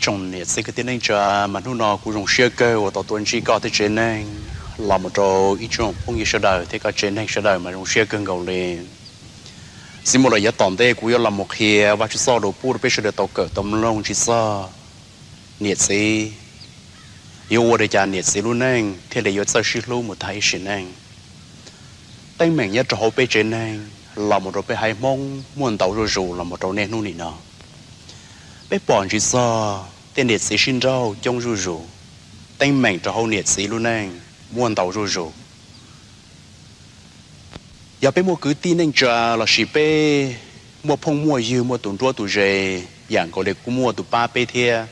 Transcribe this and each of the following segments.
Tsoom niam txiv kwv tij neej tsa, mas hnub no kuv zoo siab kawg uas tau tuaj ntsib koj thiab tsev neeg los mus rau ib tsoom phooj ywg sawv daws thiab koj tsev neeg sawv daws mas zoo siab kawg nkaus li. Txiv muaj lawm yav tom ntej kuv yuav los mus qhia Vajtswv txoj lus pub rau peb sawv daws tau kawm tau mloog tsis txog niam txiv. Yuav ua li cas niam txiv lub neej thiaj li yuav txawj sib hlub mus tag ib sim neej? Teeb meem nyob rau hauv peb tsev neeg los mus rau peb haiv Hmoob muaj ntau zuj zus los mus rau niaj hnub nim no. Peb pom ntsis txog tej niam txiv sib nrauj coob zuj zus. Teeb meem rau hauv niam txiv lub neej muaj ntau zuj zus. Yog peb muaj kwv tij neej tsa lossis peb muaj phooj muaj ywg muaj tus nruab tus ze, yam nkaus li kuj muaj tus pab peb thiab,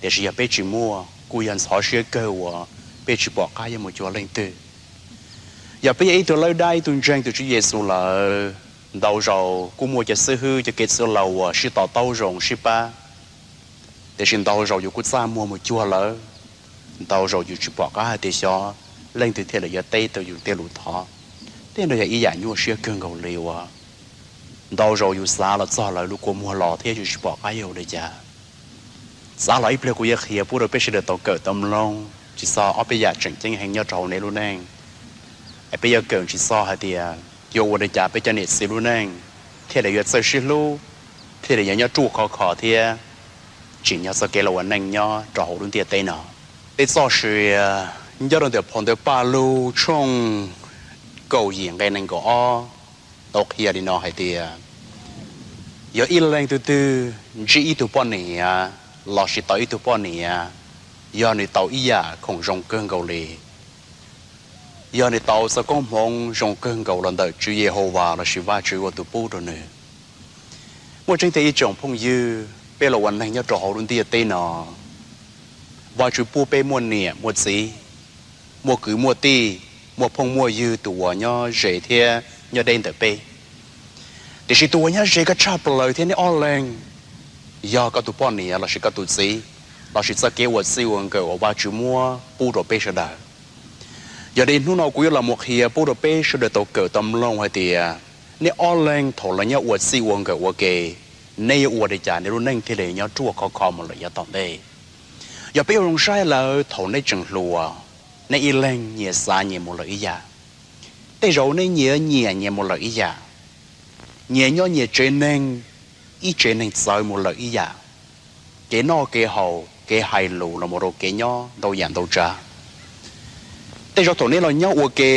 tiam sis yog peb tsis muaj kuj yog ntxhov siab kawg uas peb tsis pom qab yuav mus cuag leej twg. Yog peb yog ib tug lawb dab ib tug ntseeg tus Tswv Yexus lawm, ntau zaus kuj muaj cov xib hwb cov kev txwv laus uas sib to taub zoo sib pab, tiam sis ntau zaus yus kuj txaj muag mus cuag lawv. Ntau zaus yus tsis pom qab hais tias xyov leej twg thiaj li yuav teb tau yus tej lus thov. Tej no yog ib yam nyuaj siab kawg nkaus li uas ntau zaus yus xav los txog lawv lub kua muag los thiab yus tsis pom qab yuav ua li cas. Xav los ib pliag kuv yuav qhia pub rau peb sawv daws tau kawm tau mloog tsis txog ob peb yam tseem ceeb heev nyob rau hauv nej lub neej. Es peb yuav kawm tsis txog hais tias yuav ua li cas peb cov niam txiv lub neej thiaj li yuav txawj sib hlub, thiaj li yuav nyob ruaj khov kho thiab tsim nyog txoj kev los ua neej nyob rau hauv lub ntiaj teb no. Tej txoj sia nyob rau ntawm phau ntawv Pajlug tshooj kaum yim nqe nees nkaum ob tau qhia li no hais tias, yog ib leeg twg twg ntsib ib tug poj niam lossis tau ib tug poj niam, yog nws tau ib yam khoom zoo kawg nkaus li, yog nws tau txoj koob hmoov zoo kawg nkaus los ntawm Tswv Yehauvas lossis Vajtswv ua tus pub rau nws. Muaj tseeb tiag ib tsoom phooj ywg, peb los ua neeg nyob rau hauv lub ntiaj teb no, Vajtswv pub peb muaj niam muaj txiv, muaj kwv muaj tij, muaj phooj muaj ywg tus uas nyob ze thiab nyob deb ntawm peb. Tiam sis tus uas nyob ze koj tshaj plaws thiab neb ob leeg yog koj tus poj niam lossis koj tus txiv, lossis txoj kev ua txij ua nkawm uas Vajtswv muab pub rau peb sawv daws. Yog li hnub no kuv yuav los mus qhia pub rau peb sawv daws tau kawm tau mloog hais tias, neb ob leeg thaum los nyob ua txij ua nkawm ua ke, neb yuav ua li cas neb lub neej thiaj li nyob ruaj khov kho mus lawm yav tom ntej. Yog peb ua zoo saib lawm thaum neb tseem hluas, neb ib leeg nyias xav nyias mus lawm ib yam. Tej zaum neb nyias nyiam nyias mus lawm ib yam, nyias nyob nyias tsev neeg, ib tsev neeg txawv mus lawm ib yam. Kev noj kev haus, kev hais lus los mus rau kev nyob ntau yam ntau tsav. Tej zaum thaum neb los nyob ua ke,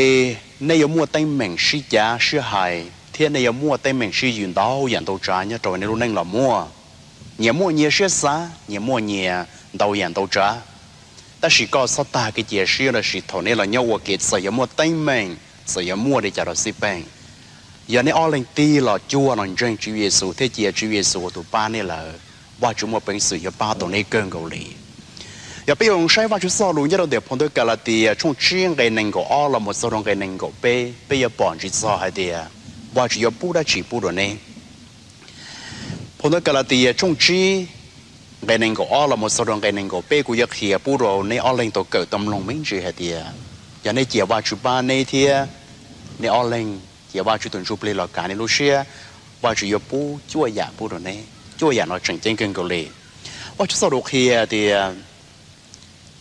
neb yuav muaj teeb meem sib cav sib hais thiab neb yuav muaj teeb meem sib yws ntau yam ntau tsav nyob rau nej lub neej los muaj. Nyias muaj nyias siab xav, nyias muaj nyias ntau yam ntau tsav. Tab sis koj txhob tag kev cia siab lossis thaum neb los nyob ua ke txawm yuav muaj teeb meem, txawm yuav muaj li cas los xij peem, yog neb ob leeg tig los cuag los ntseeg Tswv Yexus thiab cia Tswv Yexus ua tus pab neb lawm, Vajtswv muaj peev xwm yuav pab tau neb kawg nkaus li. Yog peb yuav saib Vajtswv txoj lus nyob rau ntawm phau ntawv Kalatia tshooj tsib nqe nees nkaum ob los mus txog rau nqe nees nkaum peb, peb yuav pom ntsis txog hais tias Vajtswv yuav pub dab tsi pub rau neb. Phau ntawv Kalatia tshooj tsib nqe nees nkaum ob los mus txog rau nqe nees nkaum peb, kuv yuav qhia pub rau neb ob leeg tau kawm tau mloog me ntsis hais tias, yog neb cia Vajtswv pab neb thiab neb ob leeg cia Vajtswv tus Ntsuj Plig los kav neb lub siab, Vajtswv yuav pub cuaj yam pub rau neb. Cuaj yam no tseem ceeb kawg nkaus li. Vajtswv txoj lus qhia tias,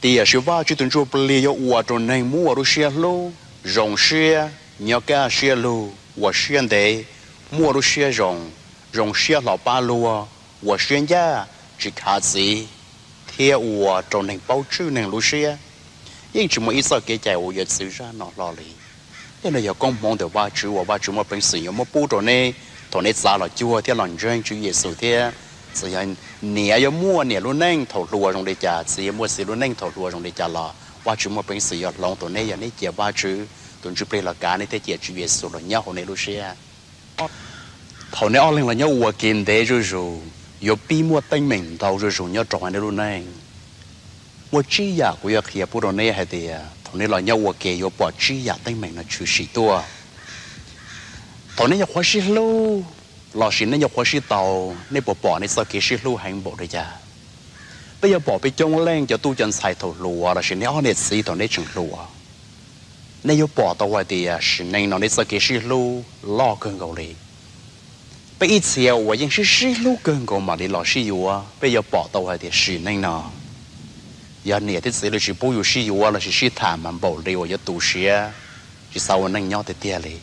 tiam sis Vajtswv tus Ntsuj Plig yuav ua rau neeg muaj lub siab hlub, zoo siab, nyob kaj siab lug, ua siab ntev, muaj lub siab zoo, zoo siab hlo pab luag, ua siab ncaj, tsis khav txiv, thiab ua rau neeg paub tswj neeg lub siab. Yeej tsis muaj ib txoj kev cai uas yuav txwv zaj no hlo li. Tej no yog koob hmoov ntawm Vajtswv uas Vajtswv muaj peev xwm yuav muab pub rau neb thaum neb txav los cuag thiab los ntseeg Tswv Yexus thiab. Txawm yog niam yuav muaj niam lub neej thaum hluas zoo li cas, txiv yuav muaj txiv lub neej thaum hluas zoo li cas los Vajtswv muaj peev xwm yuav hloov tau neb yog neb cia Vajtswv tus Ntsuj Plig los kav neb thiab cia Tswv Yexus los nyob hauv neb lub siab. Thaum neb ob leeg los nyob ua ke ntev zuj zus, yuav pib muaj teeb meem ntau zuj zus nyob rau hauv neb lub neej. Muaj tsib yam kuv yuav qhia pub rau neb hais tias thaum neb los nyob ua ke yuav pom tsib yam teeb meem no tshwm sim tuaj. Thaum neb nyuam qhuav sib hlub lossis neb nyuam qhuav sib tau, neb puas pom neb txoj kev sib hlub heev npaum li cas? Peb yuav pom peb coob leej cov tub cov ntxhais thaum hluas lossis neb ob niam txiv thaum neb tseem hluas, neb yuav pom tau hais tias sim neej no neb txoj kev sib hlub loj kawg nkaus li. Peb ib txhia uas yeej sib sib hlub kawg nkaus mam li los sib yuav, peb yuav pom tau hais tias sim neej no yog niam thiab txiv lawv tsis pub yus sib yuav lossis sib tham mas npaum li uas yuav tu siab, tsis xav ua neej nyob tiag tiag li.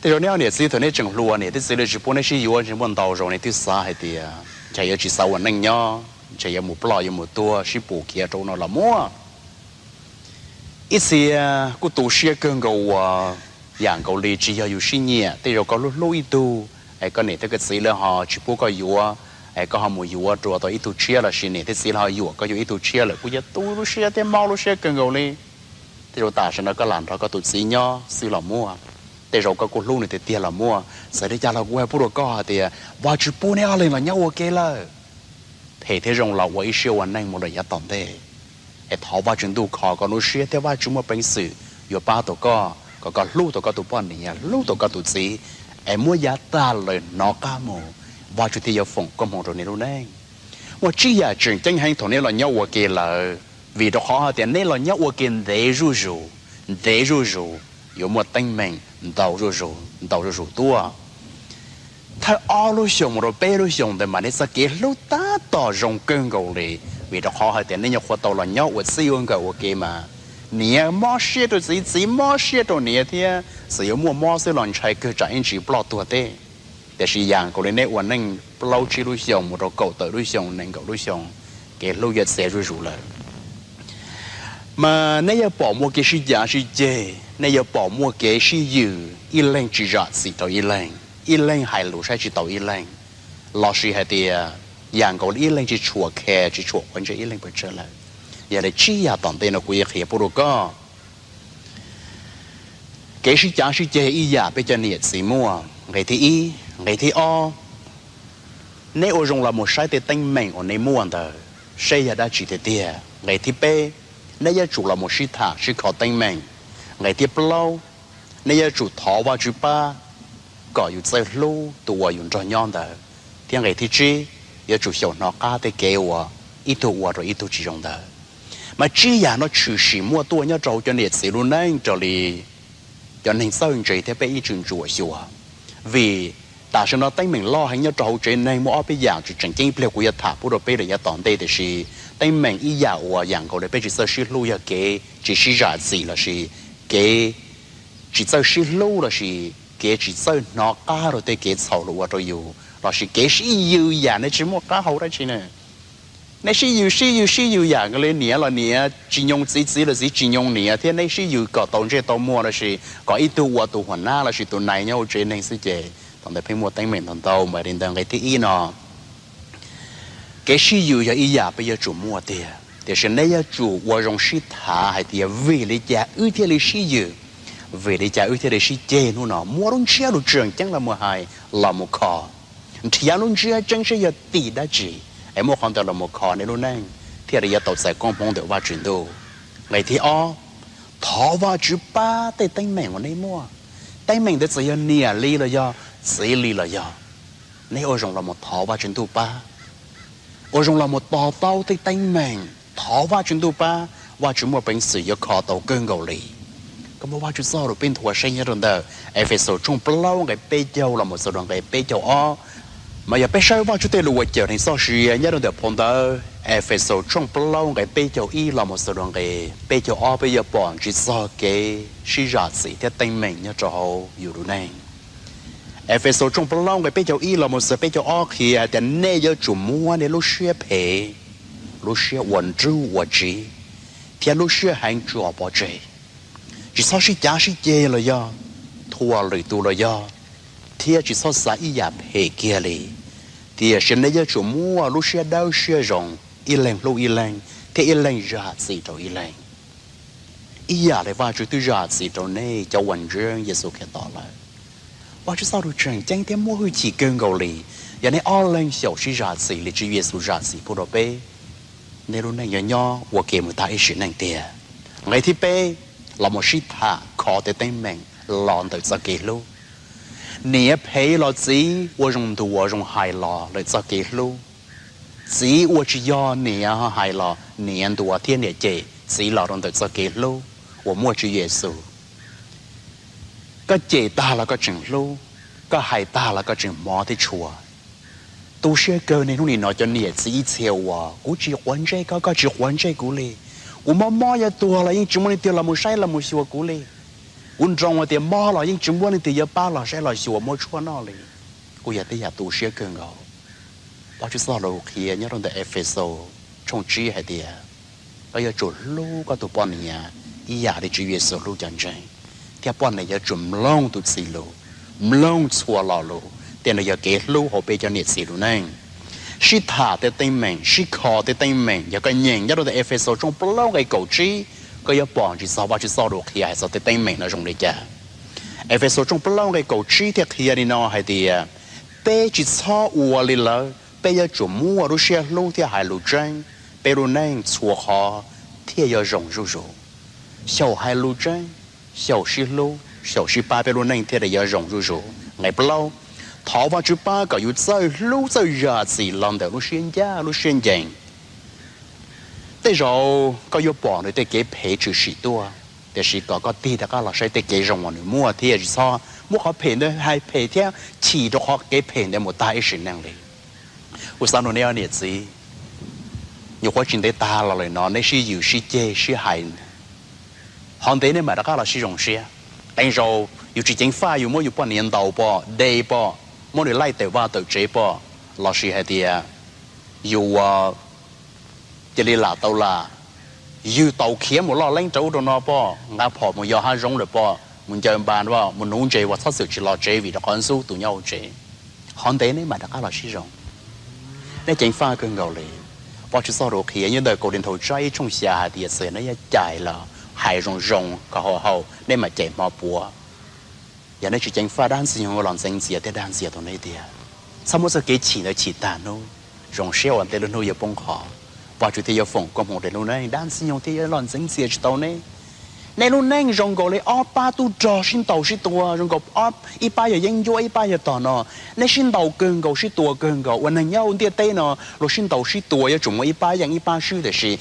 Tej zaum neb niam txiv thaum neb tseem hluas niam thiab txiv lawv tsis pub neb sib yuav, ntshe muaj ntau zaus neb twb xav hais tias ntshe yuav tsis xav ua neej nyob, ntshe yuav mus ploj yuav mus tuag sib pus khiav rau no los muaj. Ib txhia kuj tu siab kawg nkaus uas yam nkaus li tsis yog yus sib nyiam, tej zaum koj hlub hlub ib tug es koj niam thiab koj txiv lawv ho tsis pub koj yuav, es koj ho mus yuav rau tau ib tug tshiab lossis niam thiab txiv lawv ho yuam koj yuav ib tug tshiab lawm kuj yog tu lub siab thiab mob lub siab kawg nkaus li. Tej zaum tam sim no koj lam nrog koj tus txiv nyob xwb los muaj, tej zaum koj kuj hlub nws tiag tiag los muaj. Txawm li cas los kuv hais pub rau koj hais tias Vajtswv pub neb ob leeg los nyob ua ke lawm, phem thiab zoo los ua ib siab ua neej mus lawm yav tom ntej. Es thov Vajtswv ntuj kho koj lub siab thiab Vajtswv muaj peev xwm yuav pab tau koj kom koj hlub tau koj tus poj niam, hlub tau koj tus txiv, es muab yav tag lawm hnov qab mus, Vajtswv thiaj yuav foom koob hmoov rau neb lub neej. Muaj tsib yam tseem ceeb heev thaum neb los nyob ua ke lawm, vim rau qhov hais tias neb los nyob ua ke ntev zuj zus, ntev zuj zus, yuav muaj teeb meem ntau zuj zus ntau zuj zus tuaj. Thawj ob lub xyoos mus rau peb lub xyoos ntawd mas neb txoj kev hlub tab tom zoo kawg nkaus li, vim rau qhov hais tias neb nyuam qhuav tau los nyob ua txij ua nkawm ua ke mas niam mob siab rau txiv, txiv mob siab rau niam thiab, txawm yuav muaj mob xwb los ntshai kawg tsam ib ntsis ploj tuag teb. Tiam sis yam nkaus li neb ua neej plaub tsib lub xyoos mus rau kaum tawm lub xyoos, nees nkaum lub xyoos, kev hlub yuav txias zuj zus lawm. Mas neb yuav pom muaj kev sib cav sib ceg, neb yuav pom muaj kev sib yws, ib leeg tsis zam txim rau ib leeg, ib leeg hais lus saib tsis taus ib leeg, lossis hais tias yam nkaus li ib leeg tsis tshua care tsis tshua quav ntsej ib leeg pes tsawg lawm. Yog li tsib yam tom ntej no kuv yuav qhia pub rau koj. Kev sib cav sib ceg ib yam peb cov niam txiv muaj. Nqe thib ib, nqe thib ob, neb ua zoo los mus saib tej teeb meem uas neb muaj ntawd seb yog dab tsi tiag tiag. Nqe thib peb, neb yuav tsum los mus sib tham sib kho teeb meem. Nqe thib plaub, neb yuav tsum thov Vajtswv pab kom yus txawj hlub tus uas yus nrog nyob ntawd. Thiab nqe thib tsib, yuav tsum xyaum hnov qab tej kev uas ib tug ua rau ib tug tsis zoo ntawd. Mas tsib yam no tshwm sim muaj tuaj nyob rau hauv cov niam txiv lub neej raws li cov neeg txawj ntse thiab peb ib txwm ntsuam xyuas. Vim tam sim no teeb meem loj heev nyob rau hauv tsev neeg muaj ob peb yam tseem ceeb ib pliag kuv yuav tham pub rau peb lawm yav tom ntej, tiam sis teeb meem ib yam uas yam nkaus li peb tsis txawj sib hlub yog kev tsis sib zam txim lossis kev tsis txawj sib hlub lossis kev tsis txawj hnov qab rau tej kev txhaum luag ua rau yus lossis kev sib yws yam nej tsis muaj qab hau dab tsi na. Nej sib yws sib yws sib yws yam nkaus li niam los niam tsis nyoo txiv, txiv los txiv tsis nyoo niam, thiab nej sib yws kom tau ntsej tau muag lossis kom ib tug ua tus huam nab lossis tus nai nyob hauv tsev neeg xwb ces thaum ntawd pheej muaj teeb meem ntau ntau. Mas li ntawd nqe thib ib no, kev sib yws yog ib yam peb yuav tsum muaj tiag, tiam sis nej yuav tsum ua zoo sib tham hais tias vim li cas wb thiaj li sib yws, vim li cas wb thiaj li sib ceg hnub no, muab lub ntsiab lus tseem ceeb los mus hais, los mus kho, nrhiav lub ntsiab tseeb seb yog tim dab tsi es muab qhov ntawd los mus kho nej lub neej thiaj li yuav tau txais koob hmoov ntawm Vajtswv ntuj. Nqe thib ob, thov Vajtswv pab tej teeb meem uas nej muaj. Teeb meem ntawd txawm yog niam li los yog txiv li los yog, nej ua zoo los mus thov Vajtswv ntuj pab, ua zoo los mus to taub tej teeb meem, thov Vajtswv ntuj pab, Vajtswv muaj peev xwm yuav kho tau kawg nkaus li. Koj muab Vajtswv txoj lus peb nthuav saib nyob rau ntawm Efexus tshooj plaub nqe peb caug los mus txog rau nqe peb caug ob. Mas yog peb saib Vajtswv tej lus uas cawm neeg txoj sia nyob rau ntawm phau ntawv Efexus tshooj plaub nqe peb caug ib los mus txog rau nqe peb caug ob, peb yuav pom ntsib txog kev sib zam txim thiab teeb meem nyob rau hauv yus lub neej. Efexus tshooj plaub nqe peb caug ib los mus txog peb caug ob qhia tias nej yuav tsum muab nej lub siab phem, lub siab ua nrub ua tsiv, thiab lub siab heev tso pov tseg. Tsis txhob sib cav sib ceg los yog thuam lwm tus los yog, thiab tsis txhob xav ib yam phem kiag li. Tiam sis nej yuav tsum muaj lub siab dawb siab zoo, ib leeg hlub ib leeg, thiab ib leeg zam txim rau ib leeg, ib yam li Vajtswv twb zam txim rau nej cov uas ntseeg Yexus Khetos lawm. Vajtswv txoj lus tseem ceeb thiab muaj hwj chim kawg nkaus li. Yog nej ob leeg xyaum sib zam txim li Tswv Yexus zam txim pub rau peb, nej lub neej yuav nyob ua ke mus tag ib sim neej tiag. Nqe thib peb, los mus sib tham kho tej teeb meem los ntawm txoj kev hlub. Niam phem los txiv ua zoo ntuas zoo hais los ntawm txoj kev hlub. Txiv ua tsis yog niam hais los niam ntuas thiab niam cem txiv los rau ntawm txoj kev hlub uas muaj Tswv Yexus. Koj cem tag los koj tseem hlub, Koj hais tag los koj tseem hmov thiab tshua. Tu siab kawg niaj hnub nim no cov niam txiv ib txhia uas kuv tsis quav ntsej koj, koj tsis quav ntsej kuv li. Kuv mob mob yuav tuag los yeej tsis muaj leej twg los mus saib los mus xyuas kuv li. Kuv nroo hais tias mob los yeej tsis muaj leej twg yuav pab los saib los xyuas muab tshuaj noj li. Kuj yog tej yam tu siab kawg nkaus. Vajtswv txoj lus qhia nyob rau ntawm Efexus tshooj tsib hais tias, koj yuav tsum hlub koj tus poj niam ib yam li Tswv Yexus hlub cov ntseeg, thiab poj niam yuav tsum mloog tus txiv lus, mloog txhua lo lus. Tej no yog kev hlub hauv peb cov niam txiv lub neej. Sib tham tej teeb meem, sib kho tej teeb meem, yog koj nyeem nyob rau ntawm Efexus tshooj plaub nqe kaum tsib, koj yuav pom ntsis txog Vajtswv txoj lus qhia hais txog tej teeb meem no zoo li cas. Efexus tshooj plaub nqe kaum tsib thiaj qhia li no hais tias, peb tsis txhob ua li lawv, peb yuav tsum muaj lub siab hlub thiab hais lus tseeb, peb lub neej txhua qhov thiaj yuav zoo zuj zus. Xyaum hais lus tseeb, xyaum sib hlub, xyaum sib pab peb lub neej thiaj li yuav zoo zuj zus. Nqe plaub, thov Vajtswv pab kom yus txawj hlub txawj zam txim los ntawm lub siab ncaj lub siab ncees. Tej zaum koj yuav pom nws tej kev phem tshwm sim tuaj, tiam sis kom koj tig rov qab los saib tej kev zoo uas nws muaj thiab tsis txhob muab qhov phem ntawd hais phem thiab chim rau qhov kev phem ntawd mus tag ib sim neej li. Kuv xav nug nej niam txiv, nyuam qhuav tsis ntev tag los lawm no nej sib yws sib ceg sib hais, ho ntev nej mam rov qab los sib zoo siab. Qee zaus yus tsis ceev faj yus muab yus poj niam ntaus pom, de pom, muab nws laij tawm vaj tawm tsev pom, lossis hais tias yus ua cia li lam tau lam, yws taus khiav mus loj leeb rau ub rau no pom, nqa phom mus yos hav zoov lawm pom, mus ncaws npas pom, mus nuv ntses uas txhob txwm tsis los tsev vim rau qhov ntxub tus nyob hauv tsev. Qhov ntev nej mam rov qab los sib zoo. Nej ceev faj kawg nkaus li. Vajtswv txoj lus qhia nyob ntawm Kaus Lis Nthaus Tsab ib tshooj xya hais tias txawm nej yuav cais los hais zoo zoo kom haum haum nej mam cais hmo puav. Yog nej tsis ceev faj dab ntxwg nyoog los ntxeev ntxias thiab dag ntxias tau nej tiag. Txhob muab txoj kev chim ntawd chim tag hnub, zoo siab uas ntev lub hnub yuav poob qho, Vajtswv thiaj yuav foom koob hmoov rau lub neej, dab ntxwg nyoog thiaj yuav los ntxeev ntxias tsis tau nej. Nej lub neej zoo nkaus li ob pab tub rog sib ntaus sib tua, zoo nkaus ib pab yog yeeb ncuab ib pab yog tog no. Nej sib ntaus kawg nkaus sib tua kawg nkaus, ua neeg nyob hauv ntiaj teb no luag sib ntaus sib tua yuav tsum muaj ib pab yeej ib pab swb, tiam sis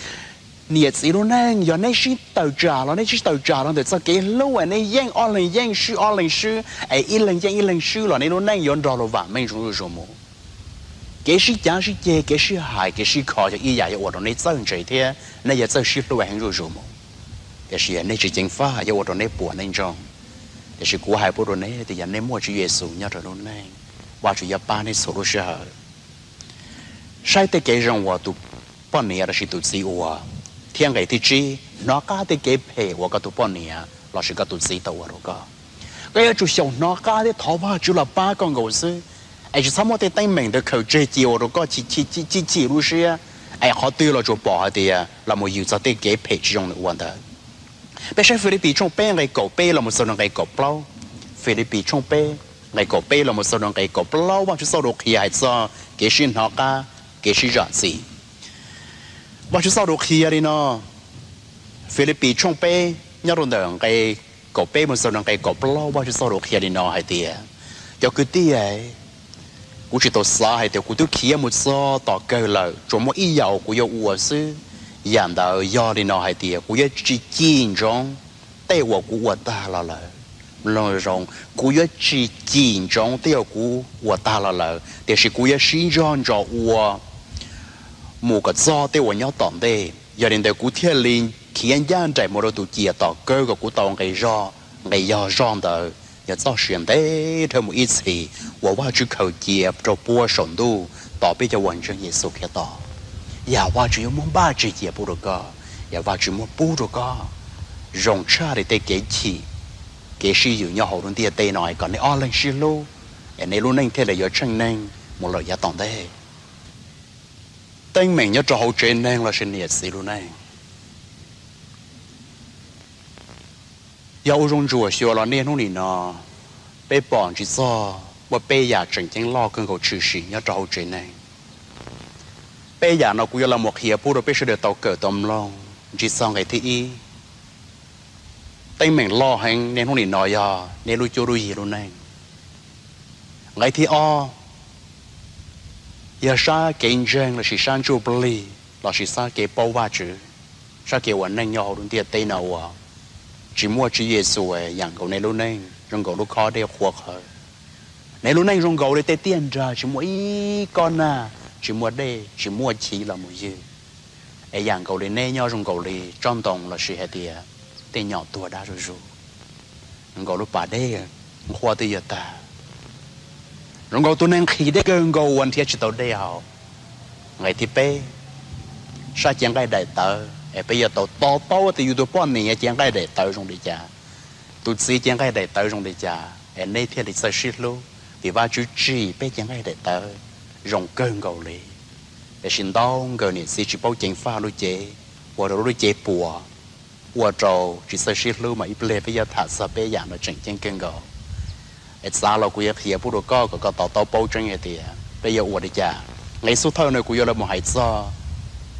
niam txiv lub neej yog nej sib tawm tsam los nej sib tawm tsam los ntawm txoj kev hlub es nej yeej ob leeg yeej swb ob leeg swb es ib leeg yeej ib leeg swb los nej lub neej yuav nrog luag vam meej zoo zuj zus mus. Kev sib cav sib ceg, kev sib hais, kev sib kho yog ib yam yuav ua rau nej txawj ntse thiab nej yuav txawj sib hlub heev zuj zus mus. Tiam sis yog nej tsis ceev faj yuav ua rau nej puas nej ntsoog. Tiam sis kuv hais pub rau nej tias yog nej muaj Tswv Yexus nyob rau lub neej, Vajtswv yuav pab nej txhua lub sij hawm. Saib tej kev zoo uas tus poj niam lossis tus txiv ua, thiab nqe thib tsib, hnov qab tej kev phem uas koj tus poj niam lossis koj tus txiv tau ua rau koj. Koj yuav tsum xyaum hnov qab thiab thov Vajtswv los pab koj nkaus xwb, es tsis txhob muab tej teeb meem ntawd khaws tseg cia ua rau koj chim chim lub siab, es qhov twg los tsuas pom hais tias los mus yws txog tej kev phem tsis zoo nws ua ntawd. Peb saib Filipis tshooj peb nqe kaum peb los mus txog rau nqe kaum plaub. Filipis tshooj peb nqe kaum peb los mus txog rau nqe kaum plaub, Vajtswv txoj lus qhia hais txog kev sib hnov qab, kev sib zam txim. Vajtswv txoj lus qhia li no, Filipis tshooj peb nyob rau ntawm nqe kaum peb mus txog rau nqe kaum plaub, Vajtswv txoj lus qhia li no hais tias, cov kwv tij, kuv tsis tau xav hais tias kuv twb khiav mus txog tom kawg lawm, tsuas muaj ib yam uas kuv yuav ua xwb. Yam ntawd yog li no hais tias kuv yuav tsis cim ntsoov tej uas kuv ua tag los lawm. Mloog zoo, kuv yuav tsis cim ntsoov tej uas kuv ua tag los lawm, tiam sis kuv yuav sib ntsog ntso ua mus kom txog tej uas nyob tom ntej. Yog li ntawd kuv thiaj li khiav ncaj nraim mus rau tus ciam tom kawg kom kuv tau nqe zog, nqe yog zog ntawd yog txoj sia ntev dhawv mus ib txhis uas Vajtswv khaws cia rau puag saum ntuj tos peb cov uas ntseeg Yexus Khetos. Yam Vajtswv yuav muab npaj tseg cia pub rau koj, yam Vajtswv muab pub rau koj. Zoo tshaj li tej kev chim, kev sib yws nyob hauv lub ntiaj teb no, kom nej ob leeg sib hlub, es nej lub neej thiaj li yuav tsheej neeg mus lawm yav tom ntej. Teeb meem nyob rau hauv tsev neeg lossis niam txiv lub neej. Yog ua zoo ntsuam xyuas los niaj hnub nim no, peb pom ntsis txog muaj peb yam tseem ceeb loj kawg nkaus tshwm sim nyob rau hauv tsev neeg. Peb yam no kuv yuav los mus qhia pub rau peb sawv daws tau kawm tau mloog ntsis txog nqe thib ib. Teeb meem loj heev niaj hnub nim no yog nej lub cuab lub yig lub neej. Nqe thib ob, yog sab kev ntseeg lossis sab ntsuj plig lossis sab kev paub Vajtswv, sab kev ua neej nyob hauv lub ntiaj teb no uas tsis muaj Tswv Yexus yam nkaus nej lub neej zoo nkaus lub khob dej qhuav qhawv. Neb lub neej zoo nkaus li tej tiaj nrag tsis muaj ib kob nag, tsis muaj dej, tsis muaj chiv los mus ywg, es yam nkaus li neb nyob zoo nkaus li tsob ntoo lossis hais tias tej nyom tuag dab zuj zus, zoo nkaus lub pas dej nqhuab twb yuav tag, zoo nkaus tus neeg nqhis dej kawg nkaus uas nrhiav tsis tau dej haus. Nqe thib peb, sab cev nqaij daim tawv es peb yuav tau to taub tias yus tus poj niam cev nqaij daim tawv zoo li cas, tus txiv cev nqaij daim tawv zoo li cas es neb thiaj li txawj sib hlub, vim Vajtswv tsim peb cev nqaij daim tawv zoo kawg nkaus li. Tiam sis ntau nkawm niam txiv tsis paub ceev faj lub cev, ua rau lub cev puas, ua rau tsis txawj sib hlub. Mas ib pliag peb yuav tham txog peb yam no tseem ceeb kawg nkaus. Es txav los kuv yuav qhia pub rau koj kom koj to taub paub tseeb hais tias peb yuav ua li cas. Nqe xub thawj no kuv yuav los mus hais txog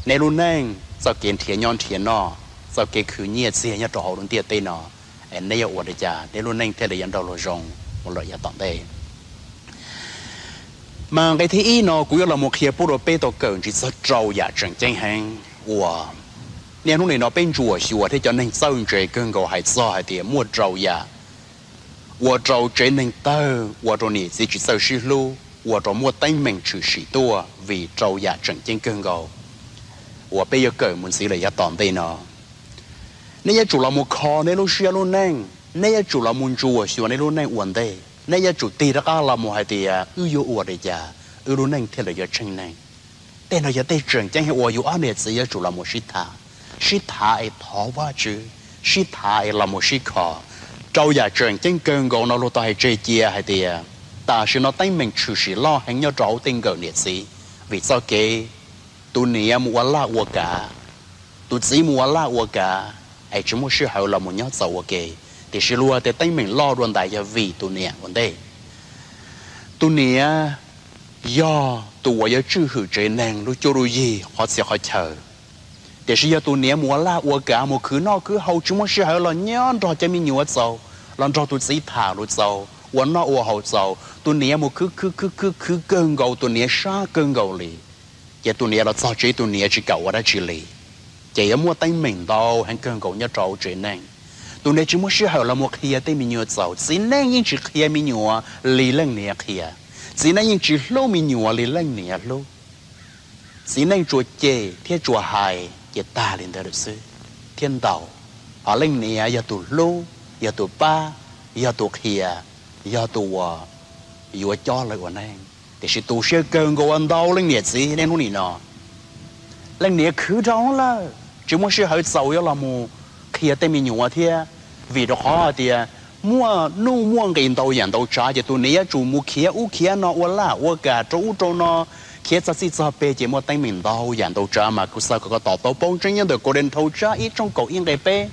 neb lub neej, txoj kev nrhiav nyob nrhiav noj, txoj kev khwv nyiaj txiag nyob rau hauv lub ntiaj teb no, es neb yuav ua li cas neb lub neej thiaj li yuav nrog luag zoo mus lawm yav tom ntej. Mas nqe thib ib no kuv yuav los mus qhia pub rau peb tau kawm ntsis txog rau yam tseem ceeb heev uas niaj hnub nim no peb ntsuam xyuas thiab cov neeg txawj ntse kawg nkaus hais txog hais tias muaj rau yam ua rau tsev neeg tawg, ua rau niam txiv tsis txawj sib hlub, ua rau muaj teeb meem tshwm sim tuaj vim rau yam tseem ceeb kawg nkaus uas peb yuav kawm mus ntxiv lawm yav tom ntej no. Nej yuav tsum los mus kho nej lub siab lub neej, nej yuav tsum los mus ntsuam xyuas nej lub neej ua ntej, nej yuav tsum tig rov qab los mus hais tias wb yuav ua li cas wb lub neej thiaj li yuav tsheej neeg. Tej no yog tej tseem ceeb uas yus ob niam txiv yuav tsum los mus sib tham, sib tham es thov Vajtswv, sib tham es los mus sib kho. Rau yam tseem ceeb kawg nkaus no luag tau hais tseg cia hais tias tam sim no teeb meem tshwm sim loj heev nyob rau hauv tej nkawm niam txiv, vim txoj kev tus niam mus ua laj ua kav, tus txiv mus ua laj ua kav es tsis muaj sij hawm los mus nyob txaus ua ke. Tiam sis luag tias teeb meem loj dua ntais yog vim tus niam ua ntej. Tus niam yog tus uas yuav tswj hwm tsev neeg lub cuab lub yig qhov txhia qhov chaw. Tiam sis yog tus niam mus ua laj ua kav, mus khwv noj khwv haus, tsis muaj sij hawm los nyob nrog cov me nyuam txaus, los nrog tus txiv tham lus txaus, ua noj ua haus txaus, tus niam mus khwv khwv khwv khwv khwv kawg nkaus, tus niam sab kawg nkaus li, ces tus niam los txog tsev tus niam tsis kam ua dab tsi li, ces yuav muaj teeb meem ntau heev kawg nkaus nyob rau hauv tsev neeg. Tus niam tsis muaj sij hawm los mus qhia tej me nyuam txaus, txiv neej yeej tsis qhia me nyuam li leej niam qhia, txiv neej yeej tsis hlub me nyuam li leej niam hlub. Txiv neej tsuas cem thiab tsuas hais ces tag li ntawd lawm xwb thiab ntau. Ho leej niam yog tus hlub, yog tus pab, yog tus qhia, yog tus uas yuav cob lawv ua neej. Tiam sis tu siab kawg nkaus ua ntau leej niam txiv niaj hnub nim no, leej niam khwv dhau lawm tsis muaj sij hawm txaus yuav los mus qhia tej me nyuam thiab. Vim rau qhov hais tias muaj nuj muaj nqis ntau yam ntau tsav, ces tus niam yuav tsum mus khiav ub khiav no, ua laj ua kam rau ub rau no, khiav txog txij txog peg, ces muaj teeb meem ntau yam ntau tsav. Mas kuv xav kom koj to taub paub tseeb nyob ntawm Kaus Dees Thaus tsab ib tshooj kaum ib nqe peb.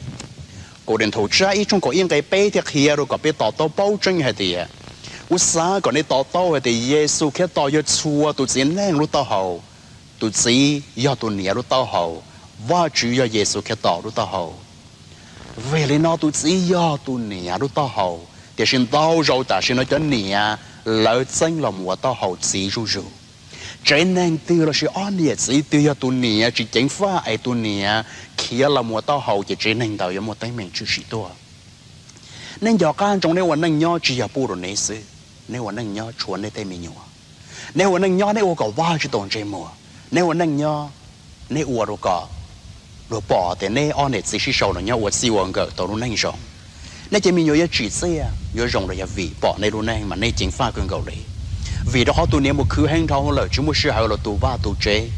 Kaus Dees Thaus tsab ib tshooj kaum ib nqe peb thiaj qhia rau kom peb to taub paub tseeb hais tias, kuv xav kom nej to taub hais tias Yexus Khetos yog txhua tus txiv neej lub taub hau. Tus txiv yog tus niam lub taub hau, Vajtswv yog Yexus Khetos lub taub hau. Vim li no tus txiv yog tus niam lub taub hau, tiam sis ntau zaus tam sim no cov niam lawv txeeb los mus ua taub hau txiv zuj zus. Tsev neeg twg lossis ob niam txiv twg yog tus niam tsis ceev faj es tus niam khiav los mus ua taub hau, ces tsev neeg ntawd yuav muaj teeb meem tshwm sim tuaj. Nej nco qab ntsoov, neb ua neej nyob tsis yog pub rau neb xwb, neb ua neej nyob tshuav neb tej me nyuam. Neb ua neej nyob neb ua kom Vajtswv tau ntsej muag. Neb ua neej nyob neb ua rau kom luag pom tias neb ob niam txiv sib sau los nyob ua txij ua nkawm tau lub neej zoo. Nej cov me nyuam yuav tsim txiaj yuav zoo los yog vim pom nej lub neej mas nej ceev faj kawg nkaus li. Vim rau qhov tus niam mus khwv heev dhau lawm, tsis muaj sij hawm los tu vaj tu tsev,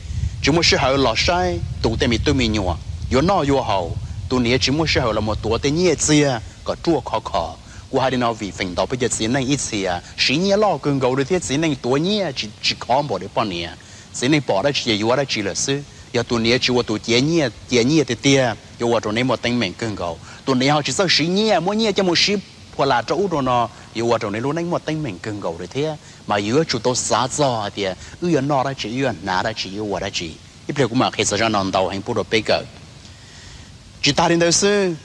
tsis muaj sij hawm los saib tus tej me tub me nyuam yuav noj yuav haus. Tus niam tsis muaj sij hawm los mus tuav tej nyiaj txiag kom ruaj khov kho. Kuv hais li no vim feem ntau peb cov txiv neej ib txhia siv nyiaj loj kawg nkaus li thiab txiv neej tuav nyiaj tsis khov npaum li poj niam. Txiv neej pom dab tsi ces yuav dab tsi lawm xwb. Yog tus niam tsis ua tus cia nyiaj tiag tiag, yuav ua rau neb muaj teeb meem kawg nkaus. Tus niam ho tsis txawj siv nyiaj, muab nyiaj coj mus siv phuam lam rau ub rau no, yuav ua rau neb lub neej muaj teeb meem kawg nkaus li thiab. Mas yus yuav tsum tau xav txog hais tias wb yuav noj dab tsi, wb yuav hnav dab tsi, wb yuav ua dab tsi. Ib pliag kuv mam qhia txog zaj no ntau heev pub rau peb kawm. Tsis tas li ntawd xwb,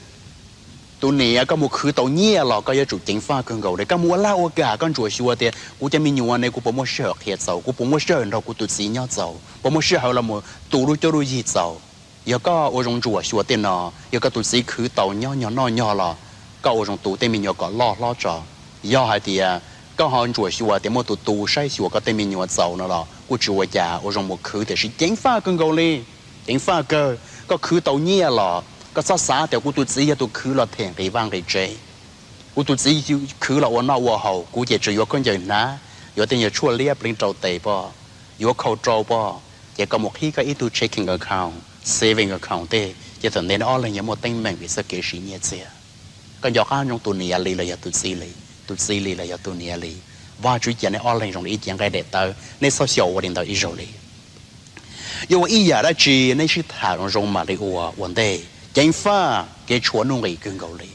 tus niam koj mus khwv tau nyiaj los koj yuav tsum ceev faj kawg nkaus li. Koj mus ua laj ua kam koj ntsuam xyuas tias kuv cov me nyuam ne kuv puas muaj sij hawm qhia txaus, kuv puas muaj sij hawm nrog kuv tus txiv nyob txaus, puas muaj sij hawm los mus tu lub cuab lub yig txaus. Yog koj ua zoo ntsuam xyuas tej no, yog koj tus txiv khwv tau nyob nyog noj nyog los koj ua zoo tu tej me nyuam kom loj hlob tso. Yog hais tias Koj ho ntsuam xyuas tias muaj tus tu saib xyuas koj tej me nyuam txaus no los kuj tsis ua cas, ua zoo mus khwv, tiam sis ceev faj kawg nkaus li. Ceev faj kawg, koj khwv tau nyiaj los koj txhob xav tias kuv tus txiv yog tus khwv los them nqi vaj nqi tsev. Kuv tus txiv khwv los ua noj ua haus, kuv ces tsuas yuav khaub ncaws hnav, yuav tej nyuag tshuaj liab pleev rau tes poj, yuav khau rau poj, ces koj mus qhib koj ib tug checking account, saving account tej, ces thaum ntawd neb ob leeg yuav muaj teeb meem vim txoj kev siv nyiaj txiag. Koj nco qab ntsoov tus niam li los yog tus txiv li, tus txiv li los yog tus niam li. Vajtswv cia neb ob leeg zoo li ib cev nqaij daim tawv, neb txhob xyaum ua li ntawd ib zaug li. Yuav ua ib yam dab tsi neb sib tham zoo zoo mam li ua ua ntej. Ceev faj kev tshuav nuj nqis kawg nkaus li.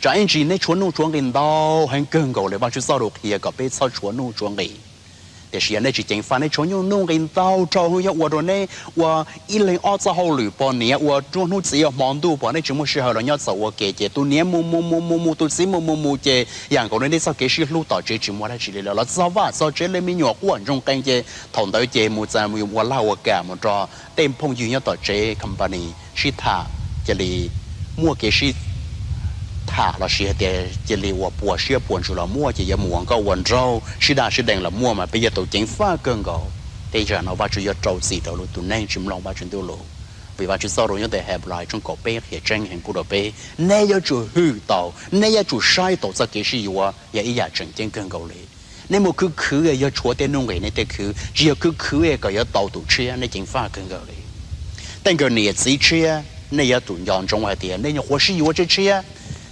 Tsam ib ntsis neb tshuav nuj tshuav nqis ntau heev kawg nkaus li, Vajtswv txoj lus qhia kom peb txhob tshuav nuj tshuav nqis. Tiam sis yog nej tsis ceev faj, nej tshuav nuj nqis ntau dhau, yuav ua rau neb ua ib leeg ob txoj hauj lwm, poj niam ua hnub txiv ua hmo ntuj, pom nej tsis muaj sij hawm los nyob txog ua ke, ces tus niam mus mus mus mus mus, tus txiv mus mus mus, ces yam nkaus li nej txoj kev sib hlub tom tsev tsis muaj dab tsi li lawm, los txog vaj txog tsev li me nyuam quaj ntsoog qees, ces thaum ntawd ces mus txog mus ua laj ua kam mus rau tej phooj ywg nyob tom tsev company sib tham, cia li muaj kev sib tham los sis hais tias cia li ua puas siab puas ntsws los muaj, ces yuav mus ua nkauj ua nraug sib daj sib deev los muaj, mas peb yuav tau ceev faj kawg nkaus. Tej yam no Vajtswv yuav rau txim rau lwm tus neeg tsis mloog Vajtswv ntuj lus. Vim Vajtswv txoj lus nyob ntawm Henplais tshooj kaum peb qhia tseeb heev pub rau peb, neb yuav tsum hwm tau, neb yuav tsum saib tau txoj kev sib yuav yog ib yam tseem ceeb kawg nkaus li. Nej mus khwv khwv yog tshuav tej nuj nqis nej tej khwv, tsis yog khwv khwv kom yuav tau tus tshiab, nej ceev faj kawg nkaus li. Tej nkawm niam txiv tshiab, nej yuav tsum nco ntsoov hais tias nej nyuam qhuav sib yuav tshiab tshiab,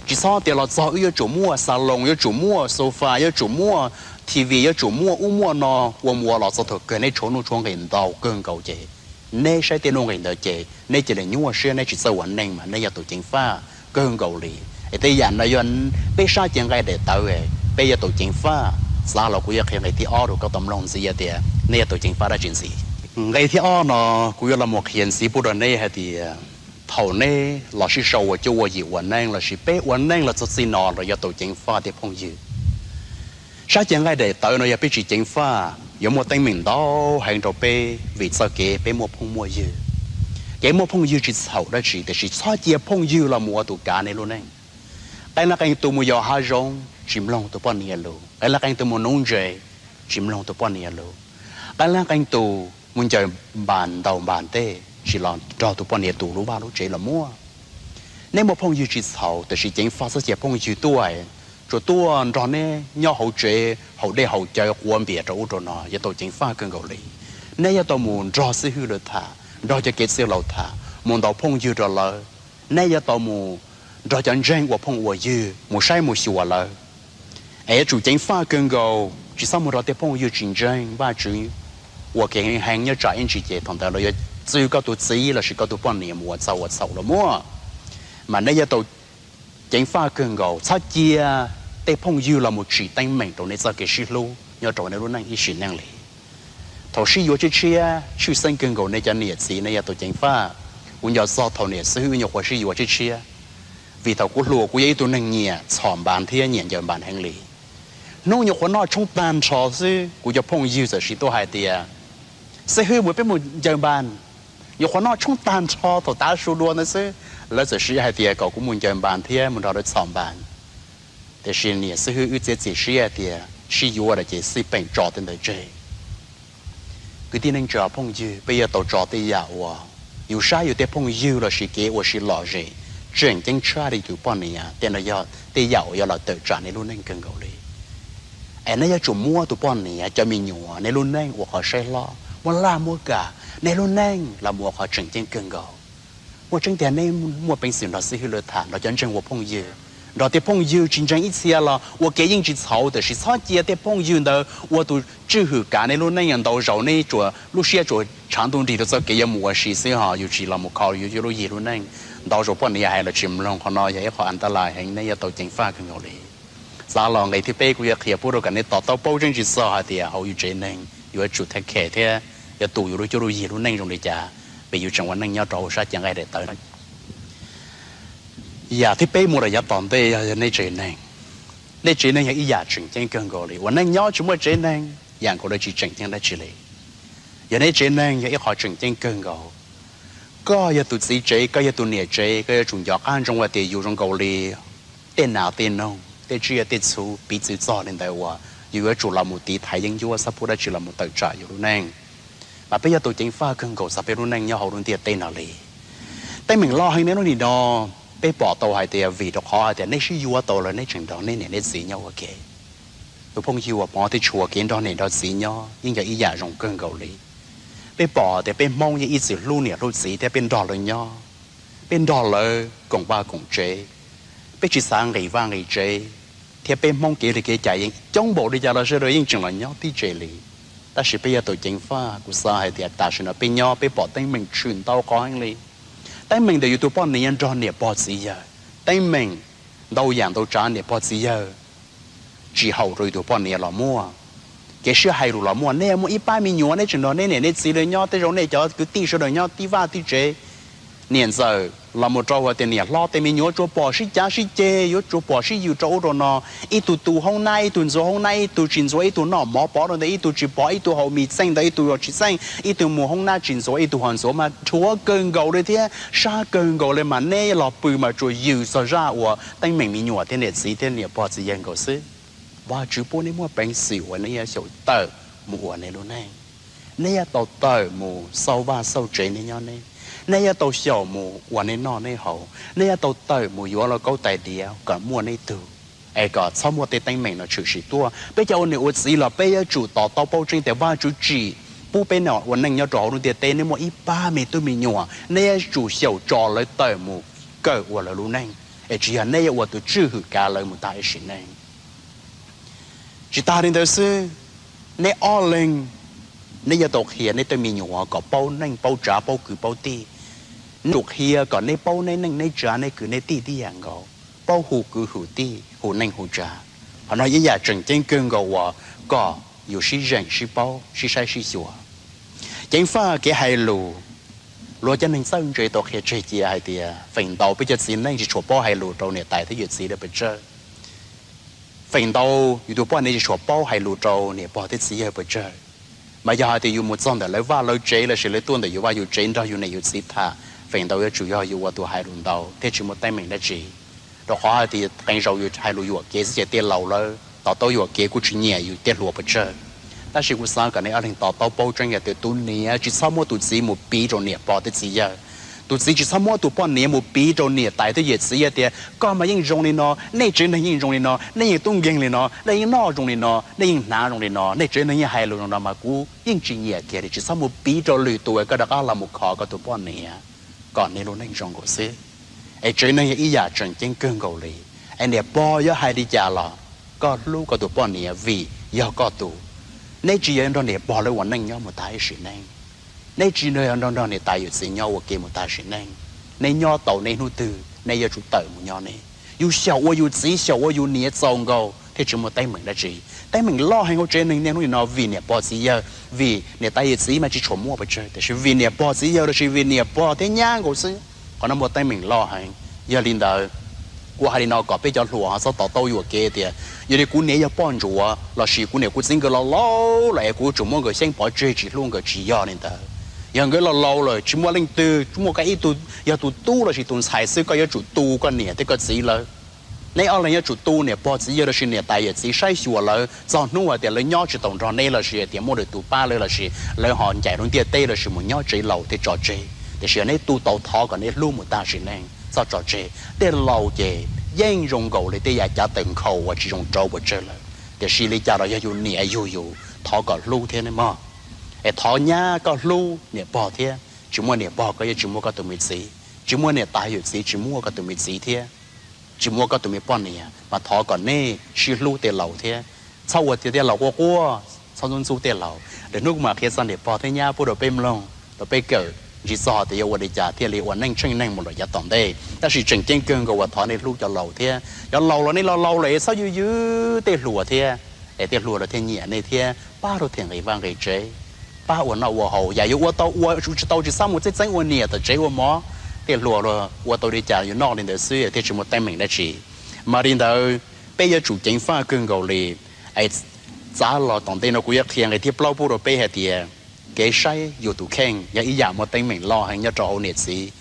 tsis txhob tias los txog wb yuav tsum muaj salon, yuav tsum muaj sofa, yuav tsum muaj TV, yuav tsum muaj ub muaj no, ua mus ua los txog thaum kawg neb tshuav nuj tshuav nqis ntau kawg nkaus ces neb saib tej nuj nqis ntawd ces neb cia li nyuaj siab, neb tsis txawj ua neej mas neb yuav tau ceev faj kawg nkaus li. Es tej yam no yog peb sab cev nqaij daim tawv, peb yuav tau ceev faj. Xav los kuv yuav qhia nqe thib ob rau koj tau mloog ntxiv tias nej yuav tau ceev faj dab tsi ntxiv. Nqe thib ob no kuv yuav los mus qhia ntxiv pub rau neb hais tias thaum neb los sib sau ua cuab ua yim ua neej lossis peb ua neej los txog txij no los yuav tau ceev faj tej phooj ywg. Sab cev nqaij daim tawv no yog peb tsis ceev faj yuav muaj teeb meem ntau heev rau peb vim txoj kev peb muaj phooj muaj ywg. Kev muaj phooj ywg tsis txhaum dab tsi tiam sis txhob cia phooj ywg los mus ua tus kav nej lub neej. Qee leej qee tus mus yos hav zoov tsis mloog tus poj niam lus, qee leej qee tus mus nuv ntses tsis mloog tus poj niam lus, qee leej qee tus mus ncaws npas ntaus npas tej tsis los nrog tus poj niam tus lub vaj lub tsev los muaj. Neb muaj phooj ywg tsis txhaum tiam sis ceev faj txhob cia phooj ywg tuaj, tsuas tuaj nrog neb nyob hauv tsev haus dej haus cawv quav npias rau ub rau no, yuav tau ceev faj kawg nkaus li. Neb yuav tau mus nrog xib hwb lawv tham, nrog cov kev txwj laus tham, mus ntaus phooj ywg rau lawv. Neb yuav tau mus nrog cov ntseeg ua phooj ua ywg mus saib mus xyuas lawv. Es yuav tsum ceev faj kawg nkaus, tsis txhob mus nrog tej phooj ywg tsis ntseeg Vajtswv ua kev heev nyob tsam ib ntsis ces thaum ntawd lawv yuav txwv koj tus txiv lossis koj tus poj niam mus ua txaug ua txhaum los muaj. Mas neb yuav tau ceev faj kawg nkaus, txhob cia tej phooj ywg los mus tsim teeb meem rau nej txoj kev sib hlub nyob rau nej lub neej ib sim neej li. Thaum sib yuav tshiab tshiab tshwj xeeb kawg nkaus nej cov niam txiv nej yuav tau ceev faj. Kuv nco txog thaum niam xib hwb nyuam qhuav sib yuav tshiab tshiab, vim thaum kuv hluas kuv yog ib tug neeg nyiam txhom npas thiab nyiam ncaws npas heev li. Hnub nyuam qhuav noj tshoob tag nrho xwb kuv cov phooj ywg txawm siv tuaj hais tias, xib hwb mus peb mus ncaws npas. Nyuam qhuav noj tshoob tag nrho thaum tav su dua ntawd xwb, lawv txawm siv hais tias kom kuv mus ncaws npas thiab mus nrog lawv txhom npas. Tiam sis niam xib hwb wb txiav txim siab hais tias sib yuav lawm ces xij peem tso tej ntawd tseg. Kwv tij neej tsa phooj ywg, peb yuav tau tso tej yam uas yus saib yus tej phooj ywg lossis kev ua si lom zem tseem ceeb tshaj li tus poj niam, tej no yog tej yam uas yuav los tawm tsam nej lub neej kawg nkaus li. Es nej yuav tsum muab tus poj niam, cov me nyuam, nej lub neej ua qhov saib hlob, muab laj muab kam, nej lub neej los mus ua qhov tseem ceeb kawg nkaus. Muaj tseeb tiag neb muaj peev xwm nrog xib hwb lawv tham, nrog cov ntseeg ua phooj ywg, nrog tej phooj ywg tsis ntseeg ib txhia los ua ke yeej tsis txhaum, tiam sis txhob cia tej phooj ywg ntawd ua tus tswj hwm kav nej lub neej. Ntau zaus nej tsuas lub siab tsuas tshav ntuj nrig rau txoj kev yuav mus ua si xwb ho yus tsis los mus kho yus lub yig lub neej. Ntau zaus poj niam hais los tsis mloog, qhov no yog ib qho antalais heev, nej yuav tau ceev faj kawg nkaus li. Xav los nqe thib peb kuv yuav qhia pub rau kom nej to taub paub tseeb tsis txog hais tias hauv yus tsev neeg yuav tsum thev khem thiab yuav tu yus lub cuab lub yig lub neej zoo li cas, vim yus tseem ua neej nyob rau hauv sab cev nqaij daim tawv. Yam thib peb mus rau yav tom ntej yog, yog nej tsev neeg. Nej tsev neeg yog ib yam tseem ceeb kawg nkaus li. Ua neej nyob tsis muaj tsev neeg yam nkaus li tsis tseem ceeb dab tsi li. Yog nej tsev neeg yog ib qho tseem ceeb kawg nkaus. Koj yog tus txiv tsev, koj yog tus niam tsev, koj yuav tsum nco qab ntsoov hais tias yus zoo nkaus li tej nas tej noog, tej tsiaj tej txhu, piv txwv txog li ntawd uas yus yuav tsum los mus tiv thaiv yeeb ncuab, txhob pub dab tsi los mus tawm tsam yus lub neej. Mas peb yog tus ceev faj kawg nkaus txog peb lub neej nyob hauv lub ntiaj teb no li. Teeb meem loj heev nej hnub nim no peb pom tau hais tias vim rau qhov hais tias nej sib yuav tau lawm nej tseem nrog nej niam nej txiv nyob ua ke. Tus phooj ywg uas hmov thiab tshua kev nrog niam nrog txiv nyob yeej yog ib yam zoo kawg nkaus li. Peb pom tias peb Hmoob yeej ib txwm hlub niam hlub txiv thiab peb nrog lawv nyob, peb nrog lawv koom vaj koom tsev, peb tsis xav nqis vaj nqis tsev, thiab peb Hmoob kev li kev cai yeej coob npaum li cas los sawv daws yeej tseem los nyob tib tse li. Tab sis peb yog tus ceev faj, kuv xav hais tias tam sim no peb nyob peb pom teeb meem tshwm ntau qhov heev li. Teeb meem ntawm yus tus poj niam nrog niam pog txiv yawg, teeb meem ntau yam ntau tsav niam pog txiv yawg tsis haum rau yus tus poj niam los muaj. Kev sib hais lus los muaj, nej muaj ib pab me nyuam nej tseem nrog nej niam nej txiv lawv nyob, tej zaum nej cov kwv tij sawv daws nyob tib vaj tib tsev, niam ntxawm los mus rau hais tias niam hlob tej me nyuam yuav tsuas pom sib cav sib ceg, yuav tsuas pom sib yws rau ub rau no. Ib tug tu hoob nab, ib tug ntxuav hoob nab, ib tug tsis ntxuav, ib tug noj mov pov rau ntawd, ib tug tsis pom, ib tug haus mis txeej ntawd, ib tug haus tsis txeej, ib tug mus hoob nab tsis ntxuav, ib tug ho ntxuav mas rhuav kawg nkaus li thiab sab kawg nkaus li. Mas nej los pw mas tsuas yws txog zaj uas teeb meem me nyuam thiab niam txiv thiab niam pog txiv yawg nkaus xwb. Vajtswv pub nej muaj peev xwm uas nej yuav xyaum tawm mus ua nej lub neej. Nej yuav tau tawm mus xauj vaj xauj tsev nej nyob nej. Nej yuav tau xyaum mus ua nej noj nej haus, nej yuav tau tawm mus yuav lauj kaub tais diav kom muaj nej tug, es kom txhob muaj tej teeb meem no tshwm sim tuaj. Peb cov ua niam ua txiv los peb yuav tsum to taub paub tseeb tias Vajtswv tsim pub peb ua neej nyob rau hauv lub ntiaj teb, nej muaj ib pab me tub me nyuam, nej yuav tsum xyaum tso lawv tawm mus kawm ua lawv lub neej, es tsis yog nej yuav ua tus tswj hwm kav lawv mus tag ib sim neej. Tsis tas li ntawd xwb, nej ob leeg, nej yuav tau qhia nej tej me nyuam kom paub neej paub tsav paub kwv paub tij. Nej yuav tsum qhia kom nej paub nej neej nej tsav nej kwv nej tij tib yam nkaus, paub hu kwv hu tij hu neej hu tsav. Qhov no ib yam tseem ceeb kawg nkaus uas kom yus sib zeem sib paub sib saib sib xyuas. Ceev faj kev hais lus, luag cov neeg txawj ntse tau qhia tseg cia hais tias feem ntau peb cov txiv neej tsis tshua paub hais lus rau niam tais thiab yawm txiv lawv pes tsawg. Feem ntau yus tus poj niam tsis tshua paub hais lus rau niam pog thiab txiv yawg pes tsawg. Mas yog hais tias yus mus txog ntawm lawv vaj lawv tsev lossis lawv tuaj ntawm yus vaj yus tsev nrog yus niam yus txiv tham, feem ntau yuav tsum yog yus ua tus hais lus ntau thiab tsis muaj teeb meem dab tsi. Rau qhov hais tias qee zaus yus hais lus yuam kev xwb ces tej laus lawv to taub yuam kev kuj tsis nyiam yus tej hluas pes tsawg. Tab sis kuv xav kom nej ob leeg to taub paub tseeb hais tias tus niam tsis txhob muab tus txiv mus piv rau niam pog thiab txiv yawg. Tus txiv tsis txhob muab tus poj niam mus piv rau niam tais thiab yawm txiv hais tias koj mas yeej zoo li no, nej tsev neeg yeej zoo li no, nej yeej tub nkeeg li no, nej yeej noj zoo li no, nej yeej hnav zoo li no, nej tsev neeg yeej hais lus zoo no, mas kuv yeej tsis nyiam kiag li. Tsis txhob mus piv rau lwm tus es koj rov qab los mus khov koj tus poj niam kom nej lub neej zoo nkaus xwb. Es tsev neeg yog ib yam tseem ceeb kawg nkaus li. Es niam pog yuav hais li cas los koj hlub koj tus poj niam vim yog koj tus. Neb tsis yog nrog niam pog lawv ua neej nyob mus tag ib sim neej. Neb tsis yog nrog, nrog niam tais yawm txiv nyob ua ke mus tag sim neej. Neb nyob tau neb hnub twg neb yuav tsum tawm mus nyob neb. Yus xyaum ua yus txiv xyaum ua yus niam txaus nkaus thiaj tsis muaj teeb meem dab tsi. Teeb meem loj heev hauv tsev neeg niaj hnub nim no vim niam pog txiv yawg, vim niam tais yawm txiv mas tsis tshua muaj pes tsawg, tiam sis vim niam pog txiv yawg lossis vim niam pog thiab nyab nkaus xwb, qhov no muaj teeb meem loj heev. Yog li ntawd, kuv hais li no kom peb cov hluas ho txhob to taub yuam kev tias yog li kuv niam yog poj ntsuav lossis kuv niam kuv txiv nkawd laus laus lawm es kuv yuav tsum muab nkawd xyeeb pov tseg tsis hlub nkawd, tsis yog li ntawd. Yog nkawd laus laus lawm tsis muaj leej twg muaj, koj ib tug yog tus tub lossis tus ntxhais xwb koj yuav tsum tu koj niam thiab koj txiv lawv. Neb ob leeg yuav tsum tu niam pog txiv yawg lossis niam tais yawm txiv saib xyuas lawv txog hnub hais tias lawv nyob tsis tau nrog neb lossis hais tias muaj lwm tus pab lawv lossis lawv ho ncaim rau ntiaj teb lossis mus nyob tsev laus thiaj tso tseg. Tiam sis yog neb tu tau thov kom neb hlub mus tag sim neej txhob tso tseg. Tej laus ces yeej zoo nkaus li tej yav cav taws nkhaus uas tsis zoo rauv pes tsawg lawm, tiam sis li cas los yog yus niam yug yus thov kom hlub thiab ne mog. Es thov nyab koj hlub niam pog thiab, tsis muaj niam pog koj yuav tsis muaj koj tus me txiv, tsis muaj niam tais yawm txiv tsis muaj koj tus me txiv thiab, tsis muaj koj tus me poj niam, mas thov kom nej sib hlub tej laus thiab. Txhob ua tias tej laus quaj quaj, txhob ntxub ntxub tej laus. Lwm hnub kuv mam qhia txog niam pog thiab nyab pub rau peb mloog rau peb kawm ntsis txog tias yuav ua li cas thiaj li ua neej tsheej neeg mus lawm yav tom ntej. Tab sis tseem ceeb kawg nkaus uas thov nej hlub cov laus thiab, cov laus los nej laus laus lawm es txhob yws yws tej hluas thiab. Es tej hluas los thiaj nyiam nej thiab pab rau thiaj nqis vaj nqis tsev, pab ua noj ua haus, yam yuav ua tau ua, tsis tau tsis txhob mus txeeb txeeb ua niam tom tsev ua mov. Tej hluas los ua tau li cas yus noj li ntawd xwb thiaj tsis muaj teeb meem dab tsi. Mas li ntawd, peb yuav tsum ceev faj kawg nkaus li. Es txav los tom ntej no kuv yuav qhia nqe thib plaub pub rau peb hais tias kev saib yus tus kheej yog ib yam muaj teeb meem loj heev nyob rau hauv niam txiv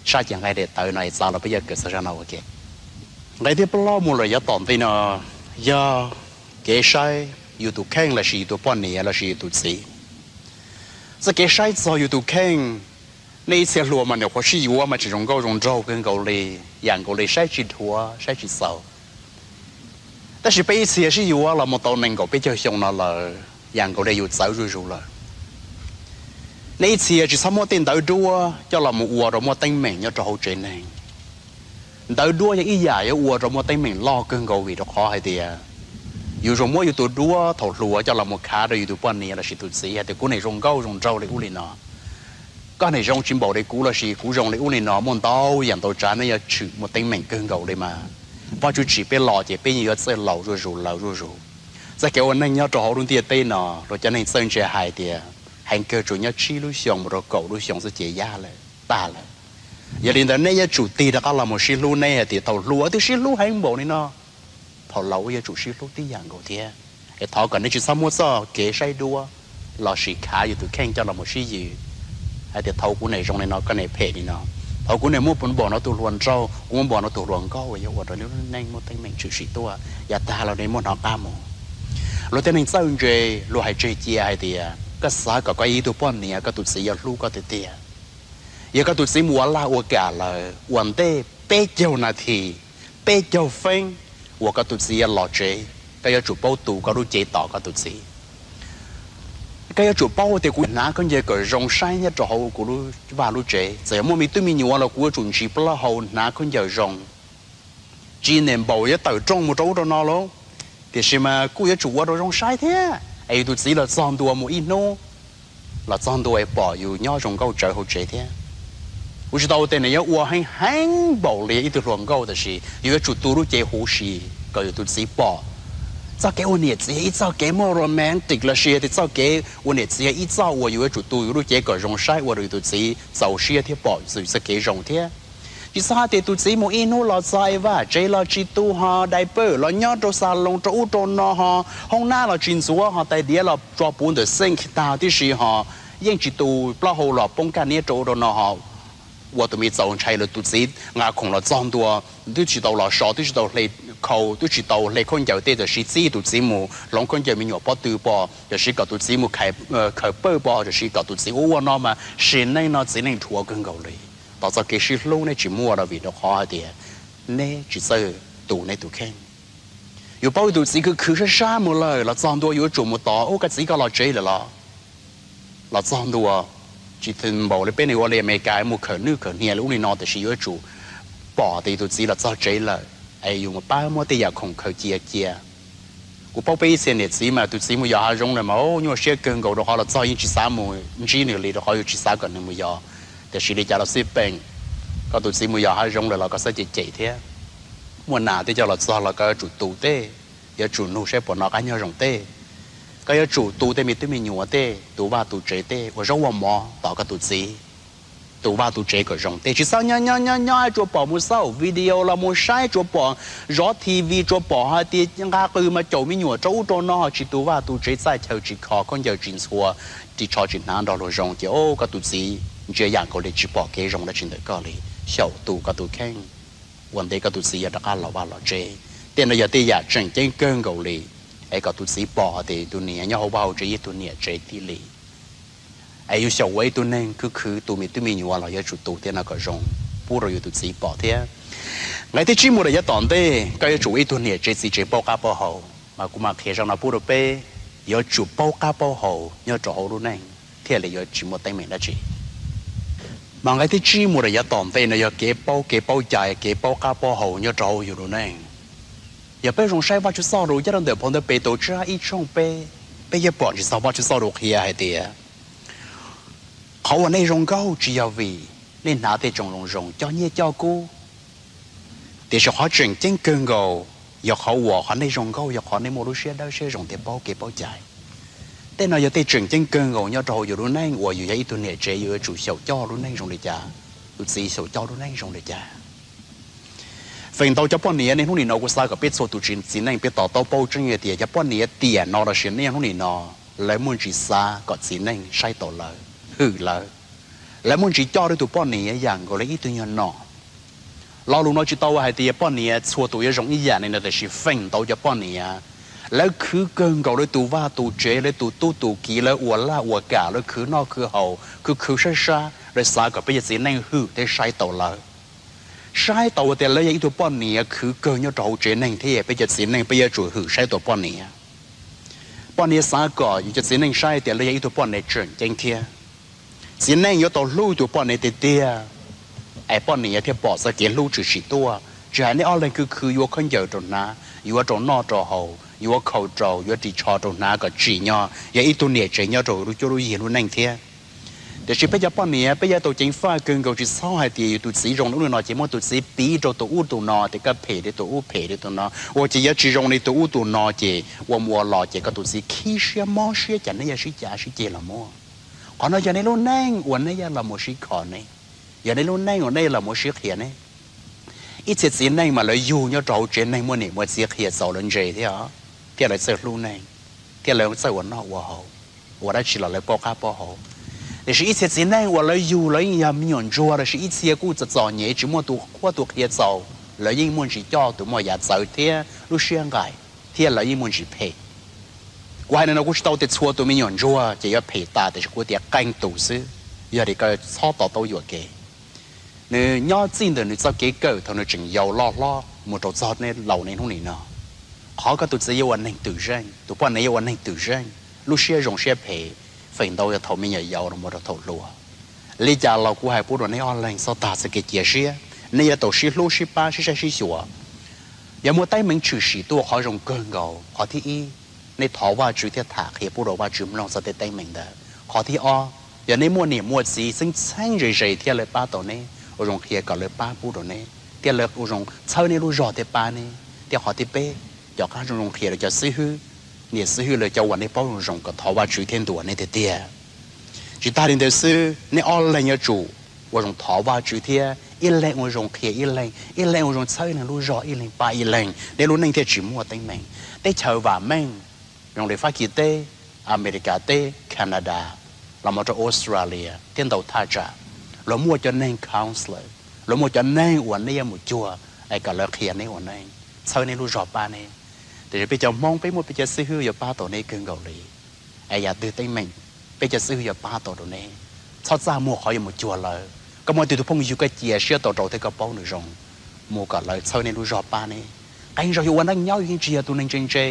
sab cev nqaij daim tawv no. Es txav los peb yuav kawm txog zaj no ua ke. Nqe thib plaub mus lawm yav tom ntej no yog kev saib yus tus kheej lossis yus tus poj niam lossis yus tus txiv. Txoj kev saib txog yus tus kheej, nej ib txhia hluas mas nyuam qhuav sib yuav mas tseem zoo nkauj zoo nraug kawg nkaus li, yam nkaus li saib tsis dhuav saib tsis txaus. Tab sis peb ib txhia sib yuav los mus tau nees nkaum peb caug xyoo no lawm, yam nkaus li yus txawv zuj zus lawm. Nej ib txhia tsis txhob muab tej ntawv duab coj los mus ua rau muaj teeb meem nyob rau hauv tsev neeg. Ntawv duab yog ib yam yuav ua rau muaj teeb meem loj kawg nkaus vim rau qhov hais tias yus zoo muab yus tus duab thaum hluas coj los mus khav rau yus tus poj niam lossis tus txiv hais tias kuv niam zoo nkauj zoo nraug li ub li no, koj niam zoo tsis npaum li kuv lossis kuv zoo li ub li no, muaj ntau yam ntau tsav nej yuav tshwm muaj teeb meem kawg nkaus li mas. Vajtswv tsim peb los ces peb yeej yuav txawj laus zuj zus laus zuj zus. Txoj kev ua neej nyob rau hauv lub ntiaj teb no luag cov neeg txawj ntse hais tias heev kawg tsuas nyob tsib lub xyoos mus rau kaum lub xyoos xwb ces yaj lawm tag lawm. Yog li ntawd nej yuav tsum tig rov qab los mus sib hlub, nej hais tias thaum hluas twb sib hlub heev npaum li no, thaum laus yuav tsum sib hlub tib yam nkaus thiab. Es thov kom nej tsis txhob muab txoj kev saib duab lossis khav yus tus kheej coj los mus sib yws hais tias thaum kuv niam zoo li no koj niam phem li no, thaum kuv niam muaj npaum no tus hluas nraug, kuv muaj npaum no tus hluas nkauj, yuav ua rau nej lub neej muaj teeb meem tshwm sim tuaj, yav tag los nej muab hnov qab mus. Luag tej neeg txawj ntse luag hais tseg cia hais tias koj xav kom koj ib tug poj niam koj tus txiv yuav hlub koj tiag tiag, yog koj tus txiv mus ua laj ua kam lawm ua ntej peb caug nas this, peb caug feeb uas koj tus txiv yuav los tsev, koj yuav tsum paub tu koj lub cev tos koj tus txiv. Koj yuav tsum paub tias kuv hnav khaub ncaws kom zoo saib nyob rau hauv kuv lub vaj lub tsev, txawm yog muaj me tub me nyuam los kuv yuav tsum ntsis plaub hau hnav khaub ncaws zoo. Tsis niam npaum yuav tawm rooj mus rau ub rau no lauj, tiam sis mas kuj yuav tsum ua rau zoo saib thiab es yus tus txiv los txog ntua mus ib hnub, los txog ntua es pom yus nyob zoo nkauj tsawv hauv tsev thiab. Kuv tsis tau tias nws yuav ua heev heev npaum li ib tug hluas nkauj, tab sis yus yuav tsum tu lub cev huv si kom yus tus txiv pom. Txoj kev ua niam txiv yog ib txoj kev muaj romantic lossis tias txoj kev ua niam txiv yog ib txoj uas yus yuav tsum tu yus lub cev kom zoo saib ua rau yus tus txiv txaus siab thiab pom yus txoj kev zoo thiab. Tsis txhob hais tias tus txiv mus ib hnub los txog es vaj tsev los tsis tu, ho diaper los nyob rau xas loos rau ub rau no, ho hoob nab los tsis ntxuav, ho tais diav los tso puv ntawm sink tag tib si, ho yeej tsis tu plaub hau los poob kaj niab rau ub rau no, ho ua tus me txaus ntshai lawm. Tus txiv nqa khoom los txog ntua twb tsis tau los so, twb tsis tau hle khau, twb tsis tau hle khaub ncaws tej, tam sim txib tus txiv mus hloov khaub ncaws me nyuam pob tw pov, tam sim kom tus txiv mus khaws pawj pov, tam sim kom tus txiv ua ua no mas sim neej no txiv neej dhuav kawg nkaus li. Tos txoj kev sib hlub nej tsis muaj rau vim rau qhov hais tias nej tsis txawj tu nej tus kheej. Yus paub yus tus txiv khwv khwv sab sab mus lawm, los txog ntua yuav tsum mus tos, ub, koj txiv koj los tsev lawm los? Los txog ntua, tsis npaum li peb neeg ua li Amelikas mus khawm nwj khawm hniav li ub li no, tiam sis yuav tsum pom tias yus tus txiv los txog tsev lawm, es yus mus pab muab tej yam khoom khaws cia cia. Kuv paub peb ib txhia niam txiv mas tus txiv mus yos hav zoov lawm mas nyuaj siab kawg nkaus rau qhov los txog yeej tsis xav mus ntsib nws li rau qhov yus tsis xav kom nws mus yos. Tiam sis li cas los xij peem, koj tus txiv mus yos hav zoov lawm los koj xav cem cem thiab. Muaj nas tej coj los txog los koj yuav tsum tu tej, yuav tsum nug saib puas noj qab nyob zoo tej. Koj yuav tsum tu tej me tub me nyuam tej, tu vaj tu tsev tej, ua zaub ua mov tos koj tus txiv, tu vaj tu tsev kom zoo tej. Tsis txhob nyob nyob nyob nyob tsuas pom mus xauj video los mus saib, tsuas pom zov T V, tsuas pom hais tias nqa qws mas caum me nyuam rau ub rau no, tsis tu vaj tu tsev, txaj chaw tsis kho, khaub ncaws tsis ntxhua, ris tsho tsis hnav nrog luag zoo, ces o, koj tus txiv ntsia yam nkaus li tsis pom kev zoo dab tsi ntawm koj li. Xyaum tu koj tus kheej, ua ntej koj tus txiv yuav rov qab los vaj los tsev. Tej no yog tej yam tseem ceeb kawg nkaus li, es kom tus txiv pom tias tus niam nyob hauv vaj hauv tsev yog ib tug niam tsev thiaj li. Es yus xyaum ua ib tug neeg khwv khwv tu me tub me nyuam los yuav tsum tu tej no kom zoo pub rau yus tus txiv pom thiab. Nqe thib tsib mus rau yav tom ntej, koj yuav tsum ua ib tug niam tsev txiv tsev paub qab paub hau. Mas kuv mam qhia zaj no pub rau peb, yuav tsum paub qab paub hau nyob rau hauv lub neej thiaj li yuav tsis muaj teeb meem dab tsi. Mas nqe thib tsib mus rau yav tom ntej no yog kev paub kev paub cai, kev paub qab paub hau nyob rau hauv yus lub neej. Yog peb zoo saib Vajtswv txoj lus nyob rau ntawm phau ntawv Petus tsab ib tshooj peb, peb yuav pom tsis txog Vajtswv txoj lus qhia hais tias qhov uas nej zoo nkauj tsis yog vim nej hnav tej tsoos zoo zoo coj nyiaj coj kub, tiam sis qhov tseem ceeb kawg nkaus yog qhov uas qhov nej zoo nkauj yog qhov nej muaj lub siab dawb siab zoo thiab paub kev paub cai. Tej no yog tej tseem ceeb kawg nkaus nyob rau hauv yus lub neej uas yus yog ib tug niam tsev yus yuav tsum xyaum coj lub neej zoo li cas, tus txiv xyaum coj lub neej zoo li cas. Feem ntau cov poj niam niaj hnub nim no kuv xav kom peb txhua tus txiv neej peb to taub paub tseeb tias cov poj niam tiam no los sis niaj hnub nim no lawv muaj ntsis xav kom txiv neej saib taus lawv, hwm lawv. Lawv muaj ntsis coj lawv tus poj niam yam nkaus li ib tug nyuag nom. Lo lus no tsis tau hais tias poj niam txhua tus yuav zoo ib yam li no, tiam sis feem ntau cov poj niam Lawv khwv kawg nkaus, lawv tus vaj tus tsev, lawv tus tub tus kiv, lawv ua laj ua kam, lawv khwv noj khwv haus, khwv khwv sab sab, lawv xav kom peb cov txiv neej hwm thiab saib taus lawv. Saib taus tias lawv yog ib tug poj niam khwv kawg nyob rau hauv tsev neeg thiab peb cov txiv neej peb yuav tsum hwm saib taus poj niam. Poj niam xav kom yus cov txiv neej saib tias lawv yog ib tug poj niam tseem ceeb thiab. Txiv neej yuav tau hlub tus poj niam tiag tiag, es poj niam thiaj pom txoj kev hlub tshwm sim tuaj. Tsis hais nej ob leeg khwv khwv yuav khaub ncaws rau hnav, yuav rau noj rau haus, yuav khau rau, yuav ris tsho rau hnav kom tsim nyog yog ib tug niam tsev nyob rau lub cuab lub yig lub neej thiab. Tiam sis peb cov poj niam peb yuav tau ceev faj kawg nkaus, tsis txhob hais tias yus tus txiv zoo li ub li no ces muab tus txiv piv rau tus ub tus no tias koj phem li tus ub phem li tus no, ua ces yuav tsis zoo li tus ub tus no ces ua mus ua los ces koj tus txiv khib siab mob siab, cas nej yuav sib cav sib ceg los muaj. Qhov no yog nej lub neej uas nej yuav los mus sib kho ne, yog nej lub neej uas nej los mus sib qhia ne. Ib txhia txiv neej mas lawv yug nyob rau hauv tsev neeg muaj niam muaj txiv qhia txaus lawv ntse thiab, thiab lawv txawj hlub neeg, thiab lawv txawj ua noj ua haus, ua dab tsi los lawv paub qab paub hau. Tiam sis ib txhia txiv neej uas lawv yug lawv yeej yog me nyuam ntsuag lossis ib txhia kuj txom txom nyem tsis muaj tus qhuab tus qhia txaus, lawv yeej muaj ntsis coj tus muaj yav txawv thiab lub siab nqaim, thiab lawv yeej muaj ntsis phem. Kuv hais li no kuv tsis tau tias txhua tus me nyuam ntsuag ces yuav phem tas, tiam sis kuv tias qee tus xwb, yog li koj txhob to taub yuam kev. Nws nyob txij ntawm nws txoj kev kawm thaum nws tseem yau loj hlob mus rau txog nej laus niaj hnub nim no. Qhov koj tus txiv yuav ua neeg twm zeej, tus poj niam yuav ua neeg twm zeej, lub siab zoo siab phem, feem ntau yog thaum me nyuam yaus los mus rau thaum hluas. Li cas los kuv hais pub rau nej ob leeg txhob tag txoj kev cia siab, nej yuav tau sib hlub sib pab sib saib sib xyuas. Yog muaj teeb meem tshwm sim tuaj, qhov zoo kawg nkaus qhov thib ib, nej thov Vajtswv thiab tham qhia pub rau Vajtswv mloog txog tej teeb meem ntawd. Qhov thib ob, yog nej muaj niam muaj txiv txheeb txheeb ze ze thiab lawv pab tau neb, ua zoo qhia kom lawv pab pub rau neb thiab lawv ua zoo txhawb nej lub zog thiab pab neb. Thiab qhov thib peb, cov qab zoo zoo qhia rau cov xib hwb, niam xib hwb lawv cov uas nej paub zoo zoo kom thov Vajtswv thiab ntuas neb tiag tiag. Tsis tag li ntawd xwb, nej ob leeg yuav tsum ua zoo thov Vajtswv thiab ib leeg ua zoo qhia ib leeg, ib leeg ua zoo txhawb ib leeg lub zog, ib leeg pab ib leeg, nej lub neej thiaj tsis muaj teeb meem. Teb chaws vam meej zoo li Fab Kis teb, Amelikas teb, Canada, los mus rau Australia thiab ntau thaj tsam, luag muaj cov neeg counselor, luag muaj cov neeg uas nej yuav mus cuag es kom lawv qhia neb ua neej, txhawb neb lub zog pab neb. Tiam sis peb cov Hmoob peb muaj peb cov xib hwb yuav pab tau neb kawg nkaus li. Es yam twg teeb meem, peb cov xib hwb yuav pab tau rau neb. Txhob txaj muag qhov yuav mus cuag lawv. Koj muaj tus phooj ywg koj cia siab tau rau thiab koj paub nws zoo, mus kom lawv txhawb neb lub zog pab neb. Qee zaus yus ua neej nyob yus yeej tsis yog tus neeg ntse ntse,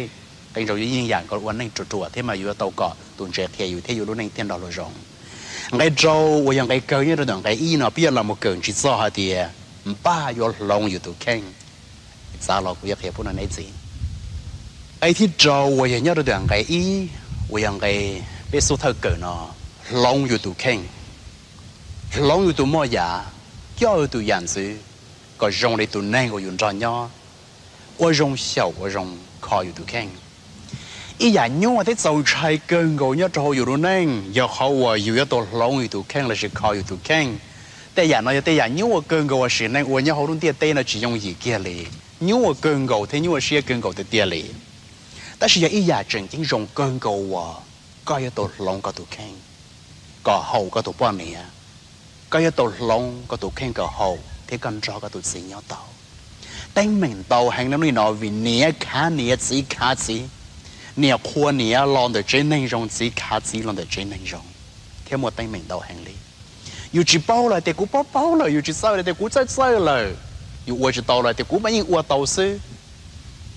qee zaus yus yeej yam nkaus ua neej ruam ruam thiab mas yus yuav tau kom tus ntse qhia yus thiab yus lub neej thiaj nrog luag zoo. Nqe rau uas yog nqe kawg nyob rau ntawm nqe ib no peb yuav los mus kawm ntsis txog hais tias npaj yuav hloov yus tus kheej. Txav los kuv yuav qhia pub no neb txiv. Nqe thib rau uas yog nyob rau ntawm nqe ib, uas yog nqe peb xub thawj kawm no, hloov yus tus kheej, hloov yus tus moj yam, coj yus tus yam ntxwv kom zoo li tus neeg uas yus nrog nyob, ua zoo xyaum ua zoo kho yus tus kheej. Ib yam nyuaj thiab txaus ntshai kawg nkaus nyob rau hauv yus lub neej yog qhov uas yus yuav tau hloov yus tus kheej lossis kho yus tus kheej. Tej yam no yog tej yam nyuaj kawg nkaus uas sim neej ua nyob hauv lub ntiaj teb no tsis yooj yim kiag li, nyuaj kawg nkaus thiab nyuaj siab kawg nkaus tiag tiag li. Tab sis yog ib yam tseem ceeb zoo kawg nkaus uas koj yuav tau hloov koj tus kheej kom haum koj tus poj niam, koj yuav tau hloov koj tus kheej kom haum thiab koj nrog koj tus txiv nyob tau. Teeb meem ntau heev no nim no vim niam khav niam txiv khav txiv, niam qhuas niam los ntawm tsev neeg zoo, txiv khav txiv los ntawm tsev neeg zoo, thiab muaj teeb meem ntau heev li. Yus tsis paub los tias kuv paub paub lawm, yus tsis txawj los tias kuv txawj txawj lawm, yus ua tsis tau los tias kuv mas yeej ua tau xwb.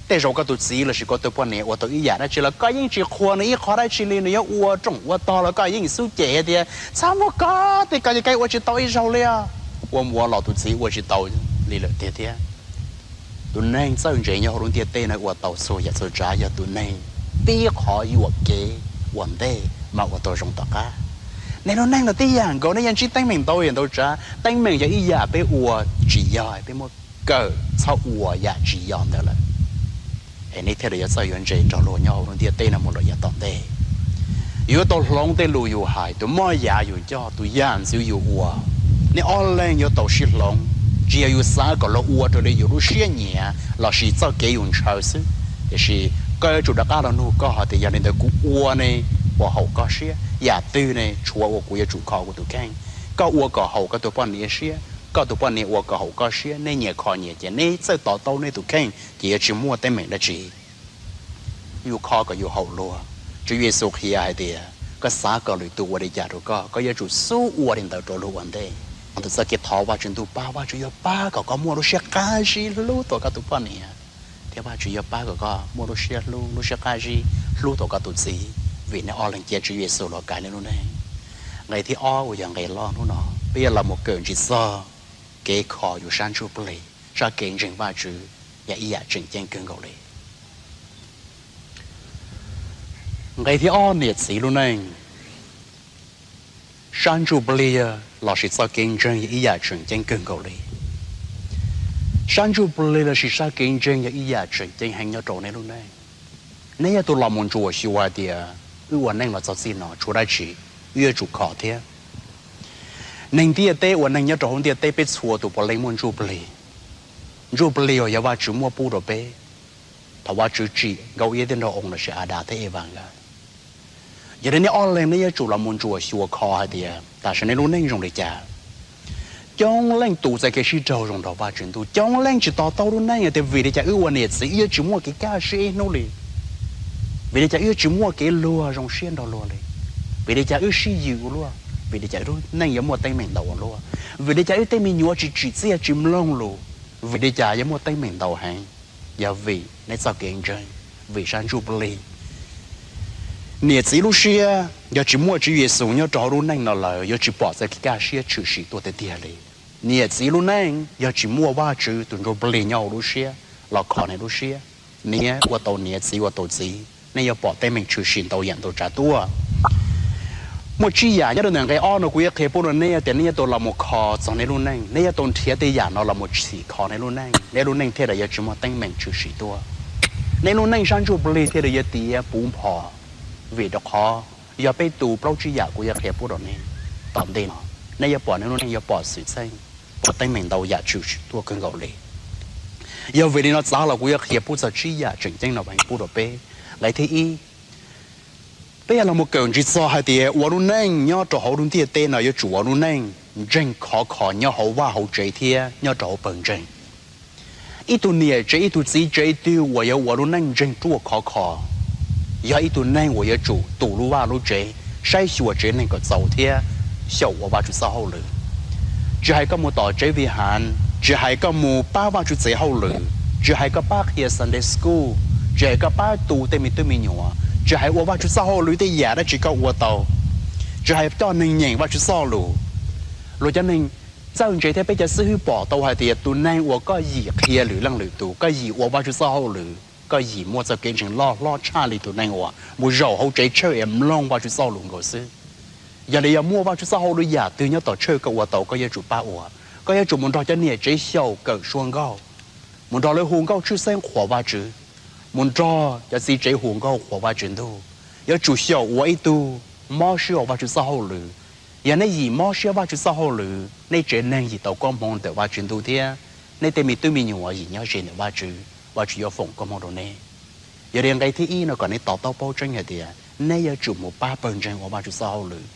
Tej zaum koj tus txiv lossis koj tus poj niam ua tau ib yam dab tsi los koj yeej tsis qhuas nws ib qho dab tsi li, nws yuav ua rooj ua tog los koj yeej xub cem tias txhob muab koj tej ko ces koj ua tsis tau ib zaug li. Ua mus ua los tus txiv ua tsis tau li lawm tiag thiab. Tus neeg txawj ntse nyob hauv lub ntiaj teb no ua tau txhua yam txhua tsav yog tus neeg pib qhov yuam kev ua ntej mas ua tau zoo tom qab. Nej lub neej los tib yam nkaus, nej yuav ntsib teeb meem ntau yam ntau tsav. Teeb meem yog ib yam peb ua tsis yog, peb muab kawm txhob ua yam tsis yog ntawd lawm, es nej thiaj li yuav txawj yuav ntse nrog luag nyob hauv lub ntiaj teb no mus lawm yav tom ntej. Yus yuav tau hloov tej lus yus hais, tus moj yam yus coj, tus yam ntxwv yus ua. Nej ob leeg yuav tau sib hloov, tsis yog yus xav kom luag ua raws li yus lub siab nyiam lossis txoj kev yus ntshaw xwb. Tiam sis koj yuav tsum rov qab los nug koj hais tias yog li ntawd kuv ua ne puas haum koj siab, yam twg ne tshuav uas kuv yuav tsum kho kuv tus kheej. Koj ua kom haum koj tus poj niam siab, koj tus poj niam ua kom haum koj siab, nej nyias kho nyias ces neb txawj to taub neb tus kheej ces yuav tsis muaj teeb meem dab tsi. yus kho kom yus haum luag. Tswv Yexus qhia hais tias koj xav kom lwm tus ua li cas rau koj, koj yuav tsum xub ua li ntawd rau luag ua ntej. Tus txoj kev thov Vajtswv ntuj pab Vajtswv yog pab kom koj muaj lub siab qab zib hlub tau koj tus poj niam, thiab Vajtswv yog pab kom koj muaj lub siab hlub, lub siab qab zib hlub tau koj tus txiv, vim nej ob leeg cia Tswv Yexus los kaiv nej lub neej. Nqe thib ob uas yog nqe loj hnub no, peb yuav los mus kawm ntsis txog kev kho yus sab ntsuj plig, sab kev ntseeg Vajtswv yog ib yam tseem ceeb kawg nkaus li. Nqe thib ob, niam txiv lub neej, sab ntsuj plig lossis txoj kev ntseeg yog ib yam tseem ceeb kawg nkaus li. Sab ntsuj plig lossis sab kev ntseeg yog ib yam tseem ceeb heev nyob rau nej lub neej. Nej yog tus los mus ntsuam xyuas hais tias wb ua neej los txog txij no tshuav dab tsi wb yuav tsum kho thiab? Neeg ntiaj teb, ua neeg nyob rau hauv ntiaj teb peb txhua tus puav leej muaj ntsuj plig. Ntsuj plig uas yog Vajtswv muab pub rau peb thaum Vajtswv tsim Nkauj Iab thiab Nraug Oo lossis Adas thiab Evas nkawd. Yog li nej ob leeg nej yuav tsum los mus ntsuam xyuas kho hais tias tam sim no nej lub neej zoo li cas. Coob leej tus txais kev sib raug zoo nrog Vajtswv ntuj, coob leej tsis to taub lub neej hais tias vim li cas wb ua niam txiv wb yuav tsis muaj kev kaj siab ib hnub li, vim li cas wb yuav tsis muaj kev luag zoo siab nrog luag li, vim li cas wb sib yws ua luaj, vim li cas wb lub neej yuav muaj teeb meem ntau ua luaj, vim li cas wb tej me nyuam tsis tsim txiaj tsis mloog lus, vim li cas yuav muaj teeb meem ntau heev. Yog vim nej txoj kev ntseeg, vim sab ntsuj plig. Niam txiv lub siab yog tsis muaj Tswv Yexus nyob rau hauv lub neej no lawm yuav tsis pom txoj kev kaj siab tshwm sim tuaj tiag tiag li. Niam txiv lub neej yog tsis muaj Vajtswv tus ntsuj plig nyob hauv lub siab los kho nej lub siab, niam ua tau niam, txiv ua tau txiv, nej yuav pom teeb meem tshwm sim ntau yam ntau tsav tuaj. Muaj tsib yam nyob rau ntawm nqe ob no kuv yuav qhia pub rau nej tias nej yuav tau los mus kho txog nej lub neej, nej yuav tau nrhiav tej yam no los mus txhim kho nej lub neej, nej lub neej thiaj li yuav tsis muaj teeb meem tshwm sim tuaj. Nej lub neej sab ntsuj plig thiaj li yuav tiav puv nphos, vim rau qhov yog peb tu plaub tsib yam kuv yuav qhia pub rau nej tom ntej no, nej yuav pom nej lub neej yuav pom xwm txheej, pom teeb meem ntau yam tshwm sim tuaj kawg nkaus li. Yog vim li no txav los kuv yuav qhia pub txog tsib yam tseem ceeb no pub rau peb. Nqe thib ib, peb yuav los mus kawm ntsis txog hais tias ua lub neej nyob rau hauv lub ntiaj teb no yuav tsum ua lub neej ntseeg khov kho nyob hauv vaj hauv tsev thiab nyob rau hauv pawg ntseeg. Ib tug niam tsev, ib tug txiv tsev twg uas yuav ua lub neej ntseeg ruaj khov kho, yog ib tug neeg uas yuav tsum tu lub vaj lub tsev, saib xyuas tsev neeg kom txaus thiab xyaum ua Vajtswv txoj hauj lwm. Tsis hais koj mus tom tsev vi hav, tsis hais koj mus pab Vajtswv txoj hauj lwm, tsis hais koj pab qhia Sunday school, tsis hais koj pab tu tej me tub me nyuam, tsis hais ua Vajtswv txoj hauj lwm tej yam dab tsi koj ua tau, tsis hais coj neeg nyeem Vajtswv txoj lus. Luag cov neeg txawj ntse thiab peb cov xib hwb pom tau hais tias tus neeg uas koj yim qhia lwm leej lwm tus, koj yim ua Vajtswv txoj hauj lwm, koj yim muaj txoj kev ntseeg loj hlob tshaj li tus neeg uas mus zaum hauv tsev tshawj es mloog Vajtswv txoj lus nkaus xwb. Yog li yog muaj Vajtswv txoj hauj lwm yam twg nyob tom tshawj koj ua tau, koj yuav tsum pab ua. Koj yuav tsum mus nrog cov niam tsev xyaum kawm suab nkauj, mus nrog lawv hu nkauj tshwj xeeb qhuas Vajtswv, mus nrog cov txiv tsev hu nkauj qhuas Vajtswv ntuj. Yuav tsum xyaum ua ib tug mob siab ua Vajtswv txoj hauj lwm. Yog nej yim mob siab Vajtswv txoj hauj lwm, nej tsev neeg yim tau koob hmoov ntawm Vajtswv ntuj thiab nej tej me tub me nyuam yim nyob ze ntawm Vajtswv, Vajtswv yuav foom koob hmoov rau nej. Yog li nqe thib ib no kom nej to taub paub tseeb hais tias nej yuav tsum mus pab pawg ntseeg ua Vajtswv txoj hauj lwm.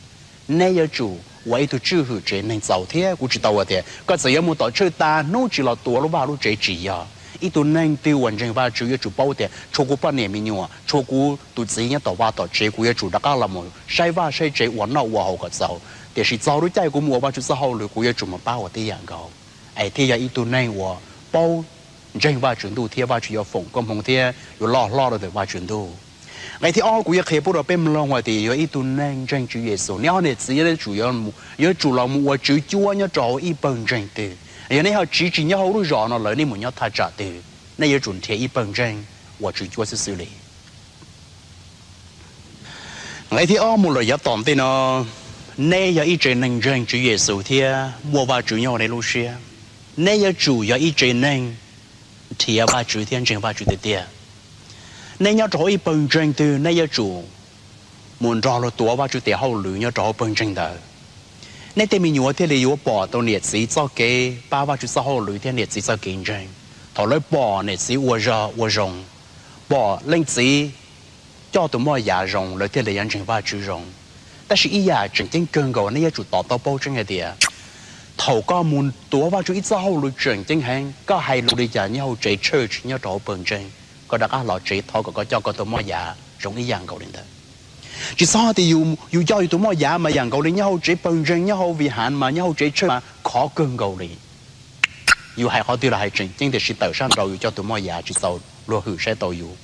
Nej yuav tsum ua ib tug tswj hwm tsev neeg txaus thiab. Kuv tsis tau hais tias koj txawm yuav mus tom tshawj tas hnub tsis los tuav lub vaj lub tsev, tsis yog. Ib tug neeg twg uas ntseeg Vajtswv yuav tsum paub tias tshuav kuv poj niam me nyuam, tshuav kuv tus txiv nyob tom vaj tom tsev, kuv yuav tsum rov qab los mus saib vaj saib tsev ua noj ua haus kom txaus. Tiam sis txog lub caij kuv mus ua Vajtswv txoj hauj lwm kuv yuav tsum mus pab ua tej yam nkaus, es thiaj yog ib tug neeg uas paub ntseeg Vajtswv ntuj thiab Vajtswv yuav foom koob hmoov thiab yuav loj hlob rau ntawm Vajtswv ntuj. Nqe thib ob kuv yuav qhia pub rau peb mloog hais tias yog ib tug neeg ntseeg Tswv Yexus, nej ob niam txiv yuav tsum, yuav tsum los mus ua tswv cuab nyob rau hauv ib pawg ntseeg twg. Yog nej ho tsiv tsis nyob hauv lub zos no lawm, nej mus nyob thaj tsam twg, nej yuav tsum nrhiav ib pawg ntseeg ua tswv cuab xwb xwb li. Nqe thib ob mus lawm yav tom ntej no, nej yog ib tsev neeg ntseeg Tswv Yexus thiab muaj Vajtswv nyob hauv nej lub siab. Nej yuav tsum yog ib tsev neeg nrhiav Vajtswv thiab ntseeg Vajtswv tiag tiag. Nej nyob rau hauv ib pawg ntseeg twg, nej yuav tsum mus nrog luag tuav Vajtswv tes hauj lwm nyob rau hauv pawg ntseeg ntawd. Nej tej me nyuam thiaj li yuav pom tau niam txiv txoj kev pab Vajtswv txoj hauj lwm thiab niam txiv txoj kev ntseeg. Thaum lawv pom niam txiv ua zog ua zoo, pom leej txiv coj tus moj yam zoo, lawv thiaj li yuav ntseeg Vajtswv zoo. Tab sis ib yam tseem ceeb kawg nkaus nej yuav tsum to taub paub tseeb hais tias thaum koj mus tuav Vajtswv ib txoj hauj lwm tseem ceeb heev, koj hais lus li cas nyob hauv tsev church nyob rau hauv pawg ntseeg, koj rov qab los tsev thov kom koj coj koj tus moj yav zoo ib yam nkaus li ntawd. Tsis txhob tias yus coj yus tus moj yav mas yam nkaus li nyob hauv tsev pawg ntseeg, nyob hauv vi hav mas, nyob hauv tsev tshawj mas khov kawg nkaus li. Yus hais qhov twg los hais tseem ceeb, tiam sis tawm sab nraud yus coj tus moj yav tsis txaus luag hwm saib tau yus,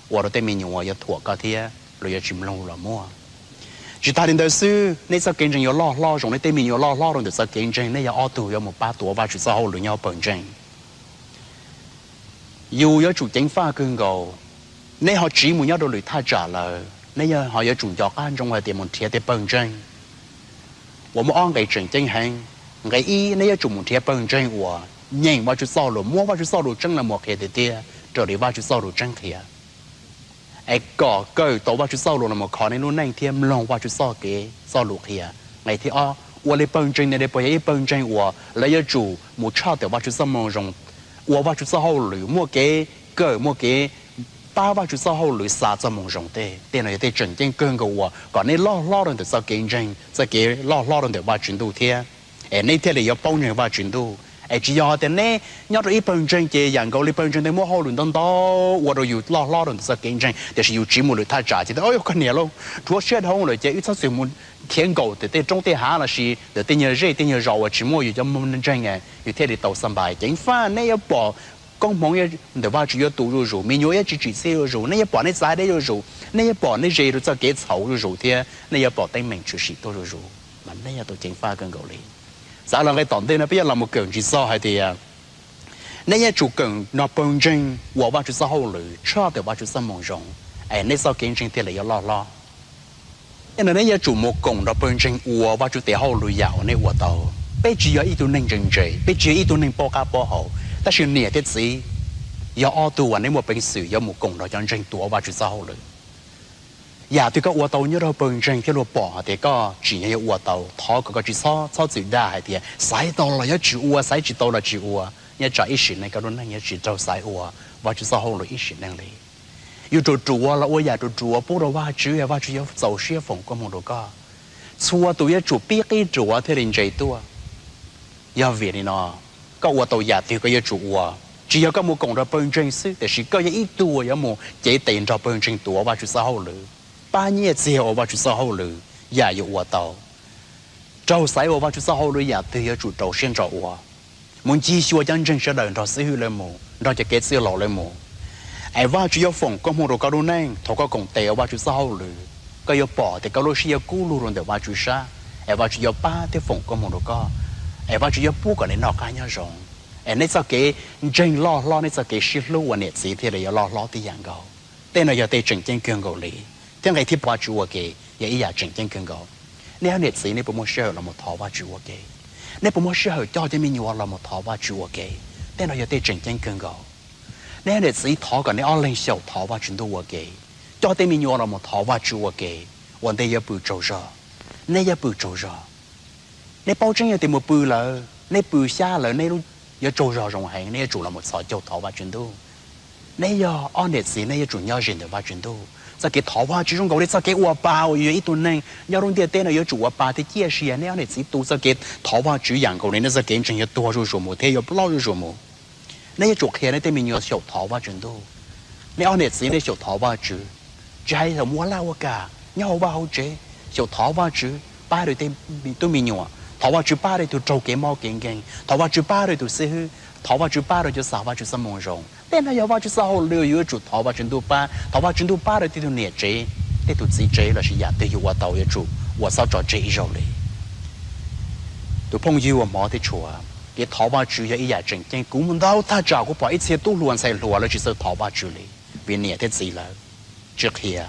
ua rau tej me nyuam yuav thuam koj thiab luag yuav tsis mloog los muaj. Tsis tas li ntawd xwb, nej txoj kev ntseeg yuav loj hlob zoo, nej tej me nyuam loj hlob rau ntawm txoj kev ntseeg, nej yog ob tug yuav mus pab tuav Vajtswv txoj hauj lwm nyob hauv pawg ntseeg. Yus yuav tsum ceev faj kawg nkaus. Nej ho tsiv mus nyob rau lwm thaj tsam lawm, nej ho yuav tsum nco qab ntsoov hais tias mus nrhiav tej pawg ntseeg uas muaj ob nqe tseem ceeb heev. Nqe ib, nej yuav tsum mus nrhiav pawg ntseeg uas nyeem Vajtswv txoj lus, muab Vajtswv txoj lus tseeb los mus qhia tiag tiag raws li Vajtswv txoj lus tseeb qhia, es kom kawm tau Vajtswv txoj lus los mus kho nej lub neej thiab mloog Vajtswv txoj kev txoj lus qhia. Nqe thib ob, ua li pawg ntseeg no puas yog ib pawg ntseeg uas lawv yuav tsum mus tshaj tawm Vajtswv txoj moo zoo, ua Vajtswv txoj hauj lwm, muaj kev kawm, muaj kev pab Vajtswv txoj hauj lwm xa txoj moo zoo tej. Tej no yog tej tseem ceeb kawg nkaus uas kom nej loj hlob rau ntawm txoj kev ntseeg, txoj kev loj hlob rau ntawm Vajtswv ntuj thiab, es nej thiaj li yuav paub ntseeg Vajtswv ntuj. Es tsis yog tias neb nyob rau ib pawg ntseeg ces yam nkaus li pawg ntseeg ntawd muaj hauj lwm ntau ntau ua rau yus loj hlob rau ntawm txoj kev ntseeg, tiam sis yus tsiv mus lwm thaj tsam ces tias, o, koj niam lauj, rhuav siab dhau lawm ces wb txhob txwm mus khiav nkaum ntawm tej roob tej hav los sis ntawm tej nyuag zej tej nyuag zos uas tsis muaj yus cov ntseeg, yus thiaj li tau xa npais. Ceev faj, nej yuav pom koob hmoov ntawm Vajtswv yuav tu zuj zus, me nyuam yuav tsis tsim txiaj zuj zus, nej yuav pom nej txav deb zuj zus, nej yuav pom nej ze rau txoj kev txhaum zuj zus thiab nej yuav pom teeb meem tshwm sim tuaj zuj zus, mas nej yuav tau ceev faj kawg nkaus li. Txav los nqe tom ntej no peb yuav los mus kawm ntsis txog hais tias nej yuav tsum kawm nrog pawg ntseeg ua Vajtswv txoj hauj lwm tshaj tawm Vajtswv txoj moo zoo, es nej txoj kev ntseeg thiaj li yuav loj hlob. Tej no nej yuav tsum mus koom nrog pawg ntseeg ua Vajtswv tes hauj lwm yam uas nej ua tau. Peb tsis yog ib tug neeg ntse ntse, peb tsis yog ib tug neeg paub qab paub hau, tab sis niam thiab txiv yog ob tug uas nej muaj peev xwm yuav mus koom nrog cov ntseeg tuav Vajtswv txoj hauj lwm. Yam twg koj ua tau nyob rau pawg ntseeg thiab luag pom hais tias koj tsim nyog yuav ua tau, thov kom koj tsis txhob txhob txwm dag hais tias xaiv tau los yuav tsum ua, xaiv tsis tau los tsis ua. Nyob tsam ib sim neej koj lub neej yuav tsis raug xaiv ua Vajtswv txoj hauj lwm ib sim neej li. Yus ruam ruam los ua yam ruam ruam pub rau Vajtswv, Vajtswv yuav txaus siab foom koob hmoov rau koj. Txhua tus yuav tsum pib qib ruam thiaj li ntse tuaj. Yog vim li no, koj ua tau yam twg koj yuav tsum ua. Tsis yog koj mus koom nrog pawg ntseeg xwb, tiam sis koj yog ib tug uas yuav mus cev tes nrog pawg ntseeg tuav Vajtswv txoj hauj lwm, pab nyiaj txiag ua Vajtswv txoj hauj lwm. Yam yuav ua tau, raug xaiv ua Vajtswv txoj hauj lwm, yam twg yuav tsum rau siab ntso ua. Mus ncig xyuas cov ntseeg sawv daws nrog xib hwb lawv mus, nrog cov kev txwj laus lawv mus, es Vajtswv yuav foom koob hmoov rau koj lub neej. Thaum koj koom tes ua Vajtswv txoj hauj lwm, koj yuav pom tias koj lub siab yuav kub lug rau ntawm Vajtswv sab, es Vajtswv yuav pab thiab foom koob hmoov rau koj, es Vajtswv yuav pub kom nej noj qab nyob zoo, es nej txoj kev ntseeg loj hlob, nej txoj kev sib hlub ua niam txiv thiaj li yuav loj hlob tib yam nkaus. Tej no yog tej tseem ceeb kawg nkaus li. Thiab nqe thib peb, Vajtswv ua ke yog ib yam tseem ceeb kawg nkaus. Nej ob niam txiv nej puas muaj sij hawm los mus thov Vajtswv ua ke? Nej puas muaj sij hawm coj cov me nyuam los mus thov Vajtswv ua ke? Tej no yog tej tseem ceeb kawg nkaus. Nej ob niam txiv thov kom nej ob leeg xyaum thov Vajtswv ntuj ua ke, coj tej me nyuam los mus thov Vajtswv ua ke, ua ntej yuav pw tsaug zog. Nej yuav pw tsaug zog. Nej paub tseeb yog tias mus pw lawm, nej pw xyab lawm, nej yuav tsaug zog zoo heev, nej yuav tsum los mus txhos caug thov Vajtswv ntuj. Nej yog ob niam txiv nej yuav tsum nyob ze ntawm Vajtswv ntuj. Txoj kev thov Vajtswv zoo nkaus li txoj kev ua pa uas yus yog ib tug neeg nyob rau ntiaj teb no yuav tsum ua pa thiab ciaj sia. Nej ob niam txiv tu txoj kev thov Vajtswv yam nkaus li nej txoj kev ntseeg yuav tuag zuj zus mus thiab yuav plaub zuj zus mus. Nej yuav tsum qhia nej tej me nyuam xyaum thov Vajtswv ntuj. Nej ob niam txiv nej xyaum thov Vajtswv, tsis hais xyaum mus ua laj ua kam, nyob hauv vaj hauv tsev, xyaum thov Vajtswv pab rau tej tub me nyuam, thov Vajtswv pab rau tus raug kev mob kev nkeeg, thov Vajtswv pab rau tus xib hwb, thov Vajtswv pab rau cov xav Vajtswv txoj moo zoo. Tej no yog Vajtswv txoj hauj lwm, yus yuav tsum thov Vajtswv ntuj pab, thov Vajtswv ntuj pab rau tej tug niam tsev, tej tug txiv tsev lossis yam twg yus ua tau yuav tsum ua, txhob tso tseg ib zaug li. Tus phooj ywg uas hmov thiab tshua, kev thov Vajtswv yog ib yam tseem ceeb. Kuv mus ntau thaj tsam kuv pom ib txhia tub hluas ntxhais hluas lawv tsis txawj thov Vajtswv li, vim niam thiab txiv lawv tsis qhia.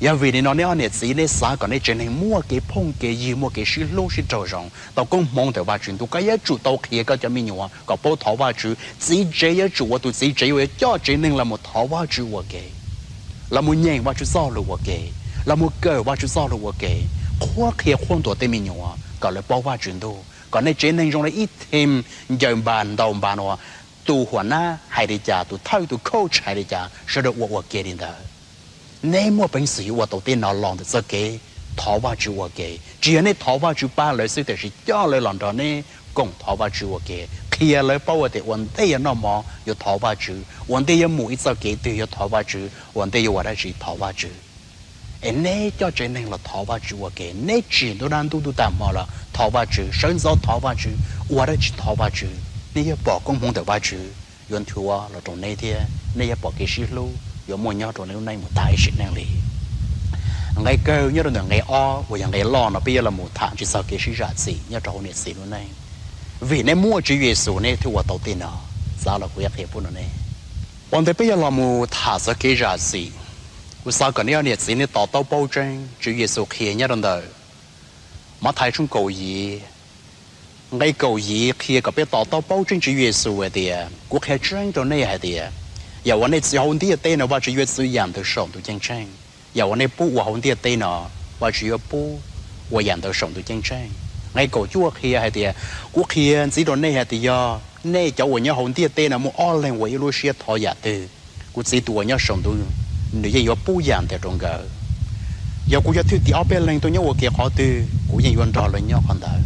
Yog vim li no nej ob niam txiv nej xav kom nej tsev neeg muaj kev phooj kev ywg, muaj kev sib hlub sib raug zoo, tau koob hmoov ntawm Vajtswv ntuj, koj yuav tsum tau qhia koj cov me nyuam kom paub thov Vajtswv. Txiv tsev yuav tsum ua tus txiv tsev uas yuav coj tsev neeg los mus thov Vajtswv ua ke, los mus nyeem Vajtswv txoj lus ua ke, los mus kawm Vajtswv txoj lus ua ke, qhuab qhia qhuab ntuas tej me nyuam kom lawv paub Vajtswv ntuj, kom nej tsev neeg zoo li ib team ncaws npas ntaus npas uas tus huam nab hais li cas, tus thawj tus coach hais li cas sawv daws ua ua ke li ntawd. Nej muaj peev xwm yuav ua tau tej no los ntawm txoj kev thov Vajtswv ua ke. Tsis yog nej thov Vajtswv pab lawv xwb, tiam sis coj lawv los nrog nej koom thov Vajtswv ua ke. qhia lawv paub tias ua ntej yuav noj mov yuav thov Vajtswv, ua ntej yuav mus ib txoj kev twg yuav thov Vajtswv, ua ntej yuav ua dab tsi thov Vajtswv. Es neb coj tsev neeg los thov Vajtswv ua ke, neb tsim ntuj dab ntuj tag hmo los thov Vajtswv, sawv ntxov thov Vajtswv, ua dab tsi thov Vajtswv, neb yuav pom koob hmoov ntawm Vajtswv yuav nchuav los rau neb thiab neb yuav pom kev sib hlub yuav muaj nyob rau neb lub neej mus tag ib sim neej li. Nqe kawg nyob rau ntawm nqe ob uas yog nqe loj no peb yuav los mus tham tsis txog kev sib zam txim nyob rau hauv niam txiv lub neej. Vim nej muaj Tswv Yexus nej thiaj ua tau tej no. Xav los kuv yuav qhia pub rau nej. Ua ntej peb yuav los mus tham txog kev zam txim, kuv xav kom nej ob niam txiv nej to taub paub tseeb Tswv Yexus qhia nyob rau ntawm Mathais tshooj kaum yim, nqe kaum yim qhia kom peb to taub paub tseeb Tswv Yexus hais tias, kuv qhia tseeb rau nej hais tias, yam uas nej txi hauv ntiaj teb no Vajtswv yuav txi yam ntawd saum ntuj ceeb tsheej, yam uas nej pub ua hauv ntiaj teb no Vajtswv yuav pub ua yam ntawd saum ntuj ceeb tsheej. Nqe kaum cuaj qhia hais tias, kuv qhia ntxiv rau nej hais tias yog nej cov uas nyob hauv ntiaj teb no muaj ob leeg ua ib lub siab thov yam twg, kuv Txiv tus uas nyob saum ntuj nws yeej yuav pub yam ntawd rau nkawd. Yog kuv yog thwj tim ob peb leeg tuaj nyob ua ke qhov twg kuv yeej yuav nrog lawv nyob qhov ntawd.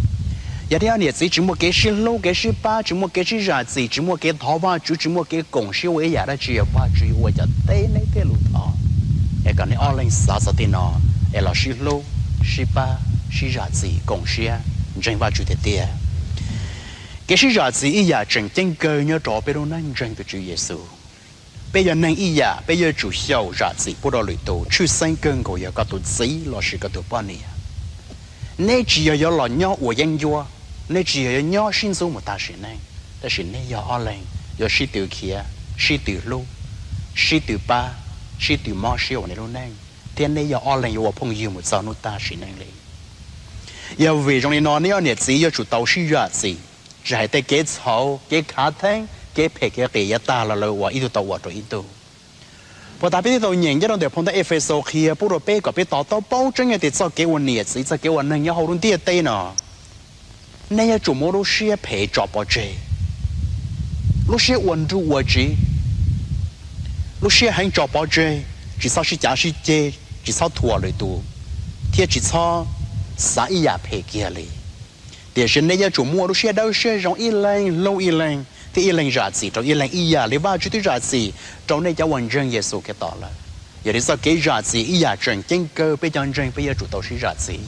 Yog nej ob niam txiv tsis muaj kev sib hlub kev sib pab, tsis muaj kev sib zam txim, tsis muaj kev thov Vajtswv, tsis muaj kev koom siab ua ib yam dab tsi, Vajtswv yuav ua cov teb neb tej lus thov. Es kom nej ob leeg xav txog tej no es los sib hlub, sib pab, sib zam txim, koom siab, ntseeg Vajtswv tiag tiag. Kev sib zam txim ib yam tseem ceeb kawg nyob rau peb lub neej ntseeg tus Tswv Yexus. Peb yog neeg ib yam, peb yuav tsum xyaum zam txim pub rau lwm tus, tshwj xeeb kawg nkaus yog koj tus txiv lossis koj tus poj niam. Neb tsis yog yuav los nyob ua yeeb ncuab, neb tsis yog yuav nyob sib ntxub mus tag sim neej, tab sis neb yog ob leeg yuav sib tw khiav, sib tw hlub, sib tw pab, sib tw mob siab ua nej lub neej, thiab neb yog ob leeg yuav ua phooj ywg mus txog hnub tag sim neej li. Yog vim zoo li no neb ob niam txiv yuav tsum tau sib zam txim, tsis hais tej kev txhaum, kev khav theeb, kev phem kev qias yav tag los lawv ua ib tug tau ua rau ib tug. Puas tas peb thiaj tau nyeem nyob rau ntawm phau ntawv Efexus qhia pub rau peb kom peb to taub paub tseeb tias txoj kev ua niam txiv, txoj kev ua neeg nyob hauv lub ntiaj teb no, nej yuav tsum muab lub siab phem tso pov tseg, lub siab ua nruj ua tsiv, lub siab heev tso pov tseg, tsis txhob sib cav sib ceg, tsis txhob thuam lwm tus, thiab tsis txhob xav ib yam phem kiag li. Tiam sis nej yuav tsum muaj lub siab dawb siab zoo, ib leeg hlub ib leeg thiab ib leeg zam txim rau ib leeg ib yam li Vajtswv twb zam txim rau nej cov uas ntseeg Yexus Khetos lawm. Yog li txoj kev zam txim ib yam tseem ceeb kawg peb cov ntseeg peb yuav tsum tau sib zam txim.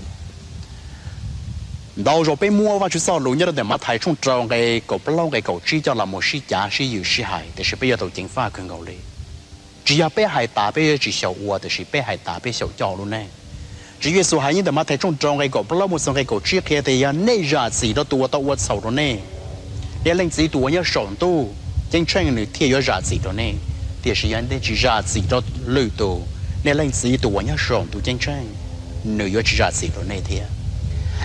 Ntau zaus peb muab Vajtswv txoj lus nyob rau ntawm Mathais tshooj rau nqe kaum plaub nqe kaum tsib coj los mus sib cav sib yws sib hais, tiam sis peb yuav tau ceev faj kawg nkaus li. Tsis yog peb hais tas peb yuav tsis xyaum ua, tiam sis peb hais tas peb xyaum coj lub neej. Tswv Yexus hais nyob ntawm Mathais tshooj rau nqe kaum plaub mus txog nqe kaum tsib qhia tias yog nej zam txim rau tus uas tau ua txhaum rau nej, nej Leej Txiv tus uas nyob saum ntuj ceeb tsheej nws thiaj yuav zam txim rau nej. Tiam sis yog nej tsis zam txim rau lwm tus, nej Leej Txiv tus uas nyob saum ntuj ceeb tsheej nws yuav tsis zam txim rau nej thiab.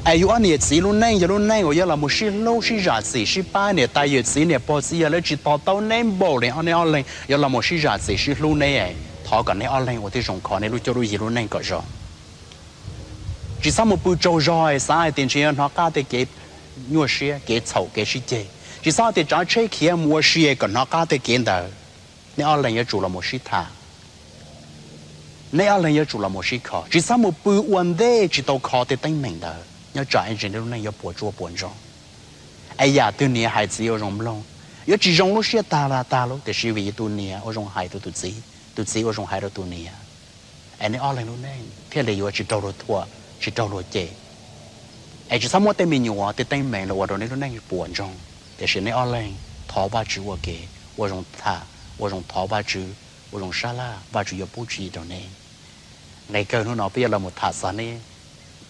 Es yus ob niam txiv lub neej yog lub neej uas yuav los mus sib hlub sib zam txim sib pab, niam tais yawm txiv niam pog txiv yawg lawv tsis to taub neb npaum li, ob neb ob leeg yuav los mus sib zam txim sib hlub neb, thov kom neb ob leeg ua tib zoo kho neb lub cuab lub yig lub neej kom zoo. Tsis txhob mus pw tsaug zog xav hais tias ntshe yuav hnov qab tej kev nyuaj siab kev txhaum kev sib ceg. Tsis txhob tias tsav tsheb khiav mus ua si kom hnov qab tej kev ntawd. Neb ob leeg yuav tsum los mus sib tham, neb ob leeg yuav tsum los mus sib kho. Tsis txhob mus pw ua ntej tsis tau kho tej teeb meem ntawd, nyob tsam ib ntsis neb lub neej yuav puas tsuaj puas ntsoog. Es yam twg niam hais txiv ua zoo mloog, yuav tsis zoo lub siab tag los tag lub, tiam sis vim yus tus niam ua zoo hais rau tus txiv, tus txiv ua zoo hais rau tus niam, es neb ob leeg lub neej thiaj li yuav tsis raug luag thuam tsis raug luag cem. Es tsis txhob muab tej me nyuam tej teeb meem los ua rau neb lub neej puas ntsoog, tiam sis neb ob leeg thov Vajtswv ua ke, ua zoo tham, ua zoo thov Vajtswv, ua zoo sab laj, Vajtswv yuav pub tswv yim rau neb. Nqe kawg hnub no peb yuav los mus tham txog neb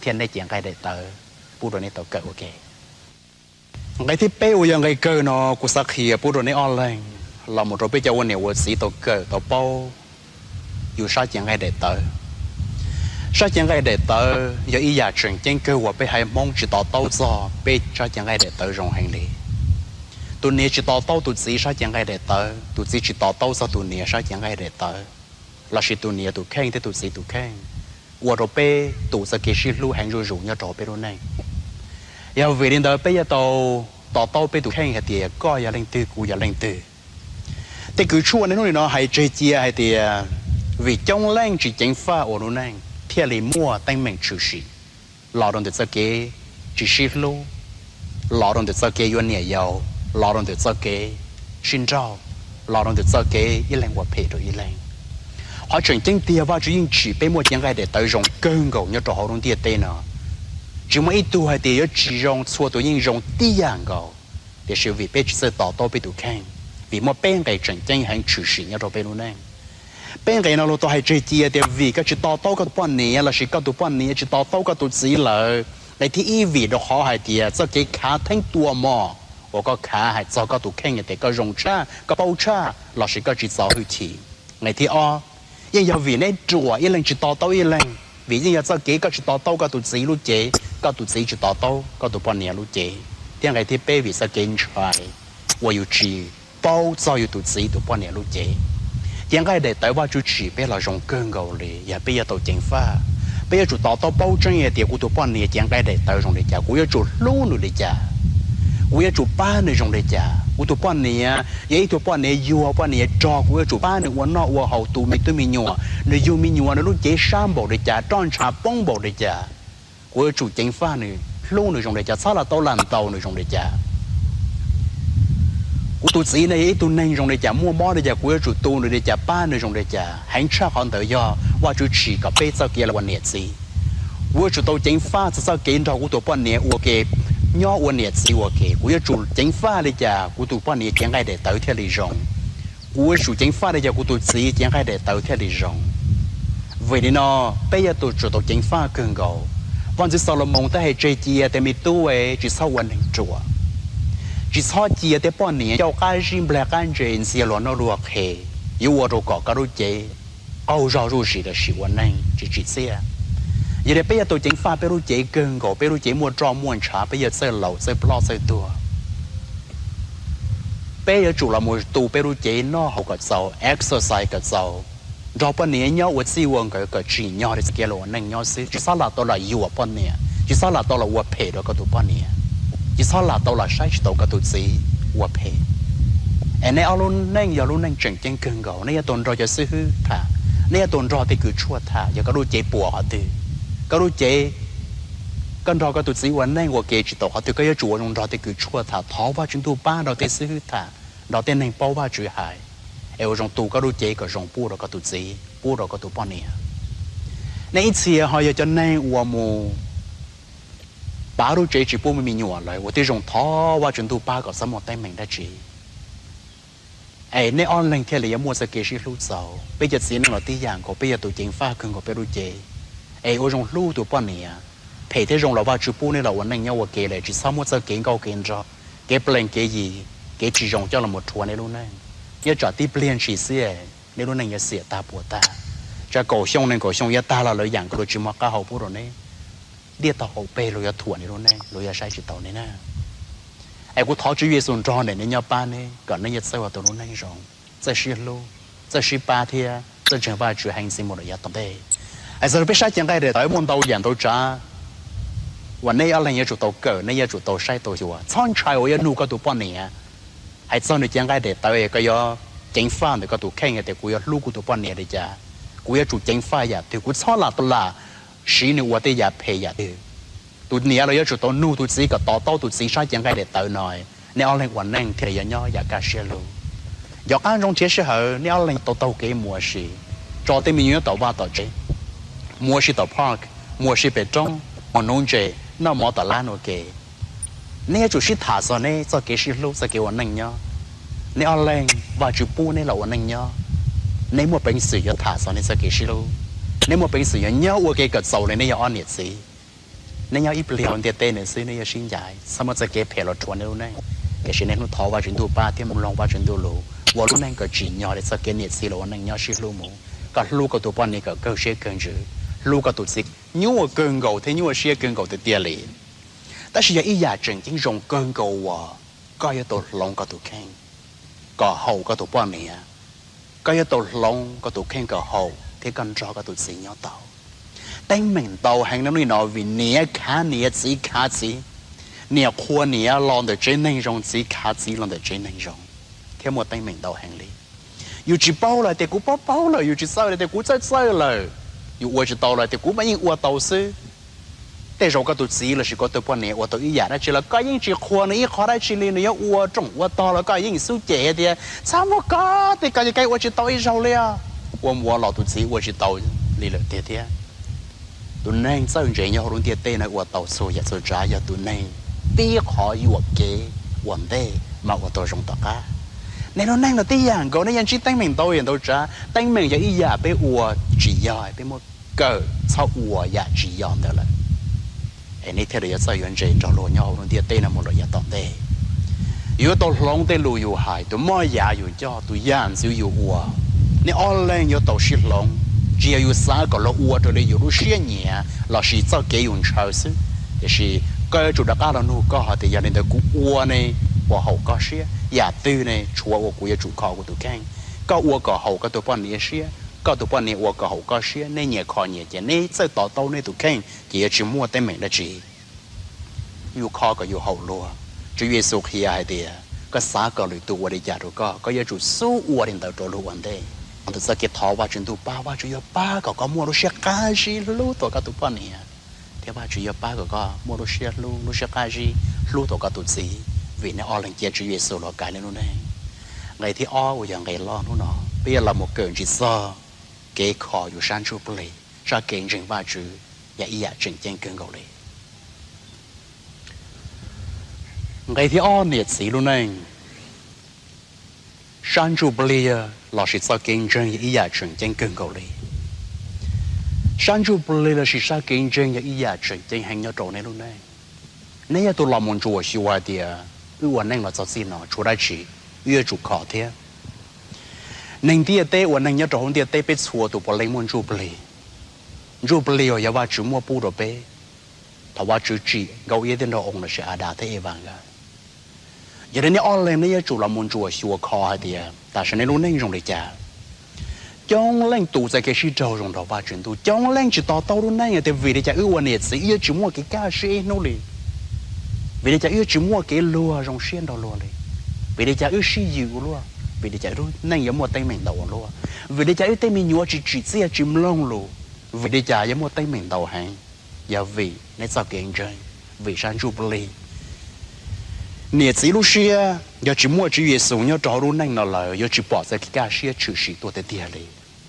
thiab neb cev nqaij daim tawv pub rau neb tau kawm ua ke. Nqe thib peb uas yog nqe kawg no kuv xav qhia pub rau neb ob leeg los mus rau peb cov ua niam ua txiv tau kawm tau paub yus sab cev nqaij daim tawv. Sab cev nqaij daim tawv yog ib yam tseem ceeb kawg uas peb haiv Hmoob tsis to taub txog peb sab cev nqaij daim tawv zoo heev li. Tus niam tsis to taub tus txiv sab cev nqaij daim tawv, tus txiv tsis to taub txog tus niam sab cev nqaij daim tawv, lossis tus niam tus kheej thiab tus txiv tus kheej, ua rau peb tus txoj kev sib hlub heev zuj zus nyob rau peb lub neej. Yog vim li ntawd peb yuav tau to taub peb tus kheej hais tias koj yog leej twg kuv yog leej twg. Tej kws tshuaj niaj hnub nim no hais tseg cia hais tias vim coob leej tsis ceev faj ua lub neej thiaj li muaj teeb meem tshwm sim los rau ntawm txoj kev tsis sib hlub, los rau ntawm txoj kev yuav niam yau, los rau ntawm txoj kev sib nrauj, los rau ntawm txoj kev ib leeg ua phem rau ib leeg. Qhov tseem ceeb tiag Vajtswv yeej tsim peb muaj cev nqaij daim tawv zoo kawg nkaus nyob rau hauv lub ntiaj teb no. Tsis muaj ib tug hais tias yuav tsis zoo, txhua tus yeej zoo tib yam nkaus. Tiam sis vim peb tsis txawj to taub peb tus kheej, vim muaj peb nqe tseem ceeb heev tshwm sim nyob rau peb lub neej. Peb nqe no luag tau hais tseg cia tias vim koj tsis to taub koj tus poj niam lossis koj tus poj niam tsis to taub koj tus txiv lawm. Nqe thib ib, vim rau qhov hais tias txoj kev khav theeb tua mom uas koj khav hais txog koj tus kheej tias koj zoo tshaj, koj paub tshaj lossis koj tsis txo hwj chim. Nqe thib ob, yeej yog vim neb ruam ib leeg tsis to taub ib leeg, vim yeej yog txoj kev koj tsis to taub koj tus txiv lub cev, koj tus txiv tsis to taub koj tus poj niam lub cev. Thiab nqe thib peb, vim txoj kev ntshai uas yus tsis paub txog yus tus txiv tus poj niam lub cev. Cev nqaij daim tawv Vajtswv tsim peb los zoo kawg nkaus li yog peb yuav tau ceev faj. Peb yuav tsum to taub paub tseeb hais tias kuv tus poj niam cev nqaij daim tawv zoo li cas, kuv yuav tsum hlub nws li cas, kuv yuav tsum pab nws zoo li cas. Kuv tus poj niam yog ib tug poj niam yuag, poj niam rog, kuv yuav tsum pab nws ua noj ua haus, tu me tub me nyuam, nws yug me nyuam nws lub cev sab npaum li cas, roj ntsha poob npaum li cas, kuv yuav tsum ceev faj nws, hlub nws zoo li cas, txhob lam tau lam ntaus nws zoo li cas. Kuv tus txiv no yog ib tug neeg zoo li cas, muaj mob li cas, kuv yuav tsum tu nws li cas, pab nws zoo li cas. Heev tshaj qhov ntawd yog Vajtswv tsim kom peb txoj kev los ua niam txiv. Kuv yuav tsum tau ceev faj txog txoj kev nrog kuv tus poj niam ua ke, nyob ua niam txiv ua ke. Kuv yuav tsum ceev faj li cas kuv tus poj niam cev nqaij daim tawv thiaj li zoo. Kuv yuav tsum ceev faj li cas kuv tus txiv cev nqaij daim tawv thiaj li zoo. Vim li no, peb yuav tsum tau ceev faj kawg nkaus. Vaj ntxwv Xalumoos twb hais tseg cia tias me tub, tsis txhob ua neeg ruam, tsis txhob cia tej poj niam ncauj qab zib nplaig qab ntse ntxias luag noj luag qhes, yuav ua rau kom koj lub cev qaug zog zuj zus los sis ua neeg tsis tsim txiaj. Yog li peb yuav tau ceev faj peb lub cev kawg nkaus, peb lub cev muaj roj muaj ntshav, peb yuav txawj laus txawj ploj txawj tuag. Peb yuav tsum los mus tu peb lub cev, noj haus kom txaus, exercise kom txaus, nrog poj niam nyob ua txij ua nkawm kom tsim nyog li txoj kev los ua neej nyob xwb. Tsis txhob lam tau lam yuam poj niam, tsis txhob lam tau lam ua phem rau koj tus poj niam, tsis txhob lam tau lam saib tsis taus koj tus txiv ua phem. Es nej ob lub neej yog lub neej tseem ceeb kawg nkaus, nej yuav tau nrog cov xib hwb tham, nej yuav tau nrog tej kws tshuaj tham. Yog koj lub cev puas qhov twg, koj lub cev, koj nrog koj tus txiv ua neej ua ke tsis tau qhov twg, koj yuav tsum ua zoo nrog tej kws tshuaj tham, thov Vajtswv ntuj pab nrog tej xib hwb tham, nrog tej neeg paub Vajtswv hais, es ua zoo tu koj lub cev kom zoo pub rau koj tus txiv, pub rau koj tus poj niam. Nej ib txhia ho yog cov neeg uas mus pav lub tsev tsis pub me me nyuam lawm, ua tib zoo thov Vajtswv ntuj pab kom txhob muaj teeb meem dab tsi, es nej ob leeg thiaj li yuav muaj txoj kev sib hlub txaus. Peb cov txiv neej los tib yam nkaus, peb yuav tau ceev faj kawg nkaus peb lub cev, es ua zoo hlub tus poj niam. Phem thiab zoo los Vajtswv pub nej los ua neej nyob ua ke lawm, tsis txhob muab txoj kev nkauj kev nrog, kev plees kev yig, kev tsis zoo coj los rhuav nej lub neej. Nyob tsam tib pliag ntshis xwb nej lub neej yuav xiam tag puas tag. Tsam kaum xyoo nees nkaum xyoo yuav tag los lawv yam nkaus, luag tsis muaj qab hau pub rau neb. Diaj tau hauv pes luag yuav thuam nej lub neej, luag yuav saib tsis taus nej na. Es kuv thov Tswv Yexus nrog nraim nej nyob pab neb kom neb yuav txawj ua tau lub neej zoo, txawj sib hlub, txawj sib pab thiab txawj ntseeg Vajtswv heev ntxiv mus rau yav tom ntej. Es txog peb sab cev nqaij daim tawv muaj ntau yam ntau tsav uas neb ob leeg yuav tsum tau kawm, neb yuav tsum tau saib tau xyuas. Txhob ntshai uas yuav nug koj tus poj niam hais txog nws cev nqaij daim tawv, koj yuav ceev faj ntawm koj tus kheej hais tias kuv yuav hlub kuv tus poj niam li cas, kuv yuav tsum ceev faj yam twg, kuv txhob lam tau lam siv nws ua tej yam phem yam twg. Tus niam los yuav tsum tau nug tus txiv kom to taub tus txiv sab cev nqaij daim tawv no, nej ob leeg ua neej thiaj li yuav nyob yam kaj siab lug. Nco qab ntsoov nrhiav sij hawm nej ob leeg tau taug kev mus ua si, tso tej me nyuam nyob tom vaj tom tsev, mus ua si tom park, mus ua si pem roob, mus nuv ntses, noj mov tom lab ua ke. Nej yuav tsum sib tham txog neb txoj kev sib hlub, txoj kev ua neej nyob. Nej ob leeg Vajtswv pub neb los ua neej nyob, nej muaj peev xwm yuav tham txog nej txoj kev sib hlub. Nej muaj peev xwm yuav nyob ua ke kom txaus li nej yog ob niam txiv. Nej nyob ib pliag hauv ntiaj teb no xwb, nej yuav sib ncaim, txhob muab txoj kev phem los rhuav nej lub neej. Tiam sis nej hnub thov Vajtswv ntuj pab thiab mloog Vajtswv ntuj lus, ua lub neej kom tsim nyog li txoj kev niam txiv los ua neej nyob sib hlub mus. Koj hlub koj tus poj niam kom kawg siab kawg ntsws, hlub koj tus txiv nyuaj kawg nkaus thiab nyuaj siab kawg nkaus tiag tiag li. Tab sis yog ib yam tseem ceeb zoo kawg nkaus uas koj yuav tau hloov koj tus kheej kom haum koj tus poj niam. Koj yuav tau hloov koj tus kheej kom haum thiab koj nrog koj tus txiv nyob tau. Teeb meem ntau heev no li no vim niam khav niam, txiv khav txiv, niam qhuas niam los ntawm tsev neeg zoo, txiv khav txiv los ntawm tsev neeg zoo, thiab muaj teeb meem ntau heev li. Yus tsis paub lawm tias kuv paub paub lawm, yus tsis txawj lawm tias kuv txawj txawj lawm, yus ua tsis tau lawm tias kuv mas yeej ua tau xwb. Tej zaum koj tus txiv lossis koj tus poj niam ua tau ib yam dab tsi los koj yeej tsis qhuas nws ib qho dab tsi li, nws yuav ua rooj ua tog los koj yeej xub cem tias txhob muab koj tej ko ces koj ua tsis tau ib zaug li os. Ua mus ua los tus txiv ua tsis tau li lawm tiag thiab. Tus neeg txawj ntse nyob hauv lub ntiaj teb no ua tau txhua yam txhua tsav yog tus neeg tib qhov yuam kev ua ntej mas ua tau zoo tom qab. Nej lub neej los tib yam nkaus, nej yeej ntsib teeb meem ntau yam ntau tsav. Teeb meem yog ib yam peb ua tsis yog, peb muab kawm txhob ua yam tsis yog ntawd lawm, es nej thiaj li yuav txawj yuav ntse nrog luag nyob hauv lub ntiaj teb no mus rau yav tom ntej. Yuav tau hloov tej lus yus hais, tus moj yam yus coj, tus yam ntxwv yus ua. Nej ob leeg yuav tau sib hloov, tsis yog yus xav kom luag ua raws li yus lub siab nyiam lossis txoj kev yus ntshaw xwb. Tiam sis koj yuav tsum rov qab los nug koj hais tias yog li ntawd kuv ua ne puas haum koj siab? Yam twg ne tshuav uas kuv yuav tsum kho kuv tus kheej? Koj ua kom haum koj tus poj niam siab, koj tus poj niam ua kom haum koj siab, nej nyias kho nyias ces nej txawj to taub nej tus kheej ces yuav tsis muaj teeb meem dab tsi. Yus kho kom yus haum luag. Tswv Yexus qhia hais tias koj xav kom lwm tus ua li cas rau koj, koj yuav tsum xub ua li ntawd rau luag ua ntej. Tus txoj kev thov Vajtswv ntuj pab, Vajtswv yuav pab kom koj muaj lub siab qab zib hlub tau koj tus poj niam, thiab Vajtswv yuav pab kom koj muaj lub siab hlub, lub siab qab zib hlub tau koj tus txiv, vim nej ob leeg cia Tswv Yexus los kaiv nej lub neej. Nqe thib ob uas yog nqe loj hnub no, peb yuav los mus kawm ntsis txog kev kho yus sab ntsuj plig, sab kev ntseeg Vajtswv yog ib yam tseem ceeb kawg nkaus li. Nqe thib ob, niam txiv lub neej, sab ntsuj plig lossis txoj kev ntseeg yog ib yam tseem ceeb kawg nkaus li. Sab ntsuj plig lossis sab kev ntseeg yog ib yam tseem ceeb heev nyob rau nej lub neej. Nej yog tus los mus ntsuam xyuas hais tias wb ua neej los txog txij no tshuav dab tsi wb yuav tsum kho thiab? Neeg ntiaj teb, ua neeg nyob rau hauv ntiaj teb peb txhua tus puav leej muaj ntsuj plig. Ntsuj plig uas yog Vajtswv muab pub rau peb thaum Vajtswv tsim Nkauj Iab thiab Nraug Oo lossis Adas thiab Evas nkawd. Yog li nej ob leeg nej yuav tsum los mus ntsuam xyuas kho hais tias tam sim no nej lub neej zoo li cas. Coob leej tu txoj kev sib raug zoo nrog Vajtswv ntuj, coob leej tsis to taub lub neej hais tias vim li cas wb ua niam txiv wb yuav tsis muaj kev kaj siab ib hnub li, vim li cas wb yuav tsis muaj kev luag zoo siab nrog luag li, vim li cas wb sib yws ua luaj, vim li cas wb lub neej yuav muaj teeb meem ntau ua luaj, vim li cas wb tej me nyuam tsis tsim txiaj tsis mloog lus, vim li cas yuav muaj teeb meem ntau heev. Yog vim nej txoj kev ntseeg, vim sab ntsuj plig. Niam txiv lub siab yog tsis muaj Tswv Yexus nyob rau hauv lub neej no lawm yuav tsis pom txoj kev kaj siab tshwm sim tuaj tiag tiag li.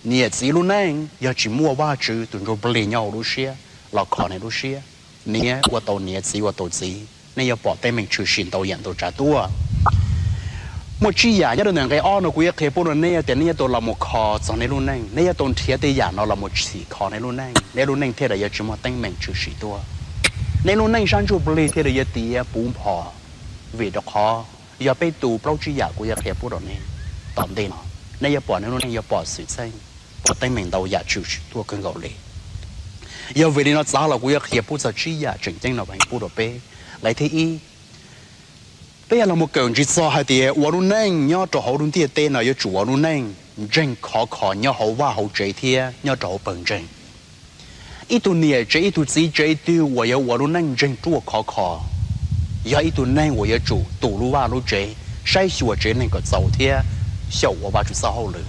Niam txiv lub neej yog tsis muaj Vajtswv tus ntsuj plig nyob hauv lub siab los kho nej lub siab, niam ua tau niam, txiv ua tau txiv, nej yuav pom teeb meem tshwm sim ntau yam ntau tsav tuaj. Muaj tsib yam nyob rau ntawm nqe ob no kuv yuav qhia pub rau nej tias nej yuav tau los mus kho txog nej lub neej, nej yuav tau nrhiav tej yam no los mus txhim kho nej lub neej, nej lub neej thiaj li yuav tsis muaj teeb meem tshwm sim tuaj. Nej lub neej sab ntsuj plig thiaj li yuav tiav puv npo, vim rau qhov yog peb tu plaub tsib yam kuv yuav qhia pub rau nej tom ntej no, nej yuav pom nej lub neej yuav pom xwm txheej, pom teeb meem ntau yam tshwm sim tuaj kawg nkaus li. Yog vim li no txav los kuv yuav qhia pub txog tsib yam tseem ceeb no heev pub rau peb. Nqe thib ib, peb yuav los mus kawm ntsis txog hais tias ua lub neej nyob rau hauv lub ntiaj teb no yuav tsum ua lub neej ntseeg khov kho nyob hauv vaj hauv tsev thiab nyob rau hauv pawg ntseeg. Ib tug niam tsev, ib tug txiv tsev twg uas yuav ua lub neej ntseeg ruaj khov kho, yog ib tug neeg uas yuav tsum tu lub vaj lub tsev, saib xyuas tsev neeg kom txaus thiab xyaum ua Vajtswv txoj hauj lwm.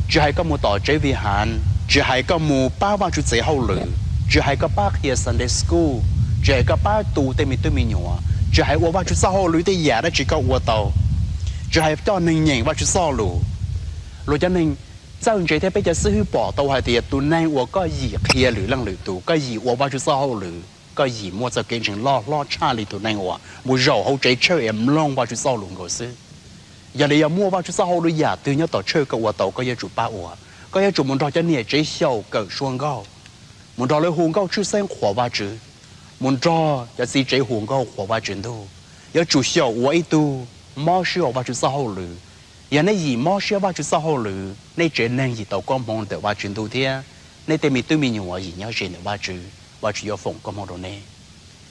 Tsis hais koj mus tom tsev vi hav, tsis hais koj mus pab Vajtswv txoj hauj lwm, tsis hais koj pab qhia Sunday school, tsis hais koj pab tu tej me tub me nyuam, tsis hais ua Vajtswv txoj hauj lwm tej yam dab tsi koj ua tau, tsis hais coj neeg nyeem Vajtswv txoj lus. Luag cov neeg txawj ntse thiab peb cov xib hwb pom tau hais tias tus neeg uas koj yim qhia lwm leej lwm tus, koj yim ua Vajtswv txoj hauj lwm, koj yim muaj txoj kev ntseeg loj hlob tshaj li tus neeg uas mus zaum hauv tsev church es mloog Vajtswv txoj lus nkaus xwb. Yog li yog muaj Vajtswv txoj hauj lwm yam twg nyob tom church koj ua tau koj yuav tsum pab ua. Koj yuav tsum mus nrog cov niam tsev xyaum kawm suab nkauj, mus nrog lawv hu nkauj tshwj xeeb qhuas Vajtswv, mus nrog cov txiv tsev hu nkauj qhuas Vajtswv ntuj. Yuav tsum xyaum ua ib tug mob siab ua Vajtswv txoj hauj lwm. Yog nej yim mob siab Vajtswv txoj hauj lwm, nej tsev neeg yim tau koob hmoov ntawm Vajtswv ntuj thiab nej tej me tub me nyuam yim nyob ze ntawm Vajtswv, Vajtswv yuav foom koob hmoov rau nej.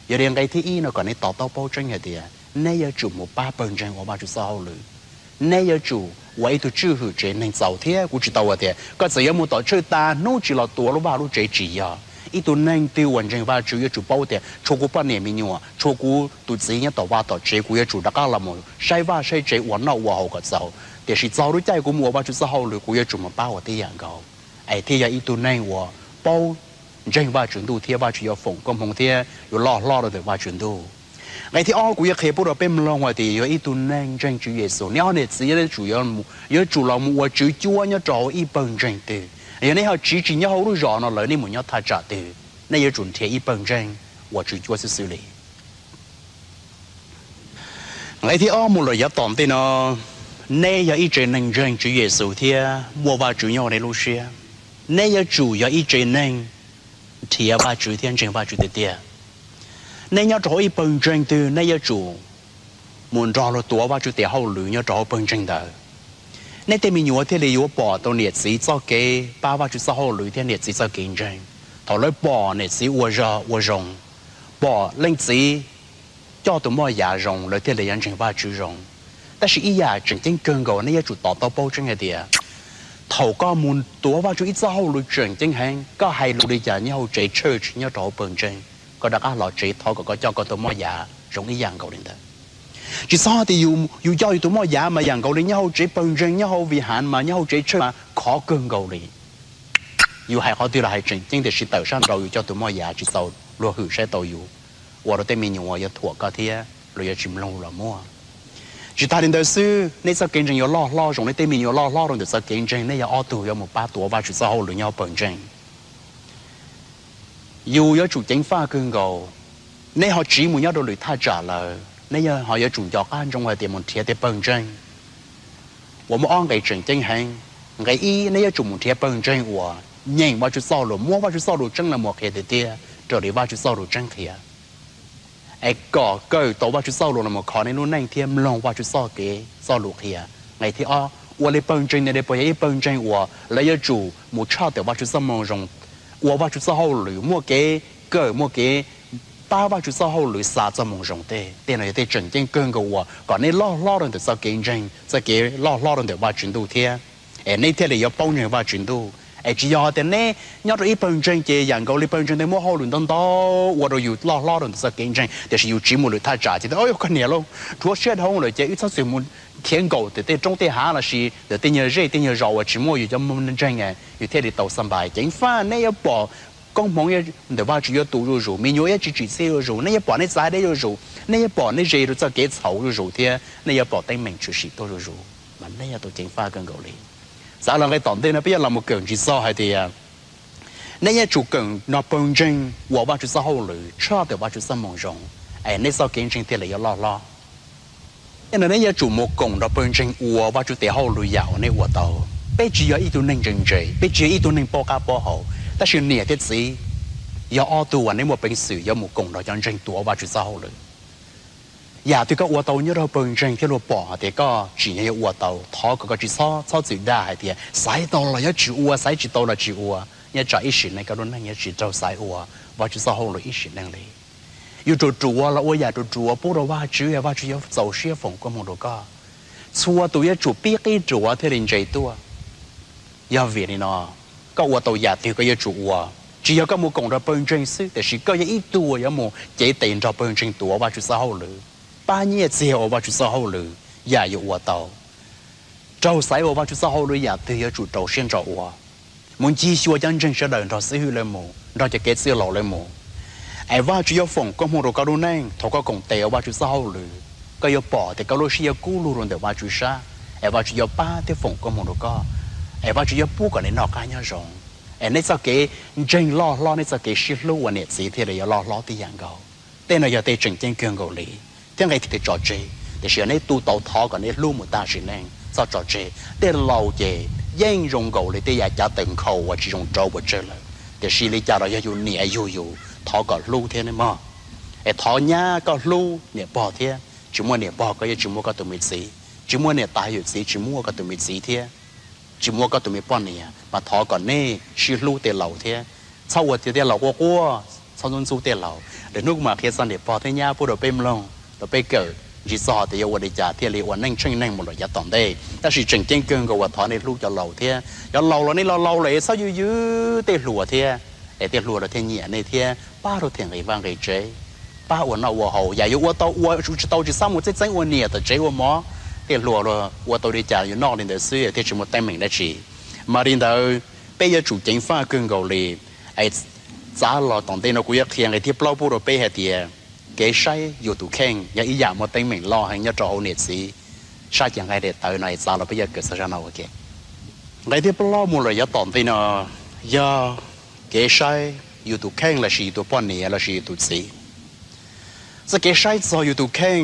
Yog li nqe thib ib no kom nej to taub paub tseeb hais tias nej yuav tsum mus pab pawg ntseeg ua Vajtswv txoj hauj lwm. Nej yuav tsum ua ib tug tswj hwm tsev neeg txaus thiab. Kuv tsis tau hais tias koj txawm yuav mus tom church tas hnub tsis los tuav lub vaj lub tsev, tsis yog. Ib tug neeg twg uas ntseeg Vajtswv yuav tsum paub tias tshuav kuv poj niam me nyuam, tshuav kuv tus txiv nyob tom vaj tom tsev, kuv yuav tsum rov qab los mus saib vaj saib tsev, ua noj ua haus kom txaus. Tiam sis txog lub caij kuv mus ua Vajtswv txoj hauj lwm kuv yuav tsum mus pab ua tib yam nkaus, es thiaj yog ib tug neeg uas paub ntseeg Vajtswv ntuj thiab Vajtswv yuav foom koob hmoov thiab yuav loj hlob rau ntawm Vajtswv ntuj. Nqe thib ob kuv yuav qhia pub rau peb mloog hais tias yog ib tug neeg ntseeg Tswv Yexus, nej ob niam txiv yuav tsum, yuav tsum los mus ua tswv cuab nyob rau hauv ib pawg ntseeg twg. Yog nej ho tsiv tsis nyob hauv lub zos no lawm, nej mus nyob thaj tsam twg, nej yuav tsum nrhiav ib pawg ntseeg ua tswv cuab xwb xwb li. Nqe thib ob mus lawm yav tom ntej no, nej yog ib tsev neeg ntseeg Tswv Yexus thiab muaj Vajtswv nyob hauv nej lub siab, nej yuav tsum yog ib tsev neeg nrhiav Vajtswv thiab ntseeg Vajtswv tiag tiag. Nej nyob rau hauv ib pawg ntseeg twg, nej yuav tsum mus nrog luag tuav Vajtswv tes hauj lwm nyob rau hauv pawg ntseeg ntawd. Nej tej me nyuam thiaj li yuav pom tau niam txiv txoj kev pab Vajtswv txoj hauj lwm thiab niam txiv txoj kev ntseeg. Thaum lawv pom niam txiv ua zog ua zoo, pom leej txiv coj tus moj yav zoo, lawv thiaj li yuav ntseeg Vajtswv zoo. Tab sis ib yam tseem ceeb kawg nkaus nej yuav tsum to taub paub tseeb hais tias, thaum koj mus tuav Vajtswv ib txoj hauj lwm tseem ceeb heev, koj hais lus li cas nyob hauv tsev church nyob rau hauv pawg ntseeg, koj rov qab los tsev thov kom koj coj koj tus moj yav zoo ib yam nkaus li ntawd. Tsis txhob tias yus coj yus tus moj yav mas yam nkaus li nyob hauv tsev pawg ntseeg, nyob hauv vij hav mas, nyob hauv tsev church mas khov kawg nkaus li. Yus hais qhov twg los hais tseem ceeb, tiam sis tawm sab nraud yus coj tus moj yav tsis txaus luag hwm saib tau yus, ua rau tej me nyuam yuav thuam koj thiab luag yuav tsis mloog los muaj. Tsis tas li ntawd xwb, nej txoj kev ntseeg yuav loj hlob zoo, nej tej me nyuam yuav loj hlob rau ntawm txoj kev ntseeg, nej yog ob tug yuav mus pab tuav Vajtswv txoj hauj lwm nyob hauv pawg ntseeg. Yus yuav tsum ceev faj kawg nkaus. Nej ho tsiv mus nyob rau lwm thaj tsam lawm, nej ho yuav tsum nco qab ntsoov hais tias mus nrhiav tej pawg ntseeg uas muaj ob nqe tseem ceeb heev. Nqe ib, nej yuav tsum mus nrhiav pawg ntseeg uas nyeem Vajtswv txoj lus, muab Vajtswv txoj lus tseeb los mus qhia tiag tiag raws li Vajtswv txoj lus tseeb qhia, es kom kawm tau Vajtswv txoj lus los mus kho nej lub neej thiab mloog Vajtswv txoj kev txoj lus qhia. Nqe thib ob, ua li pawg ntseeg no puas yog ib pawg ntseeg uas lawv yuav tsum mus tshaj tawm Vajtswv txoj moo zoo, ua Vajtswv txoj hauj lwm, muaj kev kawm, muaj kev pab Vajtswv txoj hauj lwm xa txoj moo zoo tej. Tej no yog tej tseem ceeb kawg nkaus uas kom nej loj hlob rau ntawm txoj kev ntseeg, txoj kev loj hlob rau ntawm Vajtswv ntuj thiab, es nej thiaj li yuav paub ntseeg Vajtswv ntuj. Es tsis yog tias nej nyob rau ib pawg ntseeg ces yam nkaus li pawg ntseeg ntawd muaj hauj lwm ntau ntau ua rau yus loj hlob rau ntawm txoj kev ntseeg, tiam sis yus tsiv mus lwm thaj tsam ces tias, Koj niam lauj, rhuav siab dhau lawm ces wb txhob txwm mus khiav nkaum ntawm tej roob tej hav los sis ntawm tej nyuag zej tej nyuag zos uas tsis muaj yus cov ntseeg, yus thiaj li tau xa npais. Ceev faj nej yuav pom koob hmoov ntawm Vajtswv yuav tu zuj zus, me nyuam yuav tsis tsim txiaj zuj zus, nej yuav pom nej txav deb zuj zus, nej yuav pom nej ze rau txoj kev txhaum zuj zus thiab nej yuav pom teeb meem tshwm sim tuaj zuj zus, mas nej yuav tau ceev faj kawg nkaus li. Xav los nqe tom ntej no peb yuav los mus kawm ntsis txog hais tias nej yuav tsum kawm nrog pawg ntseeg ua Vajtswv txoj hauj lwm tshaj tawm Vajtswv txoj moo zoo, es nej txoj kev ntseeg thiaj li yuav loj hlob. Yog li ntawd nej yuav tsum mus koom nrog pawg ntseeg ua Vajtswv tes hauj lwm yam uas nej ua tau. Peb tsis yog ib tug neeg ntse ntse, peb tsis yog ib tug neeg paub qab paub hau, tab sis niam thiab txiv yog ob tug uas nej muaj peev xwm yuav mus koom nrog cov ntseeg tuav Vajtswv txoj hauj lwm. Yam twg koj ua tau nyob rau pawg ntseeg thiab luag pom hais tias koj tsim nyog yuav ua tau, thov kom koj tsis txhob, txhob txwm dag hais tias xaiv tau los yuav tsum ua, xaiv tsis tau los tsis ua. Nyob tsam ib sim neej koj lub neej yuav tsis raug xaiv ua Vajtswv txoj hauj lwm ib sim neej li. Yus ruam ruam los ua yam ruam ruam pub rau Vajtswv, Vajtswv yuav txaus siab foom koob hmoov rau koj. Txhua tus yuav tsum pib qib ruam thiaj li ntse tuaj. Yog vim li no, koj ua tau yam twg koj yuav tsum ua. Tsis yog koj mus koom nrog pawg ntseeg xwb, tiam sis koj yog ib tug uas yuav mus cev tes nrog pawg ntseeg tuav Vajtswv txoj hauj lwm, pab nyiaj txiag ua Vajtswv txoj hauj lwm, yam yuav ua tau. Raug xaiv ua Vajtswv txoj hauj lwm yam twg yuav tsum rau siab ntso ua. Mus ncig xyuas cov ntseeg sawv daws nrog xib hwb lawv mus, nrog cov kev txwj laus lawv mus. Es Vajtswv yuav foom koob hmoov rau koj lub neej thaum koj koom tes ua Vajtswv txoj hauj lwm. Koj yuav pom tias koj lub siab yuav kub lug rau ntawm Vajtswv sab, es Vajtswv yuav pab thiab foom koob hmoov rau koj, es Vajtswv yuav pub kom nej noj qab nyob zoo, es nej txoj kev ntseeg loj hlob, nej txoj kev sib hlub ua niam txiv thiaj li yuav loj hlob tib yam nkaus. Tej no yog tej tseem ceeb kawg nkaus li, thiab nqe thiaj tso tseg. Tiam sis yog nej tu tau thov kom nej hlub mus tag sim neej, txhob tso tseg. Tej laus ces yeej zoo nkaus li tej yav cav tawm nkhaus uas tsis zoo rauv puas tsawg lawm, tiam sis li cas los yog yus niam yug yus, thov kom hlub thiab nej mog. Es thov nyab koj hlub niam pog thiab, tsis muaj niam pog koj yeej tsis muaj koj tus me txiv, tsis muaj niam tais yawm txiv tsis muaj koj tus me txiv thiab, tsis muaj koj tus me poj niam, mas thov kom nej sib hlub tej laus thiab. Txhob ua tias tej laus quaj quaj, txhob ntxub ntxub tej laus. Lwm hnub kuv mam qhia txog niam pog thiab nyab pub rau peb mloog, rau peb kawm ntsis txog tias yuav ua li cas thiaj li ua neej tsheej neeg mus lawm yav tom ntej. Tab sis tseem ceeb kawg nkaus uas thov nej hlub cov laus thiab. Cov laus los nej los laus lawm es txhob yws yws tej hluas thiab, es tej hluas los thiaj nyiam nej thiab pab rau them nqi vaj nqi tsev, pab ua noj ua haus. Yam yuav ua tau ua, tsis tau tsis txhob mus txeeb txeeb ua niam tom tsev ua mov. Tej hluas los ua tau li cas yuav noj li ntawd xwb thiaj tsis muaj teeb meem dab tsi. Mas li ntawd, peb yuav tsum ceev faj kawg nkaus li, es Txav los tom ntej no kuv yuav qhia nqe thib plaub pub rau peb hais tias kev saib yus tus kheej yog ib yam muaj teeb meem loj heev nyob rau hauv niam txiv sab cev nqaij daim tawv no. Txav los peb yuav kawm txog zaj no ua ke. Nqe thib plaub mus lawm yav tom ntej no yog kev saib yus tus kheej lossis yus tus poj niam lossis yus tus txiv. Txoj kev saib txog yus tus kheej,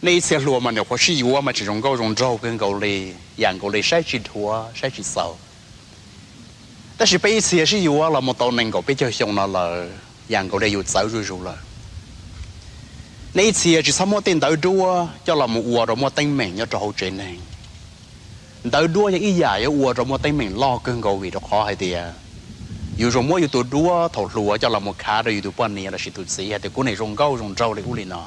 nej ib txhia hluas mas nyuam qhuav sib yuav mas tseem zoo nkauj zoo nraug kawg nkaus li, yam nkaus li saib tsis dhuav saib tsis txaus. Tab sis peb ib txhia sib yuav los mus tau nees nkaum peb caug xyoo no lawm, yam nkaus li yus txawv zuj zus lawm. Nej ib txhia tsis txhob muab tej ntawv duab coj los mus ua rau muaj teeb meem nyob rau hauv tsev neeg. Ntawv duab yog ib yam yuav ua rau muaj teeb meem loj kawg nkaus vim rau qhov hais tias yus zoo muab yus tus duab thaum hluas coj los mus khav rau yus tus poj niam lossis tus txiv hais tias kuv niam zoo nkauj zoo nraug li ub li no.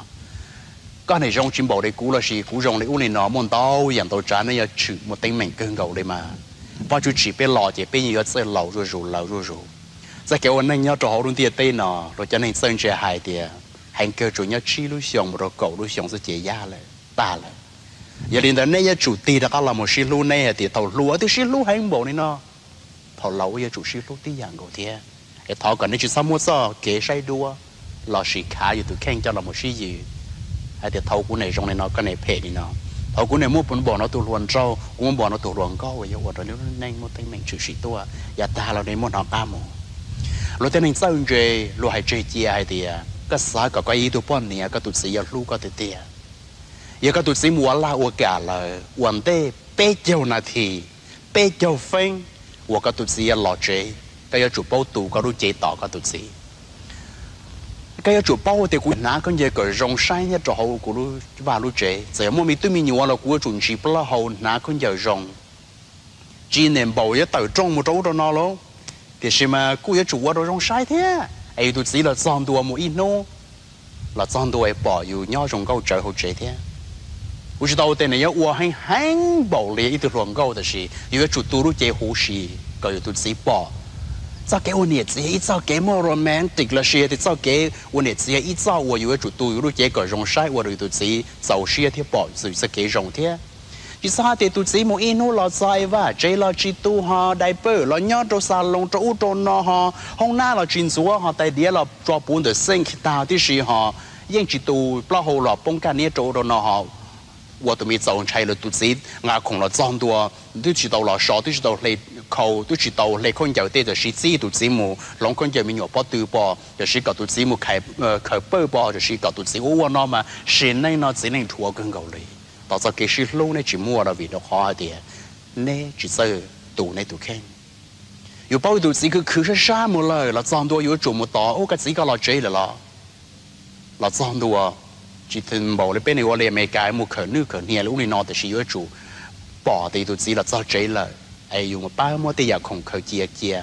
Koj niam zoo tsis npaum li kuv lossis kuv zoo li ub li no, muaj ntau yam ntau tsav nej yuav tshwm muaj teeb meem kawg nkaus li mas Vajtswv tsim peb los ces peb yeej yuav txawj laus zuj zus laus zuj zus. Txoj kev ua neej nyob rau hauv lub ntiaj teb no luag cov neeg txawj ntse hais tias heev kawg tsuas nyob tsib lub xyoos mus rau kaum lub xyoos xwb ces yaj lawm tag lawm. Yog li ntawd nej yuav tsum tig rov qab los mus sib hlub, nej hais tias thaum hluas twb sib hlub heev npaum li no, thaum laus yuav tsum sib hlub tib yam nkaus thiab. Es thov kom nej tsis txhob muab txoj kev saib duab lossis khav yus tus kheej coj los mus sib yws hais tias thaum kuv niam zoo li no koj niam phem li no, thaum kuv niam muaj npaum no tus hluas nraug, kuv muaj npaum no tus hluas nkauj, yog ua rau nej lub neej muaj teeb meem tshwm sim tuaj, yav tag los nej muab hnov qab mus. Luag tej neeg txawj ntse luag hais tseg cia hais tias koj xav kom koj ib tug poj niam koj tus txiv yuav hlub koj tiag tiag, yog koj tus txiv mus ua laj ua kam lawm ua ntej peb caug nas this, peb caug feeb uas koj tus txiv yuav los tsev, koj yuav tsum paub tu koj lub cev tos koj tus txiv. Koj yuav tsum paub tias kuv hnav khaub ncaws kom zoo saib nyob rau hauv kuv lub vaj lub tsev, txawm yog muaj me tub me nyuam los kuv yuav tsum ntsis plaub hau hnav khaub ncaws zoo. Tsis niaj npaum yuav tawm rooj mus rau ub rau no lauj, tiam sis mas kuj yuav tsum ua rau zoo saib thiab es yus tus txiv los txog ntua mus ib hnub, los txog ntua es pom yus nyob zoo nkauj tsawv hauv tsev thiab. Kuv tsis tau ua tej niam yuav ua heev heev npaum li ib tug hluas nkauj, tab sis yus yuav tsum tu lub cev huv si kom yus tus txiv pom. Txoj kev ua niam txiv yog ib txoj kev muaj romantic lossis tias txoj kev ua niam txiv yog ib txoj uas yus yuav tsum tu yus lub cev kom zoo saib ua rau yus tus txiv txaus siab thiab pom yus txoj kev zoo thiab. Tsis txhob hais tias tus txiv mus ib hnub los txog es vaj tsev los tsis tu ho diaper los nyob rau xas loos rau ub rau no ho hoob nab los tsis ntxuav ho tais diav los tso puv ntawm sink tag tib si ho yeej tsis tu plaub hau los poob kaj niab rau ub rau no ho ua tus me txaus ntshai lawm. Tus txiv nqa khoom los txog ntua twb tsis tau los so, twb tsis tau hle khau, twb tsis tau hle khaub ncaws tej, tam sim txib tus txiv mus hloov khaub ncaws me nyuam pob tw pov, tam sim kom tus txiv mus khaws pawj pov, tam sim kom tus txiv ua ua no mas sim neej no txiv neej dhuav kawg nkaus li. Tos txoj kev sib hlub nej tsis muaj los vim rau qhov hais tias neb tsis txawj tu neb tus kheej. Yus paub yus tus txiv khwv khwv sab sab mus lawm los txog ntua yus yuav tsum mus tos ub koj txiv koj los tsev lawm los los txog ntua, tsis npaum li peb neeg ua li Amelikas mus khawm nwj khawm hnia li ub li no, tiam sis yuav tsum pom tias yus tus txiv los txog tsev lawm es yus mus pab muab tej yam khoom khaws cia cia.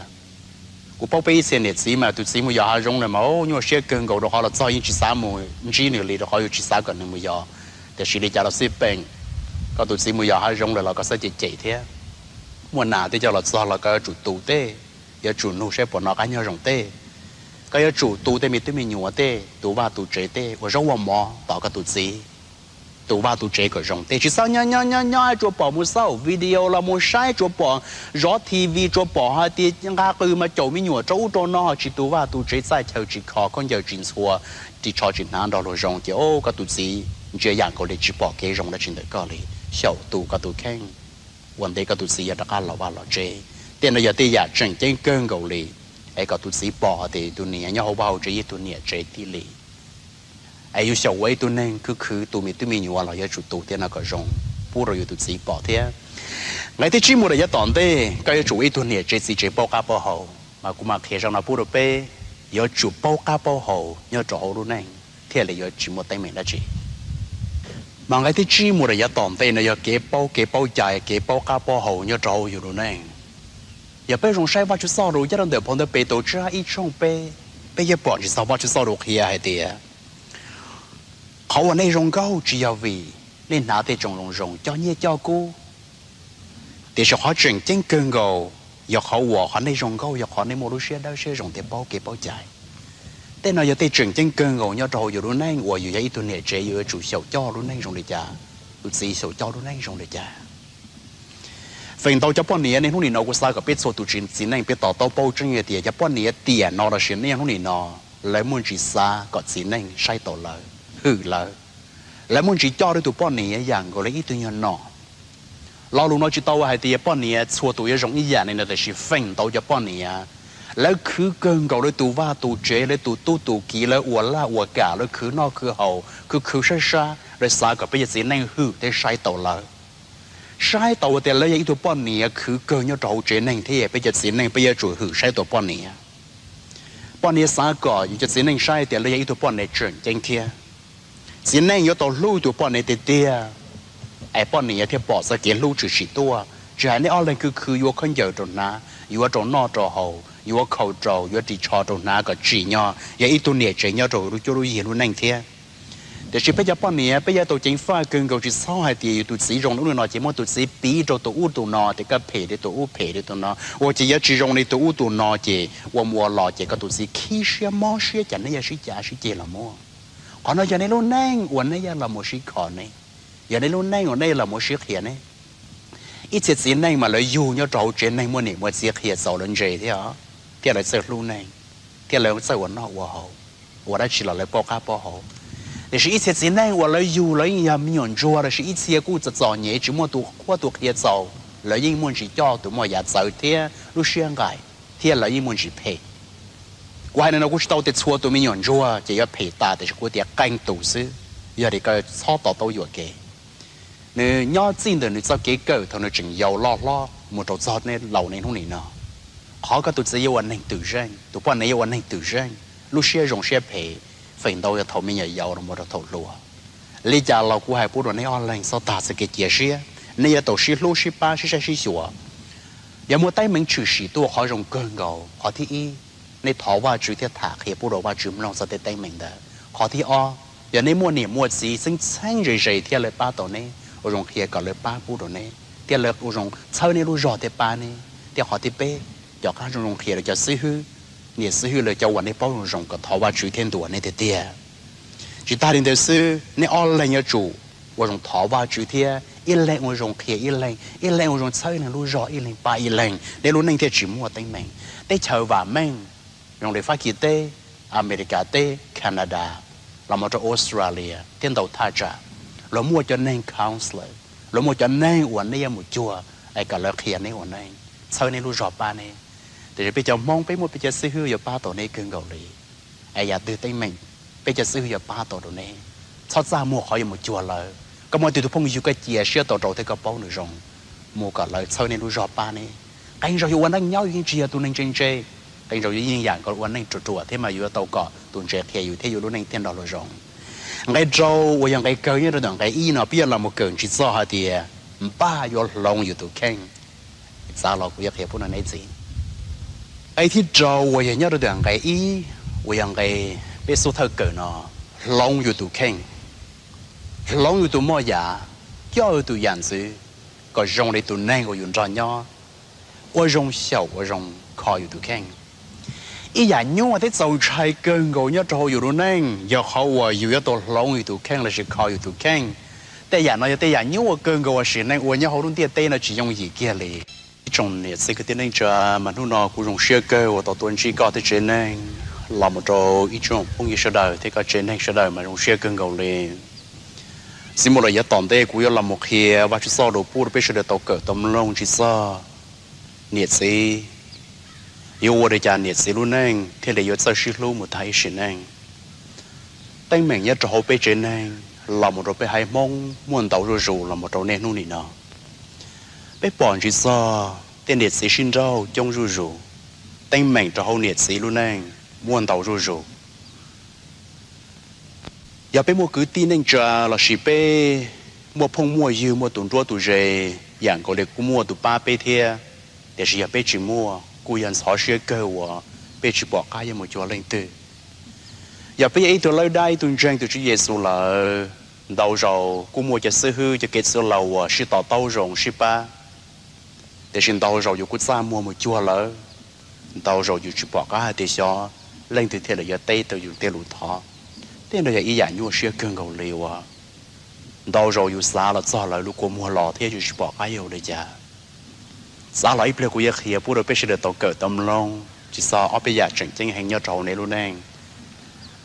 Kuv paub peb ib txhia niam txiv mas tus txiv mus yos hav zoov lawm mas nyuaj siab kawg nkaus rau qhov los txog yeej tsis xav mus ntsib nws li rau qhov yus tsis xav kom nws mus yos. Tiam sis li cas los xij peem, koj tus txiv mus yos hav zoov lawm los koj xav cem cem thiab. Muaj nas twb coj los txog los koj yuav tsum tu tej, yuav tsum nug saib puas noj qab nyob zoo tej. Koj yuav tsum tu tej me tub me nyuam tej, tu vaj tu tsev tej, ua zaub ua mov tos koj tus txiv, tu vaj tu tsev kom zoo tej. Tsis txhob nyob nyob nyob nyob tsuas pom mus xauj video los mus saib, tsuas pom zov T V, tsuas pom hais tias nqa qws mas caum me nyuam rau ub rau no, tsis tu vaj tu tsev, txaj chaw tsis kho, khaub ncaws tsis ntxhua, ris tsho tsis hnav nrog luag zoo ces o koj tus txiv ntsia yam nkaus li tsis pom kev zoo dab tsi ntawm koj li. Xyaum tu koj tus kheej, ua ntej koj tus txiv yuav rov qab los vaj los tsev. Tej no yog tej yam tseem ceeb kawg nkaus li es kom tus txiv pom tias yus tus niam nyob hauv vaj hauv tsev yog ib tug niam tsev thiaj li. Es yus xyaum ua ib tug neeg khwv khwv tu me tub me nyuam los yuav tsum tu tej no kom zoo pub rau yus tus txiv pom thiab. Nqe thib tsib mus rau yav tom ntej, koj yuav tsum ua ib tug niam tsev txiv tsev paub qab paub hau. Mas kuv mam qhia zaj no pub rau peb, yuav tsum paub qab paub hau nyob rau hauv lub neej thiaj li yuav tsis muaj teeb meem dab tsi. Mas nqe thib tsib mus rau yav tom ntej no yog kev paub kev paub cai, kev paub qab paub hau nyob rau hauv yus lub neej. Yog peb zoo saib Vajtswv txoj lus nyob rau ntawm phau ntawv Petus tsab ib tshooj peb, peb yuav pom tsis txog Vajtswv txoj lus qhia hais tias qhov uas nej zoo nkauj tsis yog vim nej hnav tej tsoos zoo zoo coj nyiaj coj kub, tiam sis qhov tseem ceeb kawg nkaus yog qhov uas qhov nej zoo nkauj yog qhov nej muaj lub siab dawb siab zoo thiab paub kev paub cai. Tej no yog tej tseem ceeb kawg nkaus nyob rau hauv yus lub neej uas yus yog ib tug niam tsev yus yuav tsum xyaum coj lub neej zoo li cas, tus txiv xyaum coj lub neej zoo li cas. Feem ntau cov poj niam niaj hnub nim no kuv xav kom peb txhua tus txiv neej peb to taub paub tseeb tias cov poj niam tiam no lossis niaj hnub nim no lawv muaj ntsis xav kom txiv neej saib taus lawv, hwm lawv. Lawv muaj ntsis coj lawv tus poj niam yam nkaus li ib tug nyuag nom. Lo lus no tsis tau hais tias poj niam txhua tus yuav zoo ib yam li no, tiam sis feem ntau cov poj niam lawv khwv kawg nkaus lawv tus vaj tus tsev, lawv tus tub tus kiv, lawv ua laj ua kam, lawv khwv noj khwv haus, khwv khwv sab sab, lawv xav kom peb cov txiv neej hwm thiab saib taus lawv. Saib taus tias lawv yog ib tug poj niam khwv kawg nyob rau hauv tsev neeg thiab peb cov txiv neej peb yuav tsum hwm saib taus poj niam. Poj niam xav kom yus cov txiv neej saib tias lawv yog ib tug poj niam tseem ceeb thiab. Txiv neej yuav tau hlub tus poj niam tiag tiag, es poj niam thiaj pom txoj kev hlub tshwm sim tuaj. Tsis hais nej ob leeg khwv khwv yuav khaub ncaws rau hnav, yuav rau noj rau haus, yuav khaus rau, yuav ris tsho rau hnav kom tsim nyog yog ib tug niam tsev nyob rau lub cuab lub yig lub neej thiab. Tiam sis peb cov poj niam peb yuav tau ceev faj kawg nkaus, tsis txhob hais tias yus tus txiv zoo lub neej no ces muab tus txiv piv rau tus ub tus no, tias koj phem li tus ub phem li tus no, ua ces yuav tsis zoo li tus ub tus no, ces ua mus ua los ces koj tus txiv khib siab mob siab, cas nej yuav sib cav sib ceg los muaj. Qhov no yog nej lub neej uas nej yuav los mus sib kho ne, yog nej lub neej uas nej los mus sib qhia ne. Ib txhia txiv neej mas lawv yug nyob rau hauv tsev neeg muaj niam muaj txiv qhia txaus lawv ntse thiab, thiab lawv txawj hlub neeg, thiab lawv txawj ua noj ua haus, ua dab tsi los lawv paub qab paub hau. Tiam sis ib txhia txiv neej uas lawv yug lawv yeej yog me nyuam ntsuag lossis ib txhia kuj txom txom nyem tsis muaj tus qhuab tus qhia txaus, lawv yeej muaj ntsis coj tus muaj yav txawv thiab lub siab nqaim, thiab lawv yeej muaj ntsis phem. Kuv hais li no kuv tsis tau tias txhua tus me nyuam ntsuag ces yuav phem tas, tiam sis kuv tias qee tus xwb, yog li koj txhob to taub yuam kev. Nws nyob txij ntawm nws txoj kev kawm thaum nws tseem yau loj hlob mus rau txog nej laus niaj hnub nim no. Qhov koj tus txiv yuav ua neeg twm zeej, tus poj niam yuav ua neeg twm zeej, lub siab zoo siab phem, feem ntau yog thaum me nyuam yaus los mus rau thaum hluas. Li cas los kuv hais pub rau nej ob leeg txhob tag txoj kev cia siab, nej yuav tau sib hlub sib pab sib saib sib xyuas. Yog muaj teeb meem tshwm sim tuaj qhov zoo kawg nkaus, qhov thib ib, nej thov Vajtswv thiab tham qhia pub rau Vajtswv mloog txog tej teeb meem ntawd. Qhov thib ob, yog nej muaj niam muaj txiv txheeb txheeb ze ze thiab lawv pab tau neb, ua zoo qhia kom lawv pab pub rau neb, thiab lawv ua zoo txhawb nej lub zog thiab pab neb. Thiab qhov thib peb, cov qab zoo zoo qhia rau cov xib hwb, niam xib hwb lawv cov uas nej paub zoo zoo kom thov Vajtswv thiab ntuas nej tiag tiag. Tsis tag li ntawd xwb, nej ob leeg yuav tsum ua zoo thov Vajtswv thiab ib leeg ua zoo qhia ib leeg, ib leeg ua zoo txhawb ib leeg lub zog, ib leeg pab ib leeg, nej lub neej thiaj tsis muaj teeb meem. Teb chaws vam meej zoo li Fab Kis teb, Amelikas teb, Canada, los mus rau Australia thiab ntau thaj tsam, luag muaj cov neeg counselor, luag muaj cov neeg uas nej yuav mus cuag es kom lawv qhia neb ua neej, txhawb neb lub zog pab neb. Tiam sis peb cov Hmoob peb muaj peb cov xib hwb yuav pab tau neb kawg nkaus li. Es yam twg teeb meem, peb cov xib hwb yuav pab tau rau neb. Txhob txaj muag qhov yuav mus cuag lawv. Koj muaj twg tus phooj ywg koj cia siab tau rau thiab koj paub nws zoo, mus kom lawv txhawb nej lub zog pab neb. Qee zaug yus ua neej nyob yus yeej tsis yog tus neeg ntse ntse, qee zaug yus yeej yam nkaus ua neej ruam ruam thiab mas yus yuav tau kom tus ntse qhia yus thiab yus lub neej thiaj nrog luag zoo. Nqe rau uas yog nqe kawg nyob rau ntawm nqe ib no peb yuav los mus kawm ntsis txog hais tias npaj yuav hloov yus tus kheej. Txav los kuv yuav qhia pub rau neb ntxiv. Nqe thib rau uas yog nyob rau ntawm nqe ib, uas yog nqe peb xub thawj kawm no, hloov yus tus kheej, hloov yus tus moj yam, coj yus tus yam ntxwv kom zoo li tus neeg uas yus nrog nyob, ua zoo xyaum ua zoo kho yus tus kheej. Ib yam nyuaj thiab txaus ntshai kawg nkaus nyob rau hauv yus lub neej yog qhov uas yus yuav tau hloov yus tus kheej lossis kho yus tus kheej. Tej yam no yog tej yam nyuaj kawg nkaus uas sim neej ua nyob hauv lub ntiaj teb no tsis yooj yim kiag li. Ib tsoom niam txiv kwv tij neej tsa, mas hnub no kuv zoo siab kawg uas tau tuaj ntsib koj thiab tsev neeg, los mus rau ib tsoom phooj ywg sawv daws thiab koj tsev neeg sawv daws mas zoo siab kawg nkaus li. Txiv muaj lawm yav tom ntej kuv yuav los mus qhia Vajtswv txoj lus pub rau peb sawv daws tau kawm tau mloog tsis txog niam txiv. Yuav ua li cas niam txiv lub neej thiaj li yuav txawj sib hlub mus tag ib sim neej? Teeb meem nyob rau hauv peb tsev neeg los mus rau peb haiv Hmoob muaj ntau zuj zus los mus rau niaj hnub nim no. Peb pom ntsis txog tej niam txiv sib nrauj coob zuj zus, teeb meem rau hauv niam txiv lub neej muaj ntau zuj zus. Yog peb muaj kwv tij neej tsa lossis peb muaj phooj muaj ywg muaj tus nruab tus ze, yam nkaus li kuj muaj tus pab peb thiab, tiam sis yog peb tsis muaj kuj yog ntxhov siab kawg uas peb tsis pom qab yuav mus cuag leej twg. Yog peb yog ib tug lawb dab ib tug ntseeg tus Tswv Yexus lawm, ntau zaus kuj muaj cov xib hwb cov kev txwv laus uas sib to taub zoo sib pab, tiam sis ntau zaus yus kuj txaj muag mus cuag lawv. Ntau zaus yus tsis pom qab hais tias xyov leej twg thiaj li yuav teb tau yus tej lus thov. Tej no yog ib yam nyuaj siab kawg nkaus li uas ntau zaus yus xav los txog lawv lub kua muag los thiab yus tsis pom qab yuav ua li cas. Xav los ib pliag kuv yuav qhia pub rau peb sawv daws tau kawm tau mloog tsis txog ob peb yam tseem ceeb heev nyob rau hauv nej lub neej.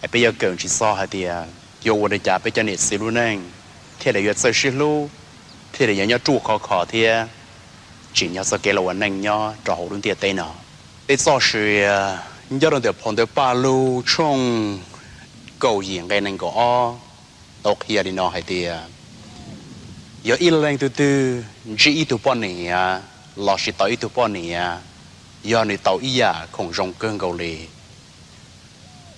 Es peb yuav kawm tsis txog hais tias yuav ua li cas peb cov niam txiv lub neej thiaj li yuav txawj sib hlub, thiaj li yuav nyob ruaj khov kho thiab tsim nyog txoj kev los ua neej nyob rau hauv lub ntiaj teb no. Tej txoj sia nyob rau ntawm phau ntawv Paj Lug tshooj kaum yim nqe nees nkaum ob tau qhia li no hais tias, yog ib leeg twg twg ntsib ib tug poj niam lossis tau ib tug poj niam, yog nws tau ib yam khoom zoo kawg nkaus li,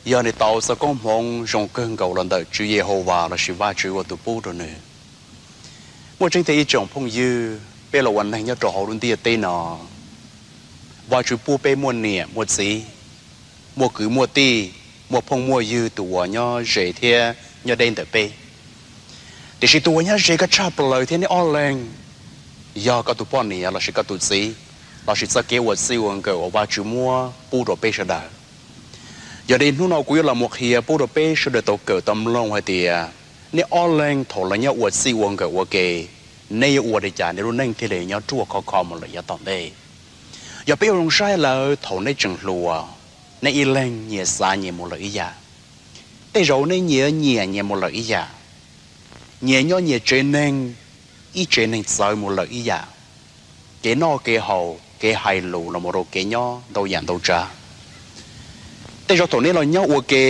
yog nws tau txoj koob hmoov zoo kawg nkaus los ntawm Tswv Yehauvas lossis Vajtswv ua tus pub rau nws. Muaj tseeb tiag ib tsoom phooj ywg, peb los ua neeg nyob rau hauv lub ntiaj teb no, Vajtswv pub peb muaj niam muaj txiv, muaj kwv muaj tij, muaj phooj muaj ywg tus uas nyob ze thiab nyob deb ntawm peb. Tiam sis tus uas nyob ze koj tshaj plaws thiab neb ob leeg, yog koj tus poj niam lossis koj tus txiv, lossis txoj kev ua txij ua nkawm uas Vajtswv muab pub rau peb sawv daws. Yog li hnub no kuv yuav los mus qhia pub rau peb sawv daws tau kawm tau mloog hais tias, nej ob leeg thaum los nyob ua txij ua nkawm ua ke, nej yuav ua li cas nej lub neej thiaj li nyob ruaj khov kho mus lawm yav tom ntej. Yog peb ua zoo saib lawm thaum neb tseem hluas, neb ib leeg nyias xav nyias mus lawm ib yam. Tej zaum neb nyias nyiam nyias mus lawm ib yam, nyias nyob nyias tsev neeg, ib tsev neeg txawv mus lawm ib yam. Kev noj kev haus, kev hais lus los mus rau kev nyob ntau yam ntau tsav. Tej zaum thaum neb los nyob ua ke,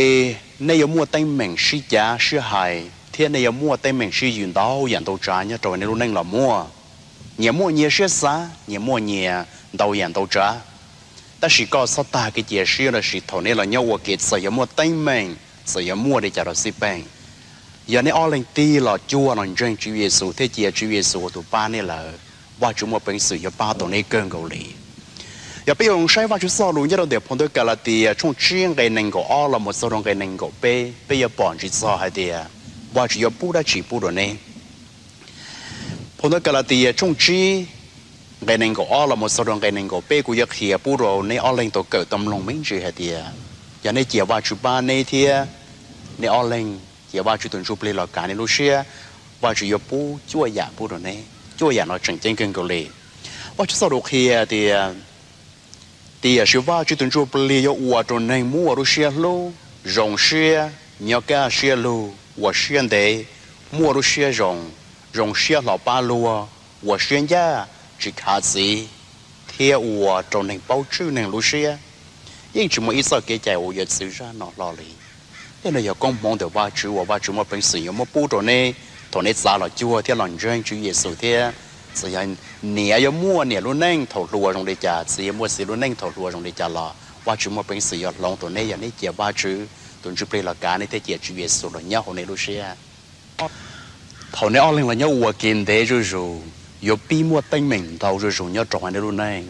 nej yuav muaj teeb meem sib cav sib hais thiab nej yuav muaj teeb meem sib yws ntau yam ntau tsav nyob rau nej lub neej los muaj. Nyias muaj nyias siab xav, nyias muaj nyias ntau yam ntau tsav. Tab sis koj txhob tag kev cia siab lossis thaum neb los nyob ua ke txawm yuav muaj teeb meem, txawm yuav muaj li cas los xij peem, yog neb ob leeg tig los cuag los ntseeg Tswv Yexus thiab cia Tswv Yexus ua tus pab neb lawm, Vajtswv muaj peev xwm yuav pab tau neb kawg nkaus li. Yog peb yuav saib Vajtswv txoj lus nyob rau ntawm phau ntawv Kalatias tshooj tsib nqe nees nkaum ob los mus txog rau nqe nees nkaum peb, peb yuav pom tsis txog hais tias Vajtswv yuav pub dab tsi pub rau neb. Phau ntawv Kalatias tshooj tsib nqe nees nkaum ob los mus txog rau nqe nees nkaum peb kuv yuav qhia pub rau neb ob leeg tau kawm tau mloog me ntsis hais tias, yog neb cia Vajtswv pab neb thiab neb ob leeg cia Vajtswv tus Ntsuj Plig los kav neb lub siab, Vajtswv yuav pub cuaj yam pub rau neb. Cuaj yam no tseem ceeb kawg nkaus li. Vajtswv txoj lus qhia tias, tiam sis Vajtswv tus Ntsuj Plig yuav ua rau neeg muaj lub siab hlub, zoo siab, nyob kaj siab lug, ua siab ntev, muaj lub siab zoo, zoo siab hlo pab luag, ua siab ncaj, tsis khav txiv, thiab ua rau neeg paub tswj neeg lub siab. Yeej tsis muaj ib txoj kev cai uas yuav txwv zaj no hlo li. Tej no yog koob hmoov ntawm Vajtswv uas Vajtswv muaj peev xwm yuav muab pub rau neb thaum neb txav los cuag thiab los ntseeg Tswv Yexus thiab. Txawm yog niam yuav muaj niam lub neej thaum hluas zoo li cas, txiv yuav muaj txiv lub neej thaum hluas zoo li cas los Vajtswv muaj peev xwm yuav hloov rau neb yog neb cia Vajtswv tus Ntsuj Plig los kav neb thiab cia Tswv Yexus los nyob hauv neb lub siab. Thaum neb ob leeg los nyob ua ke ntev zuj zus, yuav pib muaj teeb meem ntau zuj zus nyob rau hauv neb lub neej.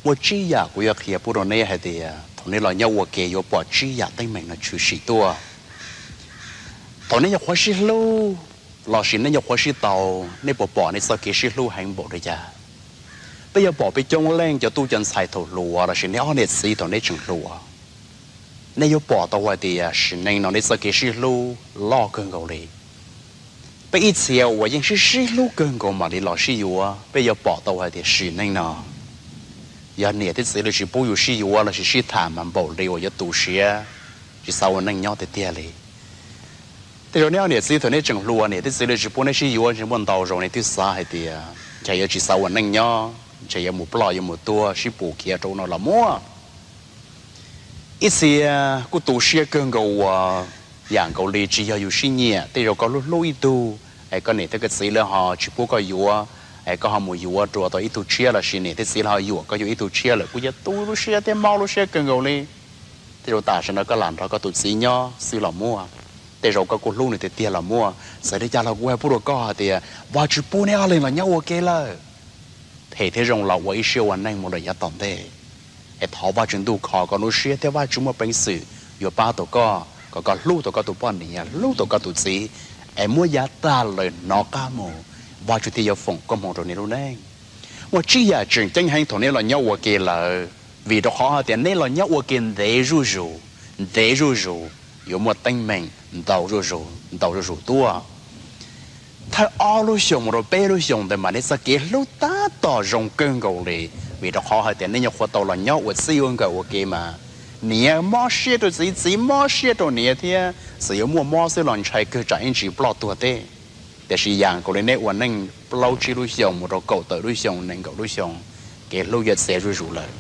Muaj tsib yam kuv yuav qhia pub rau neb hais tias thaum neb los nyob ua ke yuav pom tsib yam teeb meem no tshwm sim tuaj. Thaum neb nyuam qhuav sib hlub lossis neb nyuam qhuav sib tau, neb puas pom neb txoj kev sib hlub heev npaum li cas? Peb yuav pom peb coob leej cov tub cov ntxhais thaum hluas lossis neb ob niam txiv thaum neb tseem hluas, neb yuav pom tau hais tias sim neej no neb txoj kev sib hlub loj kawg nkaus li. Peb ib txhia uas yeej sib sib hlub kawg nkaus mam li los sib yuav, peb yuav pom tau hais tias sim neej no yog niam thiab txiv lawv tsis pub yus sib yuav lossis sib tham mas npaum li uas yuav tu siab, tsis xav ua neej nyob tiag tiag li. Tej zaum neb ob niam txiv thaum neb tseem hluas niam thiab txiv lawv tsis pub neb sib yuav, ntshe muaj ntau zaus neb twb xav hais tias ntshe yuav tsis xav ua neej nyob, ntshe yuav mus ploj yuav mus tuag sib pus khiav rau no los muaj. Ib txhia kuj tu siab kawg nkaus uas yam nkaus li tsis yog yus sib nyiam. Tej zaum koj hlub hlub ib tug es koj niam thiab koj txiv lawv ho tsis pub koj yuav, es koj ho mus yuav rau tau ib tug tshiab lossis niam thiab txiv lawv ho yuam koj yuav ib tug tshiab lawm kuj yuav tu lub siab thiab mob lub siab kawg nkaus li. Tej zaum tam sim no koj lam nrog koj tus txiv nyob xwb los muaj, tej zaum koj kuj hlub nws tiag tiag los muaj. Txawm li cas los kuv hais pub rau koj hais tias Vajtswv pub neb ob leeg los nyob ua ke lawm, phem thiab zoo los ua ib siab ua neej mus lawm yav tom ntej. Es thov Vajtswv ntuj kho koj lub siab thiab Vajtswv muaj peev xwm yuav pab tau koj kom koj hlub tau koj tus poj niam, hlub tau koj tus txiv, es muab yav tag lawm hnov qab mus, Vajtswv thiaj yuav foom koob hmoov rau neb lub neej. Muaj tsib yam tseem ceeb heev thaum neb los nyob ua ke lawm, vim rau qhov hais tias neb los nyob ua ke ntev zuj zus, ntev zuj zus, yuav muaj teeb meem ntau zuj zus ntau zuj zus tuaj. thawj ob lub xyoos mus rau peb lub xyoos ntawd mas nej txoj kev hlub tab tom zoo kawg nkaus li, vim rau qhov hais tias nej nyuam qhuav tau los nyob ua txij ua nkawm ua ke mas niam mob siab rau txiv, txiv mob siab rau niam thiab, txawm yuav muaj mob xwb los ntshai kawg tsam ib ntsis ploj tuag teb. Tiam sis yam nkaus li nej ua neej plaub tsib lub xyoos mus rau kaum tawm lub xyoos, nees nkaum lub xyoos, kev hlub yuav txias zuj zus lawm.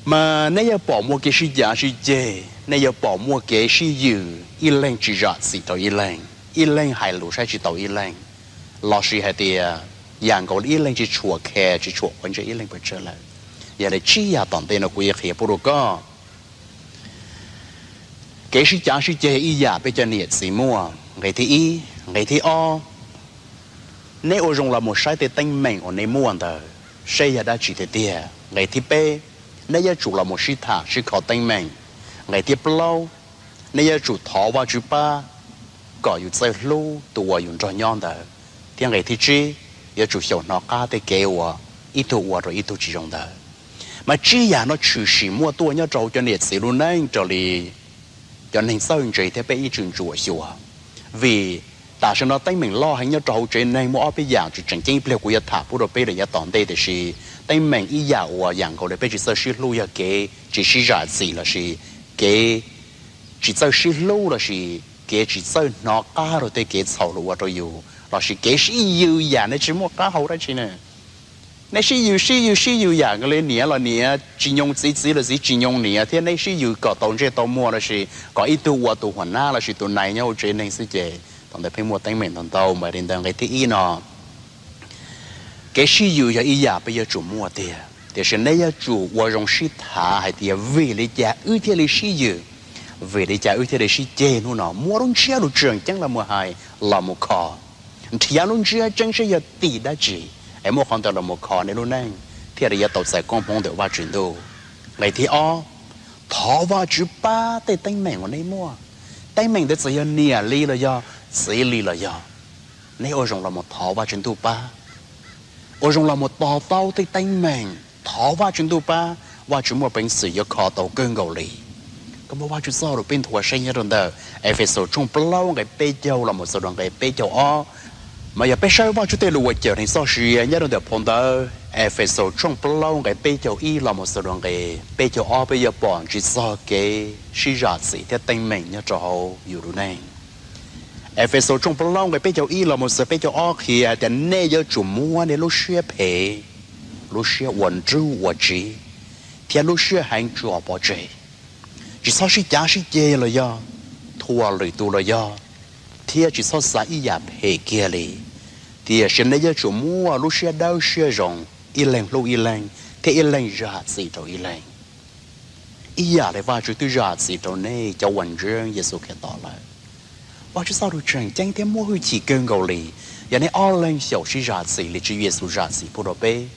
Mas nej yuav pom muaj kev sib cav sib ceg, nej yuav pom muaj kev sib yws, ib leeg tsis zam txim rau ib leeg, ib leeg hais lus saib tsis taus ib leeg, lossis hais tias yam nkaus li ib leeg tsis tshua care, tsis tshua quav ntsej ib leeg pes tsawg lawm. Yog li tsib yam tom ntej no kuv yuav qhia pub rau koj. Kev sib cav sib ceg ib yam peb cov niam txiv muaj. Nqe thib ib, nqe thib ob, neb ua zoo los mus saib tej teeb meem uas nej muaj ntawd, seb yog dab tsi tiag tiag. Nqe thib peb, neb yuav tsum los mus sib tham sib kho teeb meem. Nqe thib plaub, neb yuav tsum thov Vajtswv pab kom yus txawj hlub tus uas yus nrog nyob ntawd. Thiab nqe thib tsib, yuav tsum xyaum hnov qab tej kev uas ib tug ua rau ib tug tsis zoo ntawd. Mas tsib yam no tshwm sim muaj tuaj nyob rau hauv cov niam txiv lub neej raws li cov neeg txawj ntse thiab peb ib txwm ntsuam xyuas. Vim tam sim no teeb meem loj heev nyob rau hauv tsev neeg muaj ob peb yam tseem ceeb ib pliag kuv yuav tham pub rau peb lawm yav tom ntej, tiam sis teeb meem ib yam uas yam nkaus li peb tsis txawj sib hlub yog kev tsis sib zam txim lossis kev tsis txawj sib hlub lossis kev tsis txawj hnov qab rau tej kev txhaum luag ua rau yus lossis kev sib yws yam nej tsis muaj qab hau dab tsi na. Nej sib yws sib yws sib yws yam nkaus li niam los niam tsis nyoo txiv, txiv los txiv tsis nyoo niam, thiab nej sib yws kom tau ntsej tau muag lossis kom ib tug ua tus huam nab lossis tus nai nyob hauv tsev neeg xwb ces thaum ntawd pheej muaj teeb meem ntau ntau. Mas li ntawd nqe thib ib no, kev sib yws yog ib yam peb yuav tsum muaj tiag, tiam sis nej yuav tsum ua zoo sib tham hais tias vim li cas wb thiaj li sib yws, vim li cas wb thiaj li sib ceg hnub no, muaj lub ntsiab lus tseem ceeb los mus hais los mus kho, nrhiav lub ntsiab tseeb seb yog tim dab tsi es muaj qhov ntawd los mus kho nej lub neej thiaj li yuav tau txais koob hmoov ntawm Vajtswv ntuj. Nqe thib ob, thov Vajtswv pab tej teeb meem uas nej muaj. Teeb meem ntawd txawm yog niam li los yog txiv li los yog, nej ua zoo los mus thov Vajtswv ntuj pab, ua zoo los mus to taub tej teeb meem, thov Vajtswv ntuj pab, Vajtswv muaj peev xwm yuav kho tau kawg nkaus li. Koj muab Vajtswv txoj lus peb nthuav saib nyob rau ntawm Efexus tshooj plaub nqe peb caug los mus txog rau nqe peb caug ob. Mas yog peb saib Vajtswv tej lus uas cawm neeg txoj sia nyob rau ntawm phau ntawv Efexus tshooj plaub nqe peb caug ib los mus txog rau nqe peb caug ob, peb yuav pom ntsis txog kev sib zam txim thiab teeb meem nyob rau hauv yus lub neej. Efexus tshooj plaub nqe peb caug ib los mus txog peb caug ob qhia tias nej yuav tsum muab nej lub siab phem, lub siab ua nrub ua tsiv, thiab lub siab heev tso pov tseg. Tsis txhob sib cav sib ceg los yog thuam lwm tus los yog, thiab tsis txhob xav ib yam phem kiag li. Tiam sis nej yuav tsum muaj lub siab dawb siab zoo, ib leeg hlub ib leeg, thiab ib leeg zam txim rau ib leeg. Ib yam li Vajtswv twb zam txim rau nej cov uas ntseeg Yexus Khetos lawm. Vajtswv txoj lus tseem ceeb thiab muaj hwj chim kawg nkaus li. Yog nej ob leeg xyaum sib zam txim li Tswv Yexus zam txim pub rau peb,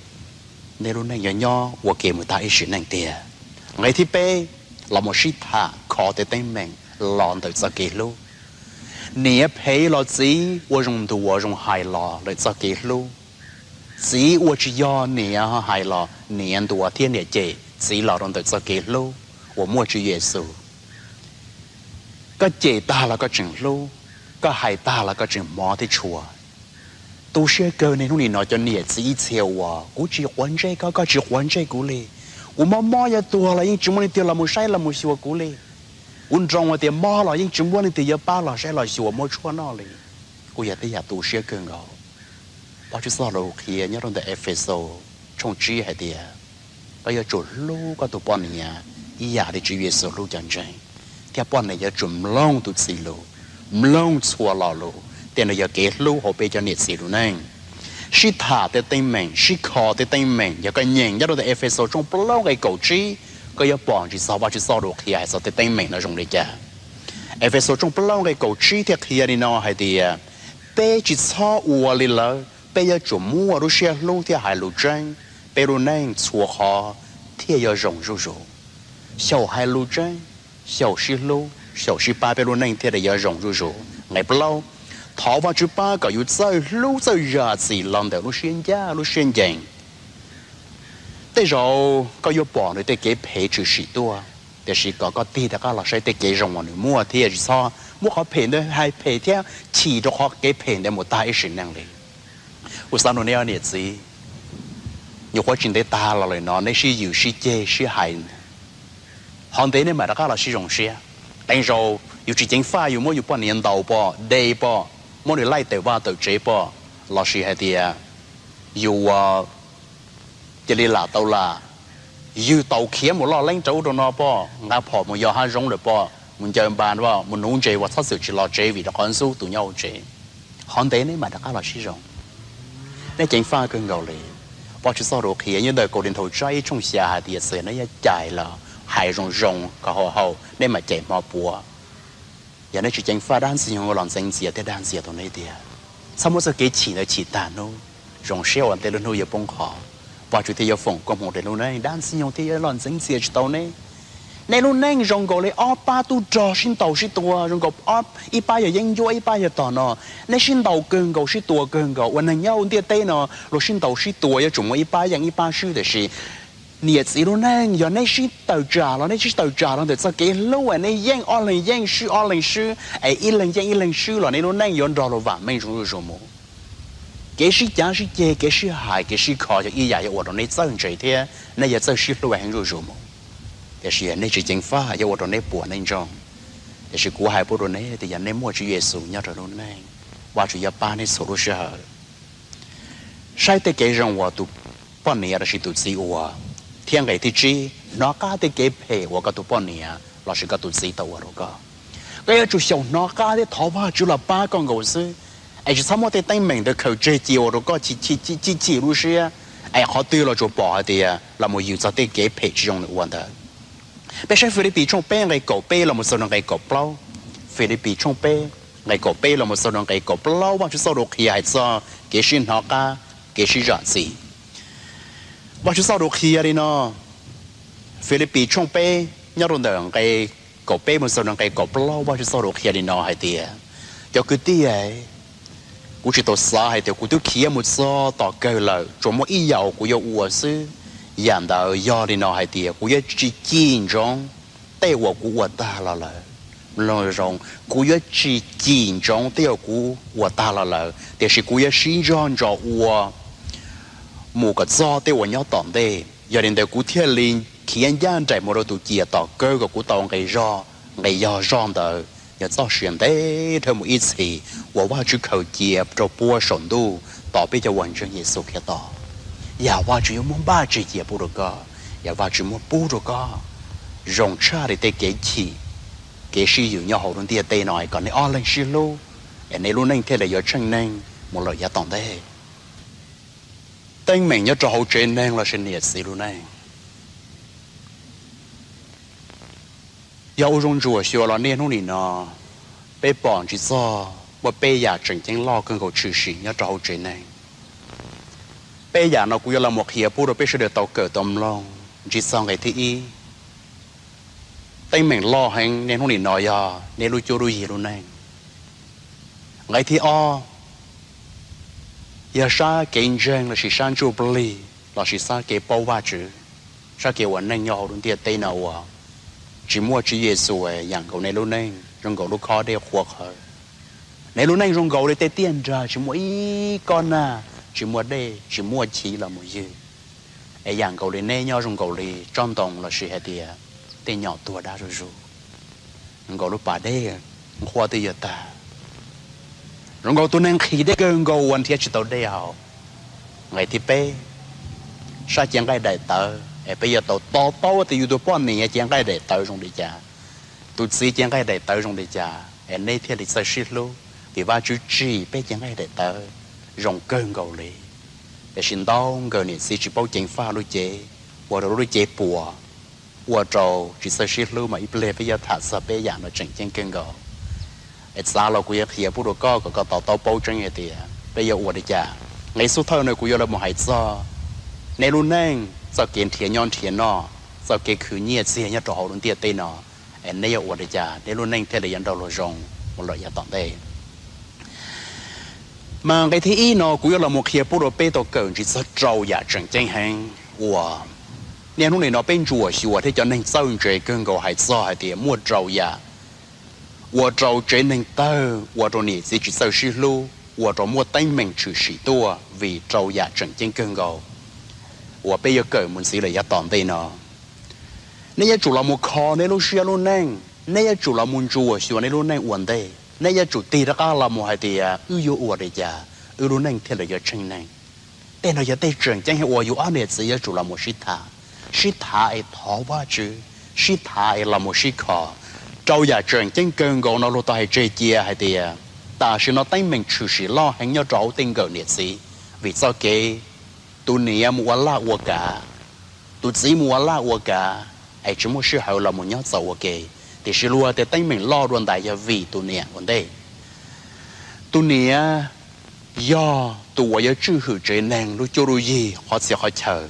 nej lub neej yuav nyob ua ke mus tag ib sim neej tiag. Nqe thib peb, los mus sib tham kho tej teeb meem los ntawm txoj kev hlub. Niam phem los txiv ua zoo ntuas zoo hais los ntawm txoj kev hlub. Txiv ua tsis yog niam hais los niam ntuas thiab niam cem txiv los rau ntawm txoj kev hlub uas muaj Tswv Yexus. Koj cem tag los koj tseem hlub, koj hais tag los koj tseem hmov thiab tshua. Tu siab kawg niaj hnub nim no cov niam txiv ib txhia uas kuv tsis quav ntsej koj, koj tsis quav ntsej kuv li. Kuv mob mob yuav tuag los yeej tsis muaj leej twg los mus saib los mus xyuas kuv li. Kuv nroo hais tias mob los yeej tsis muaj leej twg yuav pab los saib los xyuas muab tshuaj noj li. Kuj yog tej yam tu siab kawg nkaus. Vajtswv txoj lus qhia nyob rau ntawm Efexus tshooj tsib hais tias, koj yuav tsum hlub koj tus poj niam ib yam li Tswv Yexus hlub cov ntseeg, thiab poj niam yuav tsum mloog tus txiv lus, mloog txhua lo lus. Tej no yog kev hlub hauv peb cov niam txiv lub neej. Sib tham tej teeb meem, sib kho tej teeb meem, yog koj nyeem nyob rau ntawm Efexus tshooj plaub nqe kaum tsib, koj yuav pom ntsis txog Vajtswv txoj lus qhia hais txog tej teeb meem no zoo li cas. Efexus tshooj plaub nqe kaum tsib thiaj qhia li no hais tias, peb tsis txhob ua li lawv, peb yuav tsum muaj lub siab hlub thiab hais lus tseeb, peb lub neej txhua qhov thiaj yuav zoo zuj zus. Xyaum hais lus tseeb, xyaum sib hlub, xyaum sib pab peb lub neej thiaj li yuav zoo zuj zus. Nqe plaub, thov Vajtswv pab kom yus txawj hlub txawj zam txim los ntawm lub siab ncaj lub siab ncees. Tej zaum koj yuav pom nws tej kev phem tshwm sim tuaj, tiam sis kom koj tig rov qab los saib tej kev zoo uas nws muaj thiab tsis txhob muab qhov phem ntawd hais phem thiab chim rau qhov kev phem ntawd mus tag ib sim neej li. Kuv xav nug nej niam txiv, nyuam qhuav tsis ntev tag los lawm no nej sib yws sib ceg sib hais, ho ntev nej mam rov qab los sib zoo siab. Qee zaus yus tsis ceev faj yus muab yus poj niam ntaus pom, de pom, muab nws laij tawm vaj tawm tsev pom, lossis hais tias yus ua cia li lam tau lam, yws taus khiav mus loj leeb rau ub rau no pom, nqa phom mus yos hav zoov lawm pom, mus ncaws npas pom, mus nuv ntses uas txhob txwm tsis los tsev vim rau qhov ntxub tus nyob hauv tsev. Ho ntev nej mam rov qab los sib zoo. Nej ceev faj kawg nkaus li. Vajtswv txoj lus qhia nyob ntawm Kauleethaus tsab ib tshooj xya hais tias txawm nej yuav cais los hais zoo zoo kom haum haum nej mam cais hmo puav. Yog nej tsis ceev faj dab ntxwg nyoog los ntxeev ntxias thiab dag ntxias tau nej tiag. Txhob muab txoj kev chim ntawd chim tag hnub. Zoo siab uas ntev lub hnub yuav poob qho, Vajtswv thiaj yuav foom koob hmoov rau lub neej, dab ntxwg nyoog thiaj yuav los ntxeev ntxias tsis tau nej. Nej lub neej zoo nkaus li ob pab tub rog sib ntaus sib tua, zoo nkaus ib pab yog yeeb ncuab ib pab yog tog no. Nej sib ntaus kawg nkaus sib tua kawg nkaus, ua neeg nyob hauv ntiaj teb no luag sib ntaus sib tua yuav tsum muaj ib pab yeej ib pab swb, tiam sis niam txiv lub neej yog nej sib tawm tsam los nej sib tawm tsam los ntawm txoj kev hlub es nej yeej ob leeg yeej swb ob leeg swb es ib leeg yeej ib leeg swb los nej lub neej yuav nrog luag vam meej zoo zuj zus mus. Kev sib cav sib ceg, kev sib hais, kev sib kho yog ib yam yuav ua rau nej txawj ntse thiab nej yuav txawj sib hlub heev zuj zus mus. Tiam sis nej tsis ceev faj yuav ua rau nej puas nej ntsoog. Tiam sis kuv hais pub rau nej tias yog nej muaj Tswv Yexus nyob rau lub neej, Vajtswv yuav pab nej txhua lub sij hawm. Saib tej kev zoo uas tus poj niam lossis tus txiv ua, thiab nqe thib tsib, hnov qab tej kev phem uas koj tus poj niam lossis koj tus txiv tau ua rau koj. Koj yuav tsum xyaum hnov qab thiab thov Vajtswv los pab koj nkaus xwb, es tsis txhob muab tej teeb meem ntawd khaws tseg cia ua rau koj chim chim lub siab, es qhov twg los tsuas pom hais tias los mus yws txog tej kev phem tsis zoo nws ua ntawd. Peb saib Filipis tshooj peb nqe kaum peb los mus txog nqe kaum plaub. Filipis tshooj peb nqe kaum peb los mus txog nqe kaum plaub, Vajtswv txoj lus qhia hais txog kev sib hnov qab, kev sib zam txim. Vajtswv txoj lus qhia li no, Filipis tshooj peb nyob rau ntawm nqe kaum peb mus txog nqe kaum plaub, Vajtswv txoj lus qhia li no hais tias, cov kwv tij, kuv tsis tau xav hais tias kuv twb khiav mus txog tom kawg lawm, tsuas muaj ib yam uas kuv yuav ua xwb. Yam ntawd yog li no hais tias kuv yuav tsis cim ntsoov tej uas kuv ua tag los lawm. Mloog zoo, kuv yuav tsis cim ntsoov tej uas kuv ua tag los lawm, tiam sis kuv yuav sib ntsog ntso ua mus kom txog tej uas nyob tom ntej. Yog li ntawd kuv thiaj li khiav ncaj nraim mus rau tus ciam tom kawg kom kuv tau nqe zog, nqe yog zog ntawd yog txoj sia ntev dhawv mus ib txhis uas Vajtswv khaws cia rau puag saum ntuj tos peb cov uas ntseeg Yexus Khetos. Yog Vajtswv yuav muab npaj tseg cia pub rau koj, yog Vajtswv muab pub rau koj zoo tshaj li tej kev chim, kev sib yws nyob hauv lub ntiaj teb no, kom nej ob leeg sib hlub, es nej lub neej thiaj li yuav tsheej neeg mus lawm yav tom ntej. Teeb meem nyob rau hauv tsev neeg lossis niam txiv lub neej, yog ua zoo ntsuam xyuas los niaj hnub nim no, peb pom ntsib txog muaj peb yam tseem ceeb loj kawg nkaus tshwm sim nyob rau hauv tsev neeg. Peb yam no kuv yuav los mus qhia pub rau peb sawv daws tau kawm tau mloog. Ntsib txog nqe thib ib, teeb meem loj heev niaj hnub nim no yog nej lub cuab lub yig lub neej. Nqe thib ob, yog sab kev ntseeg lossis sab ntsuj plig lossis sab kev paub Vajtswv, sab kev ua neej nyob hauv lub ntiaj teb no uas tsis muaj Tswv Yexus, yam nkaus nej lub neej zoo nkaus lub khob dej qhuav qhawv. Nej lub neej zoo nkaus li tej tiaj nrag tsis muaj ib kob nag, tsis muaj dej, tsis muaj chiv los mus ywg. Es yam nkaus li nej nyob zoo nkaus li tsob ntoo lossis hais tias tej nyom tuag dab zuj zus, zoo nkaus lub pas dej nqhuab twb yuav tag, zoo nkaus tus neeg nqhis dej kawg nkaus uas nrhiav tsis tau dej haus. Nqe thib peb, sab cev nqaij daim tawv, es peb yuav tau to taub tias yus tus poj niam cev nqaij daim tawv zoo li cas, tus txiv cev nqaij daim tawv zoo li cas, es nej thiaj li txawj sib hlub, vim Vajtswv tsim peb cev nqaij daim tawv zoo kawg nkaus li. Tiam sis ntau nkawm niam txiv tsis paub ceev faj lub cev, ua rau lub cev puas, ua rau tsis txawj sib hlub, mas ib pliag peb yuav tham txog peb yam no tseem ceeb kawg nkaus. Es txav los kuv yuav qhia pub rau koj kom koj to taub paub tseeb hais tias peb yuav ua li cas. Nqe xub thawj no kuv yuav los mus hais txog nej lub neej, txoj kev nrhiav nyob nrhiav noj, txoj kev khwv nyiaj txiag nyob rau hauv lub ntiaj teb no, es nej yuav ua li cas nej lub neej thiaj li yuav nrog luag zoo mus lawm yav tom ntej. Mas nqe thib ib no kuv yuav los mus qhia pub rau peb tau kawm ntsib txog rau yam tseem ceeb heev uas niaj hnub nim no peb ntsuam xyuas thiab cov neeg txawj ntse kawg nkaus hais txog hais tias muaj rau yam ua rau tsev neeg tawg, ua rau niam txiv tsis txawj sib hlub, ua rau muaj teeb meem tshwm sim tuaj vim rau yam tseem ceeb kawg nkaus uas peb yuav kawm mus ntxiv lawm yav tom ntej no. Nej yuav tsum los mus kho nej lub siab lub neej, nej yuav tsum los mus ntsuas xyuas nej lub neej ua ntej, nej yuav tsum tig rov qab los mus hais tias wb yuav ua li cas wb lub neej thiaj li yuav tseeb neeg. Tej no yog tej tseem ceeb uas yus ob niam txiv yuav tsum los mus sib tham, sib tham es thov Vajtswv, sib tham es los mus sib kho. Rau yam tseem ceeb kawg nkaus no luag tau hais tseg cia hais tias tam sim no teeb meem tshwm sim loj heev nyob rau hauv tej nkawm niam txiv, vim txoj kev tus niam mus ua laj ua kav, tus txiv mus ua laj ua kav, es tsis muaj sij hawm los mus nyob txaus ua ke. Tiam sis luag tias teeb meem loj dua ntais yog vim tus niam ua ntej. Tus niam yog tus uas yuav tswj hwm tsev neeg lub cuab lub yig qhov txhia qhov chaw.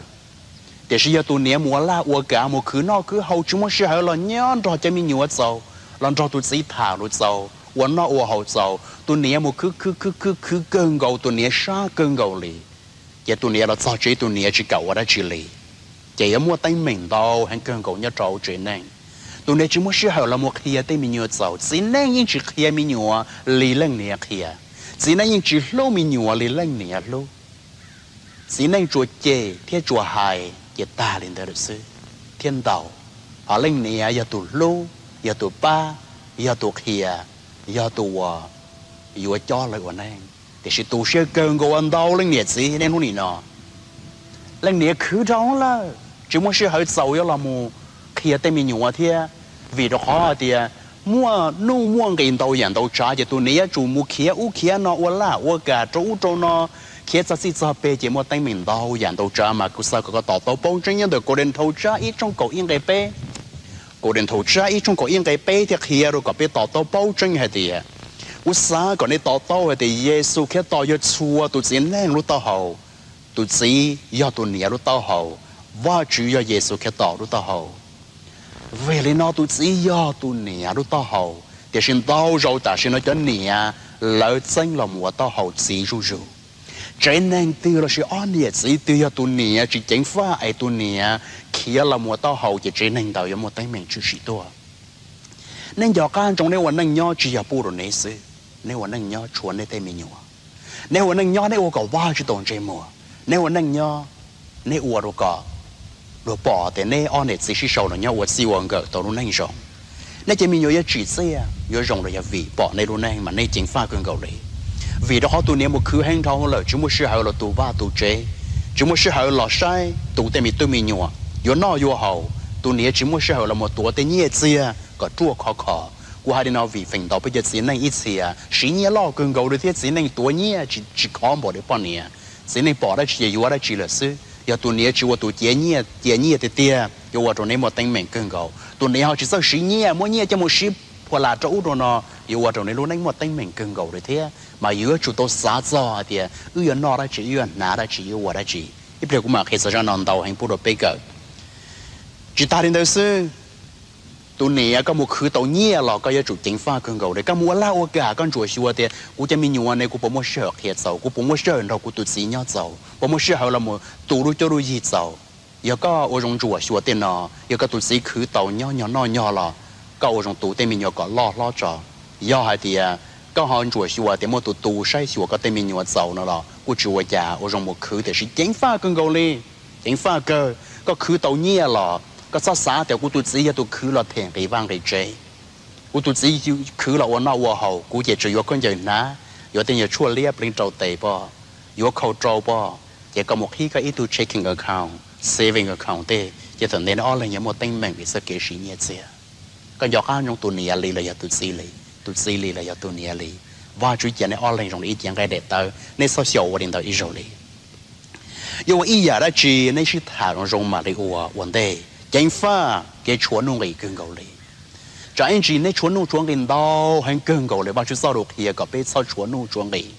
Tiam sis yog tus niam mus ua laj ua kav, mus khwv noj khwv haus, tsis muaj sij hawm los nyob nrog cov me nyuam txaus, los nrog tus txiv tham lus txaus, ua noj ua haus txaus, tus niam mus khwv khwv khwv khwv khwv kawg nkaus, tus niam sab kawg nkaus li, ces tus niam los txog tsev tus niam tsis kam ua dab tsi li, ces yuav muaj teeb meem ntau heev kawg nkaus nyob rau hauv tsev neeg. Tus niam tsis muaj sij hawm los mus qhia tej me nyuam txaus, txiv neej yeej tsis qhia me nyuam li leej niam qhia, txiv neej yeej tsis hlub me nyuam li leej niam hlub. Txiv neej tsuas cem thiab tsuas hais ces tag li ntawd lawm xwb thiab ntau. Ho leej niam yog tus hlub, yog tus pab, yog tus qhia, yog tus uas yuav cob lawv ua neej. Tiam sis tu siab kawg nkaus ua ntau leej niam txiv niaj hnub nim no, leej niam khwv dhau lawm, tsis muaj sij hawm txaus yuav los mus qhia tej me nyuam thiab. Vim rau qhov hais tias muaj nuj muaj nqis ntau yam ntau tsav, ces tus niam yuav tsum mus khiav ub khiav no, ua laj ua kam rau ub rau no, khiav txog txij txog peg, ces muaj teeb meem ntau yam ntau tsav. Mas kuv xav kom koj to taub paub tseeb nyob ntawm Kaus Dees Thaus tsab ib tshooj kaum ib nqe peb. Kaus Dees Thaus tsab ib tshooj kaum ib nqe peb thiaj qhia rau kom peb to taub paub tseeb hais tias, kuv xav kom nej to taub hais tias Yexus Khetos yog txhua tus txiv neej lub taub hau. Tus txiv yog tus niam lub taub hau, Vajtswv yog Yexus Khetos lub taub hau. Vim li no tus txiv yog tus niam lub taub hau, tiam sis ntau zaus tam sim no cov niam lawv txeeb los mus ua taub hau txiv zuj zus. Tsev neeg twg lossis ob niam txiv twg yog tus niam tsis ceev faj es tus niam khiav los mus ua taub hau, ces tsev neeg ntawd yuav muaj teeb meem tshwm sim tuaj. Nej nco qab ntsoov nej ua neej nyob tsis yog pub rau neb xwb, nej ua neej nyob tshuav nej tej me nyuam. Nej ua neej nyob nej ua kom Vajtswv tau ntsej muag. Nej ua neej nyob, nej ua rau kom luag pom tias neb ob niam txiv sib sau los nyob ua txij ua nkawm tau lub neej zoo. Nej cov me nyuam yuav tsim txiaj yuav zoo los yog vim pom nej lub neej mas nej ceev faj kawg nkaus li. Vim rau qhov tus niam mus khwv heev dhau lawm, tsis muaj sij hawm los tu vaj tu tsev, tsis muaj sij hawm los saib tu tej me tub me nyuam yuav noj yuav haus. Tus niam tsis muaj sij hawm los mus tuav tej nyiaj txiag kom ruaj khov kho. Kuv hais li no vim feem ntau peb cov txiv neej ib txhia siv nyiaj loj kawg nkaus li thiab txiv neej tuav nyiaj tsis khov npaum li poj niam. Txiv neej pom dab tsi ces yuav dab tsi lawm xwb. Yog tus niam tsis ua tus cia nyiaj tiag tiag, yuav ua rau neb muaj teeb meem kawg nkaus. Tus niam ho tsis txawj siv nyiaj, muab nyiaj coj mus siv phuam lam rau ub rau no, yuav ua rau neb lub neej muaj teeb meem kawg nkaus li thiab. Mas yus yuav tsum tau xav txog hais tias wb yuav noj dab tsi, wb yuav hnav dab tsi, wb yuav ua dab tsi. Ib pliag kuv mam qhia txog zaj no ntau heev pub rau peb kawm. Tsis tas li ntawd xwb, tus niam koj mus khwv tau nyiaj los koj yuav tsum ceev faj kawg nkaus li. Koj mus ua laj ua kam koj ntsuam xyuas tias kuv cov me nyuam ne kuv puas muaj sij hawm qhia txaus, kuv puas muaj sij hawm nrog kuv tus txiv nyob txaus, puas muaj sij hawm los mus tu lub cuab lub yig txaus. Yog koj ua zoo ntsuam xyuas tej no, yog koj tus txiv khwv tau nyob nyog noj nyog los koj ua zoo tu tej me nyuam kom loj hlob tso. Yog hais tias koj ho ntsuam xyuas tias muaj tus tu saib xyuas koj tej me nyuam txaus no los kuj tsis ua cas, ua zoo mus khwv tiam sis ceev faj kawg nkaus li. Ceev faj kawg, koj khwv tau nyiaj los koj txhob xav tias kuv tus txiv yog tus khwv los them nqi vaj nqi tsev. Kuv tus txiv khwv los ua noj ua haus, kuv ces tsuas yuav khaub ncaws hnav, yuav tej nyuag tshuaj liab pleev rau tes pom, yuav khau rau pom, ces koj mus qhib koj ib tug checking account, saving account tej, ces thaum ntawd neb ob leeg yuav muaj teeb meem vim txoj kev siv nyiaj txiag. Koj nco qab ntsoov tus niam li los yog tus txiv li, tus txiv li los yog tus niam li. Vajtswv cia neb ob leeg zoo li ib cev nqaij daim tawv, neb txhob xyaum ua li ntawd ib zaug li. Yuav ua ib yam dab tsi neb sib tham zoo zoo mam li ua ua ntej, ceev faj kev tshuav nuj nqis kawg nkaus li. Tsam ib ntsis neb tshuav nuj tshuav nqis ntau heev kawg nkaus li, Vajtswv txoj lus qhia kom peb txhob tshuav nuj tshuav nqis.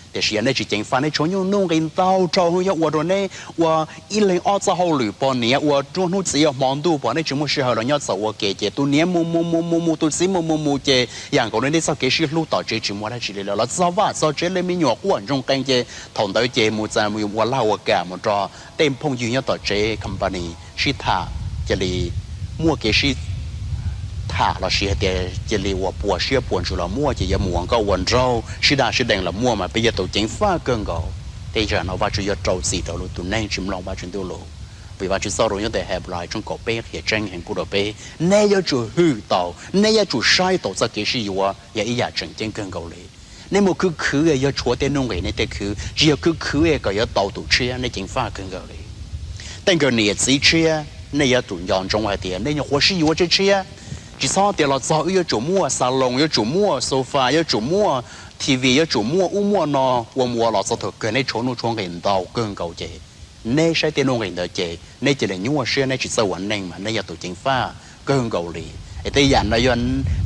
Tiam sis yog nej tsis ceev faj, neb tshuav nuj nqis ntau dhau, yog ua rau neb ua ib leeg ob txoj hauj lwm pog niam ua hnub txiv hmo ntuj pom neb tsis muaj sij hawm los nyob txaus ua ke, ces tus niam mus mus mus mus mus, tus txiv mus mus mus, ces yam nkaus li neb txoj kev sib hlub tom tsev tsis muaj dab tsi li lawm. Los txog vaj txog tsev li me nyuam quaj ntsoog qees, ces thaum ntawd ces mus txais mus ua laj ua kam mus rau tej phooj ywg nyob tom tsev company sib tham, cia li muaj kev sib tham lossis hais tias cia li uas puas siab puas ntsws los muaj, ces yuav mus ua nkauj ua nraug sib daj sib deev los muaj, mas peb yog tus ceev faj kawg nkaus. Tej zaum no Vajtswv yuav rau txim rau lwm tus neeg tsis mloog Vajtswv ntuj lus. Vim Vajtswv txoj lus nyob ntawm Henplais tshooj kaum peb qhia tseeb heev pub rau peb, nej yuav tsum hwm tau, nej yuav tsum saib tau txoj kev sib yuav yog ib yam tseem ceeb kawg nkaus li. Nej mus khwv khwv yog tshuav tej nuj nqis nej thiaj khwv, tsis yog khwv khwv kom yuav tau tus tshiab, nej ceev faj kawg nkaus li. Tej nkawm niam txiv tshiab, nej yuav tsum nco ntsoov hais tias nej nyuam qhuav sib yuav tshiab tshiab, tsis txhob tias los txog wb yuav tsum muaj xas loos, yuav tsum muaj sofa, yuav tsum muaj T V, yuav tsum muaj ub muaj no, ua mus ua los txog thaum kawg nej tshuav nuj tshuav nqis ntau kawg nkaus ces nej saib tej nuj nqis ntawd ces nej cia li nyuaj siab, nej tsis txawj ua neej mas nej yog tus ceev faj kawg nkaus li. Es tej yam no yog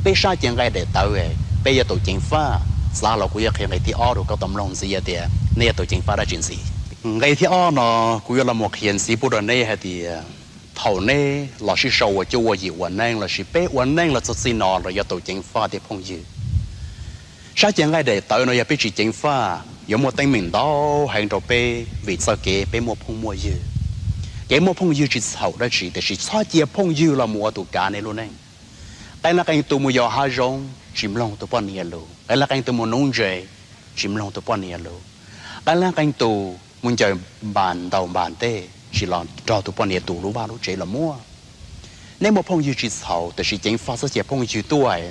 peb sab cev nqaij daim tawv, peb yog tus ceev faj. Xav los kuv yuav qhia nqe thib ob rau koj tau mloog ntxiv tias nej yog tus ceev faj dab tsi ntxiv. Nqe thib ob no kuv yuav los mus qhia ntxiv pub rau neb hais tias thaum neb los sib sau ua cuab ua yig ua neej lossis peb ua neej los txog txij no los yuav tau ceev faj tej phooj ywg. Sab cev nqaij daim tawv no yog peb tsis ceev faj yuav muaj teeb meem ntau heev rau peb vim txoj kev peb muaj phooj muaj ywg. Kev muaj phooj ywg tsis txhaum dab tsi tiam sis txhob cia phooj ywg los mus ua tus kav nej lub neej. Qee leej qee tus mus yos hav zoov tsis mloog tus poj niam lus, qee leej qee tus mus nuv ntses tsis mloog tus poj niam lus, qee leej qee tus mus ncaws npas ntaus npas ntej tsis los nrog tus poj niam tus lub vaj lub tsev los muaj. Nej muaj phooj ywg tsis txhaum tiam sis ceev faj txhob cia phooj ywg tuaj,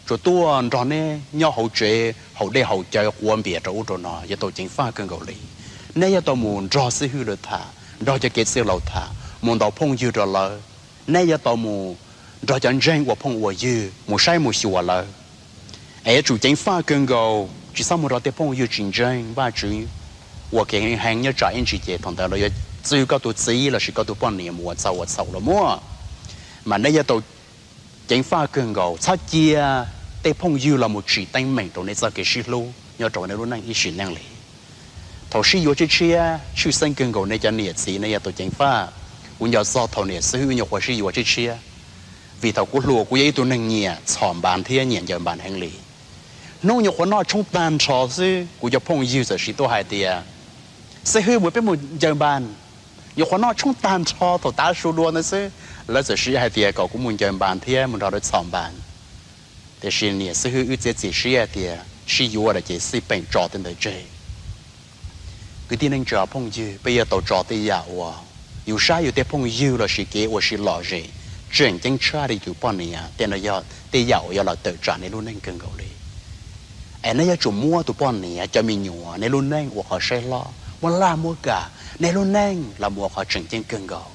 tsuas tuaj nrog neb nyob hauv tsev haus dej haus cawv quav npias rau ub rau no, yuav tau ceev faj kawg nkaus li. Nej yuav tau mus nrog xib hwb lawv tham, nrog cov kev txwj laus tham, mus ntaus phooj ywg rau lawv. Nej yuav tau mus nrog cov ntseeg ua phooj ua ywg mus saib mus xyuas lawv. Es yuav tsum ceev faj kawg nkaus, tsis txhob mus nrog tej phooj ywg tsis ntseeg Vajtswv ua kev heev nyob tsam ib ntsis ces thaum ntawd los yuav txwv koj tus txiv lossis koj tus poj niam mus ua txaug ua txhaum los muaj. Mas nej yuav tau ceev faj kawg nkaus, txhob cia tej phooj ywg los mus tsim teeb meem rau nej txoj kev sib hlub nyob rau nej lub neej ib sim neej li. Thaum sib yuav tshiab tshiab tshwj xeeb kawg nkaus nej cov niam txiv nej yuav tau ceev faj. Kuv nco txog thaum niam xib hwb nyuam qhuav sib yuav tshiab tshiab, vim thaum kuv hluas kuv yog ib tug neeg nyiam txhom npas thiab nyiam ncaws npas heev li. Hnub nyuam qhuav noj tshoob tag nrho xwb kuv cov phooj ywg txawm siv tuaj hais tias, xib hwb, mus peb mus ncaws npas. Nyuam qhuav noj tshoob tag nrho thaum tav su dua ntawd xwb, lawv txawm siv hais tias kom kuv mus ncaws npas thiab mus nrog lawv txhom npas. Tiam sis niam xib hwb wb txiav txim siab hais tias sib yuav lawm ces xij peem tso tej ntawd tseg. Kwv tij neej tsa phooj ywg, peb yuav tau tso tej yam uas yus saib yus tej phooj ywg lossis kev ua si lom zem tseem ceeb tshaj li tus poj niam, tej no yog tej yam uas yuav los tawm tsam nej lub neej kawg nkaus li. Es nej yuav tsum muab tus poj niam, cov me nyuam, nej lub neej ua qhov saib hlob, muab laj muab kam, nej lub neej los mus ua qhov tseem ceeb kawg nkaus.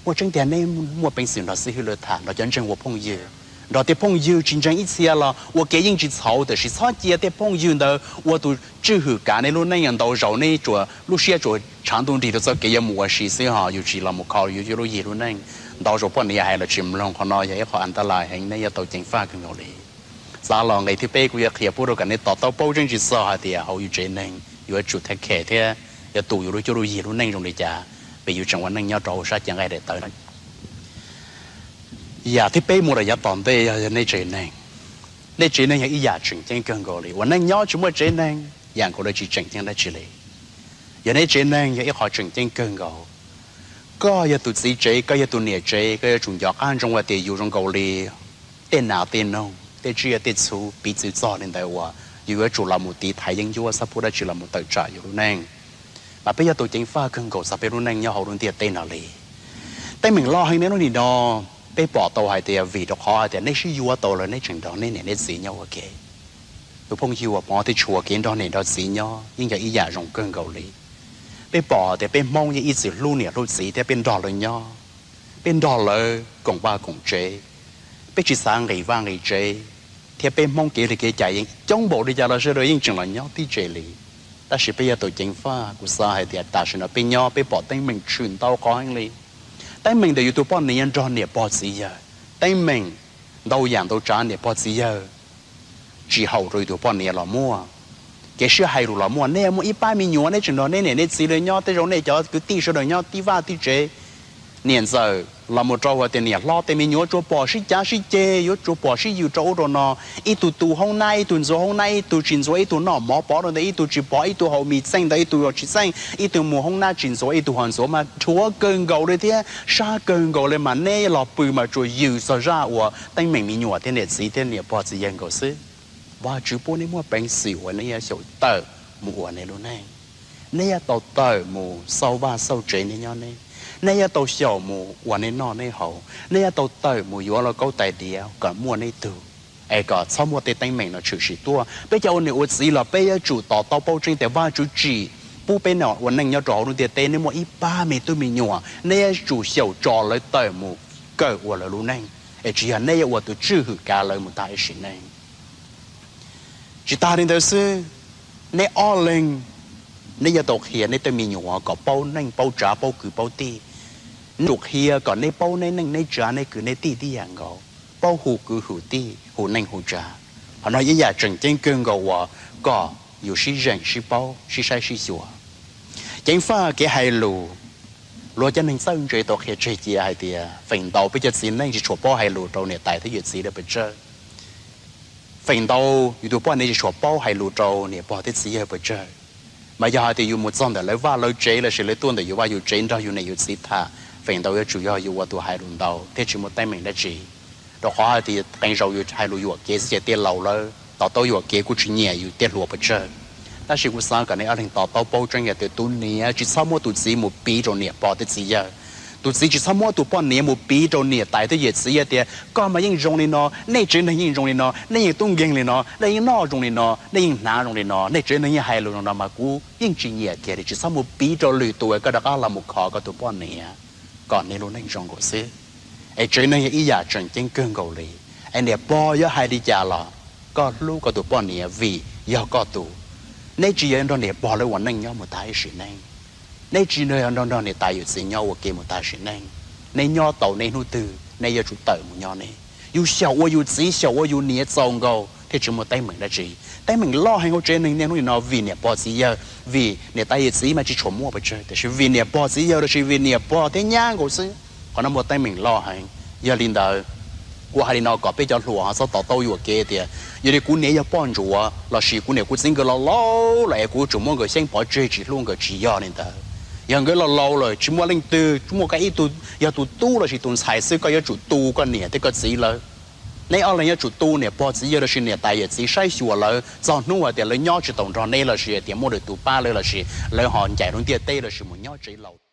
Muaj tseeb tiag nej muaj peev xwm nrog xib hwb lawv tham, nrog cov ntseeg ua phooj ywg, nrog tej phooj ywg tsis ntseeg ib txhia los ua ke yeej tsis txhaum, tiam sis txhob cia tej phooj ywg ntawd ua tus tswj hwm kav nej lub neej. Ntau zaus nej tsuas lub siab tsuas tshav ntuj nrig rau txoj kev yuav mus ua si xwb ho yus tsis los mus kho yus lub yig lub neej. Ntau zaus poj niam hais los tsis mloog, qhov no yog ib qho antalais heev, nej yuav tau ceev faj kawg nkaus li. Xav los nqe thib peb kuv yuav qhia pub rau kom nej to taub paub tseeb tsis txog hais tias hauv yus tsev neeg yuav tsum thev khem thiab yuav tu yus lub cuab lub yig lub neej zoo li cas, vim yus tseem ua neej nyob rau hauv sab cev nqaij daim tawv no. Yam thib peb mus rau yav tom ntej yog, yog nej tsev neeg. Nej tsev neeg yog ib yam tseem ceeb kawg nkaus li. Ua neej nyob tsis muaj tsev neeg yam nkaus li tsis tseem ceeb dab tsi li. Yog nej tsev neeg yog ib qho tseem ceeb kawg nkaus. Koj yog tus txiv tsev, koj yog tus niam tsev, koj yuav tsum nco qab ntsoov hais tias yus zoo nkaus li tej nas tej noog, tej tsiaj tej txhu, piv txwv txog li ntawd uas yus yuav tsum los mus tiv thaiv yeeb ncuab, txhob pub dab tsi los mus tawm tsam yus lub neej. Mas peb yuav tau ceev faj kawg nkaus txog peb lub neej nyob hauv lub ntiaj teb no li. Teeb meem loj heev nej lub nim no, peb pom tau hais tias vim rau qhov hais tias nej sib yuav tau lawm nej tseem nrog nej niam nej txiv nyob ua ke. Tus phooj ywg uas pov thiab tshua kev nrog niam nrog txiv nyob yeej yog ib yam zoo kawg nkaus li. Peb pom tias peb Hmoob yeej ib txwm hlub niam hlub txiv thiab peb nrog lawv nyob, peb nrog lawv koom vaj koom tsev, peb tsis xav nqis vaj nqis tsev, thiab peb Hmoob kev li kev cai yeej coob npaum li cas los sawv daws yeej tseem los nyob tib tsev li. Tab sis peb yuav tau ceev faj, kuv xav hais tias tam sim no peb nyob peb pom teeb meem tshwm ntau qhov heev li. Teeb meem ntawm yus tus poj niam nrog niam pog txiv yawg, teeb meem ntau yam ntau tsav niam pog txiv yawg tsis haum rau yus tus poj niam los muaj. Kev sib hais lus los muaj, nej muaj ib pab me nyuam nej tseem nrog nej niam nej txiv lawv nyob, tej zaum nej cov kwv tij sawv daws nyob tib vaj tib tsev, niam ntxawm los mus rau hais tias niam hlob tej me nyuam yuav tsuas pom sib cav sib ceg, yuav tsuas pom sib yws rau ub rau no. Ib tug tu hoob nab, ib tug ntxuav hoob nab, ib tug tsis ntxuav, ib tug noj mov pov rau ntawd, ib tug tsis pov, ib tug haus mis txeej ntawd, ib tug tsis txeej, ib tug mus hoob nab tsis ntxuav, ib tug ho ntxuav mas rhuav kawg nkaus li thiab sab kawg nkaus li mas nej los pw mas tsuas yws txog zaj uas teeb meem me nyuam thiab niam txiv thiab niam pog txiv yawg nkaus xwb. Vajtswv pub nej muaj peev xwm uas nej yuav xyaum tawm mus ua nej lub neej. Nej yuav tau tawm mus xauj vaj xauj tsev nej nyob nej. Nej yuav tau xyaum mus ua nej noj nej haus. Nej yuav tau tawm mus yuav lauj kaub tais diav kom muaj nej tug, es kom txhob muaj tej teeb meem no tshwm sim tuaj. Peb cov ua niam ua txiv los peb yuav tsum to taub paub tseeb tias Vajtswv tsim pub peb no ua neej nyob rau hauv lub ntiaj teb, nej muaj ib pab me tub me nyuam, nej yuav tsum xyaum tso lawv tawm mus kawm ua lawv lub neej, es tsis yog nej yuav ua tus tswj hwm kav lawv mus tag ib sim neej. Tsis tas li ntawd xwb, nej ob leeg, nej yuav tau qhia nej tej me nyuam kom paub neej paub tsav paub kwv paub tij. Nej yuav tsum qhia kom nej paub nej neej nej tsav nej kwv nej tij tib yam nkaus, paub hu kwv hu tij hu neej hu tsav. Qhov no ib yam tseem ceeb kawg nkaus uas kom yus sib zeem sib paub sib saib sib xyuas. Ceev faj kev hais lus, luag cov neeg txawj ntse tau qhia tseg cia hais tias feem ntau peb cov txiv neej tsis tshua paub hais lus rau niam tais thiab yawm txiv lawv pes tsawg. Feem ntau yus tus poj niam tsis tshua paub hais lus rau niam pog thiab txiv yawg pes tsawg. Mas yog hais tias yus mus txog ntawm lawv vaj lawv tsev lossis lawv tuaj ntawm yus vaj yus tsev nrog yus niam yus txiv tham, feem ntau yuav tsum yog yus ua tus hais lus ntau thiab tsis muaj teeb meem dab tsi. Rau qhov hais tias qee zaus yus hais lus yuam kev xwb ces tej laus lawv to taub yuam kev kuj tsis nyiam yus tej hluas pes tsawg. Tab sis kuv xav kom nej ob leeg to taub paub tseeb yog tias tus niam tsis txhob muab tus txiv mus piv rau niam pog thiab txiv yawg. Tus txiv tsis txhob muab tus poj niam mus piv rau niam tais thiab yawm txiv tias koj mas yeej zoo li no, nej tsev neeg yeej zoo li no, nej yeej tub nkeeg li no, nej yeej noj zoo li no, nej yeej hnav zoo li no, nej tsev neeg yeej hais lus zoo no mas kuv yeej tsis nyiam kiag li. Tsis txhob mus piv rau lwm tus, koj rov qab los mus kho koj tus poj niam kom nej lub neej zoo nkaus xwb. Es tsev neeg yog ib yam tseem ceeb kawg nkaus li. Es niam pog yuav hais li cas los koj hlub koj tus poj niam vim yog koj tus. Neb tsis yog nrog niam pog lawv ua neej nyob mus tag ib sim neej. Neb tsis yog nrog, nrog niam tais yawm txiv nyob ua ke mus tag sim neej. Neb nyob tau neb hnub twg neb yuav tsum tawm mus nyob neb. Yus xyaum ua yus txiv xyaum ua yus niam txaus nkaus thiaj tsis muaj teeb meem dab tsi. Teeb meem loj heev hauv tsev neeg niaj hnub nim no vim niam pog txiv yawg, vim niam tais yawm txiv mas tsis tshua muaj pes tsawg, tiam sis vim niam pog txiv yawg lossis vim niam pog thiab nyab nkaus xwb, qhov no muaj teeb meem loj heev. Yog li ntawd, kuv hais li no kom peb cov hluas ho txhob to taub yuam kev tias yog li kuv niam yog poj ntsuam lossis kuv niam kuv txiv nkawd laus laus lawm es kuv tsum muab nkawd xyeeb pov tseg tsis hlub nkawd, tsis yog li ntawd. Yog nkawd laus laus lawm tsis muaj leej twg, muaj koj ib tug yog tus tub lossis tus ntxhais xwb, koj yuav tsum tu koj niam thiab koj txiv lawv. Neb ob leeg yuav tsum tu niam pog txiv yawg lossis niam tais yawm txiv saib xyuas lawv txog hnub hais tias lawv nyob tsis tau nrog neb lossis hais tias muaj lwm tus pab lawv lossis lawv ho ncaim lub ntiaj teb lossis mus nyob tsev laus.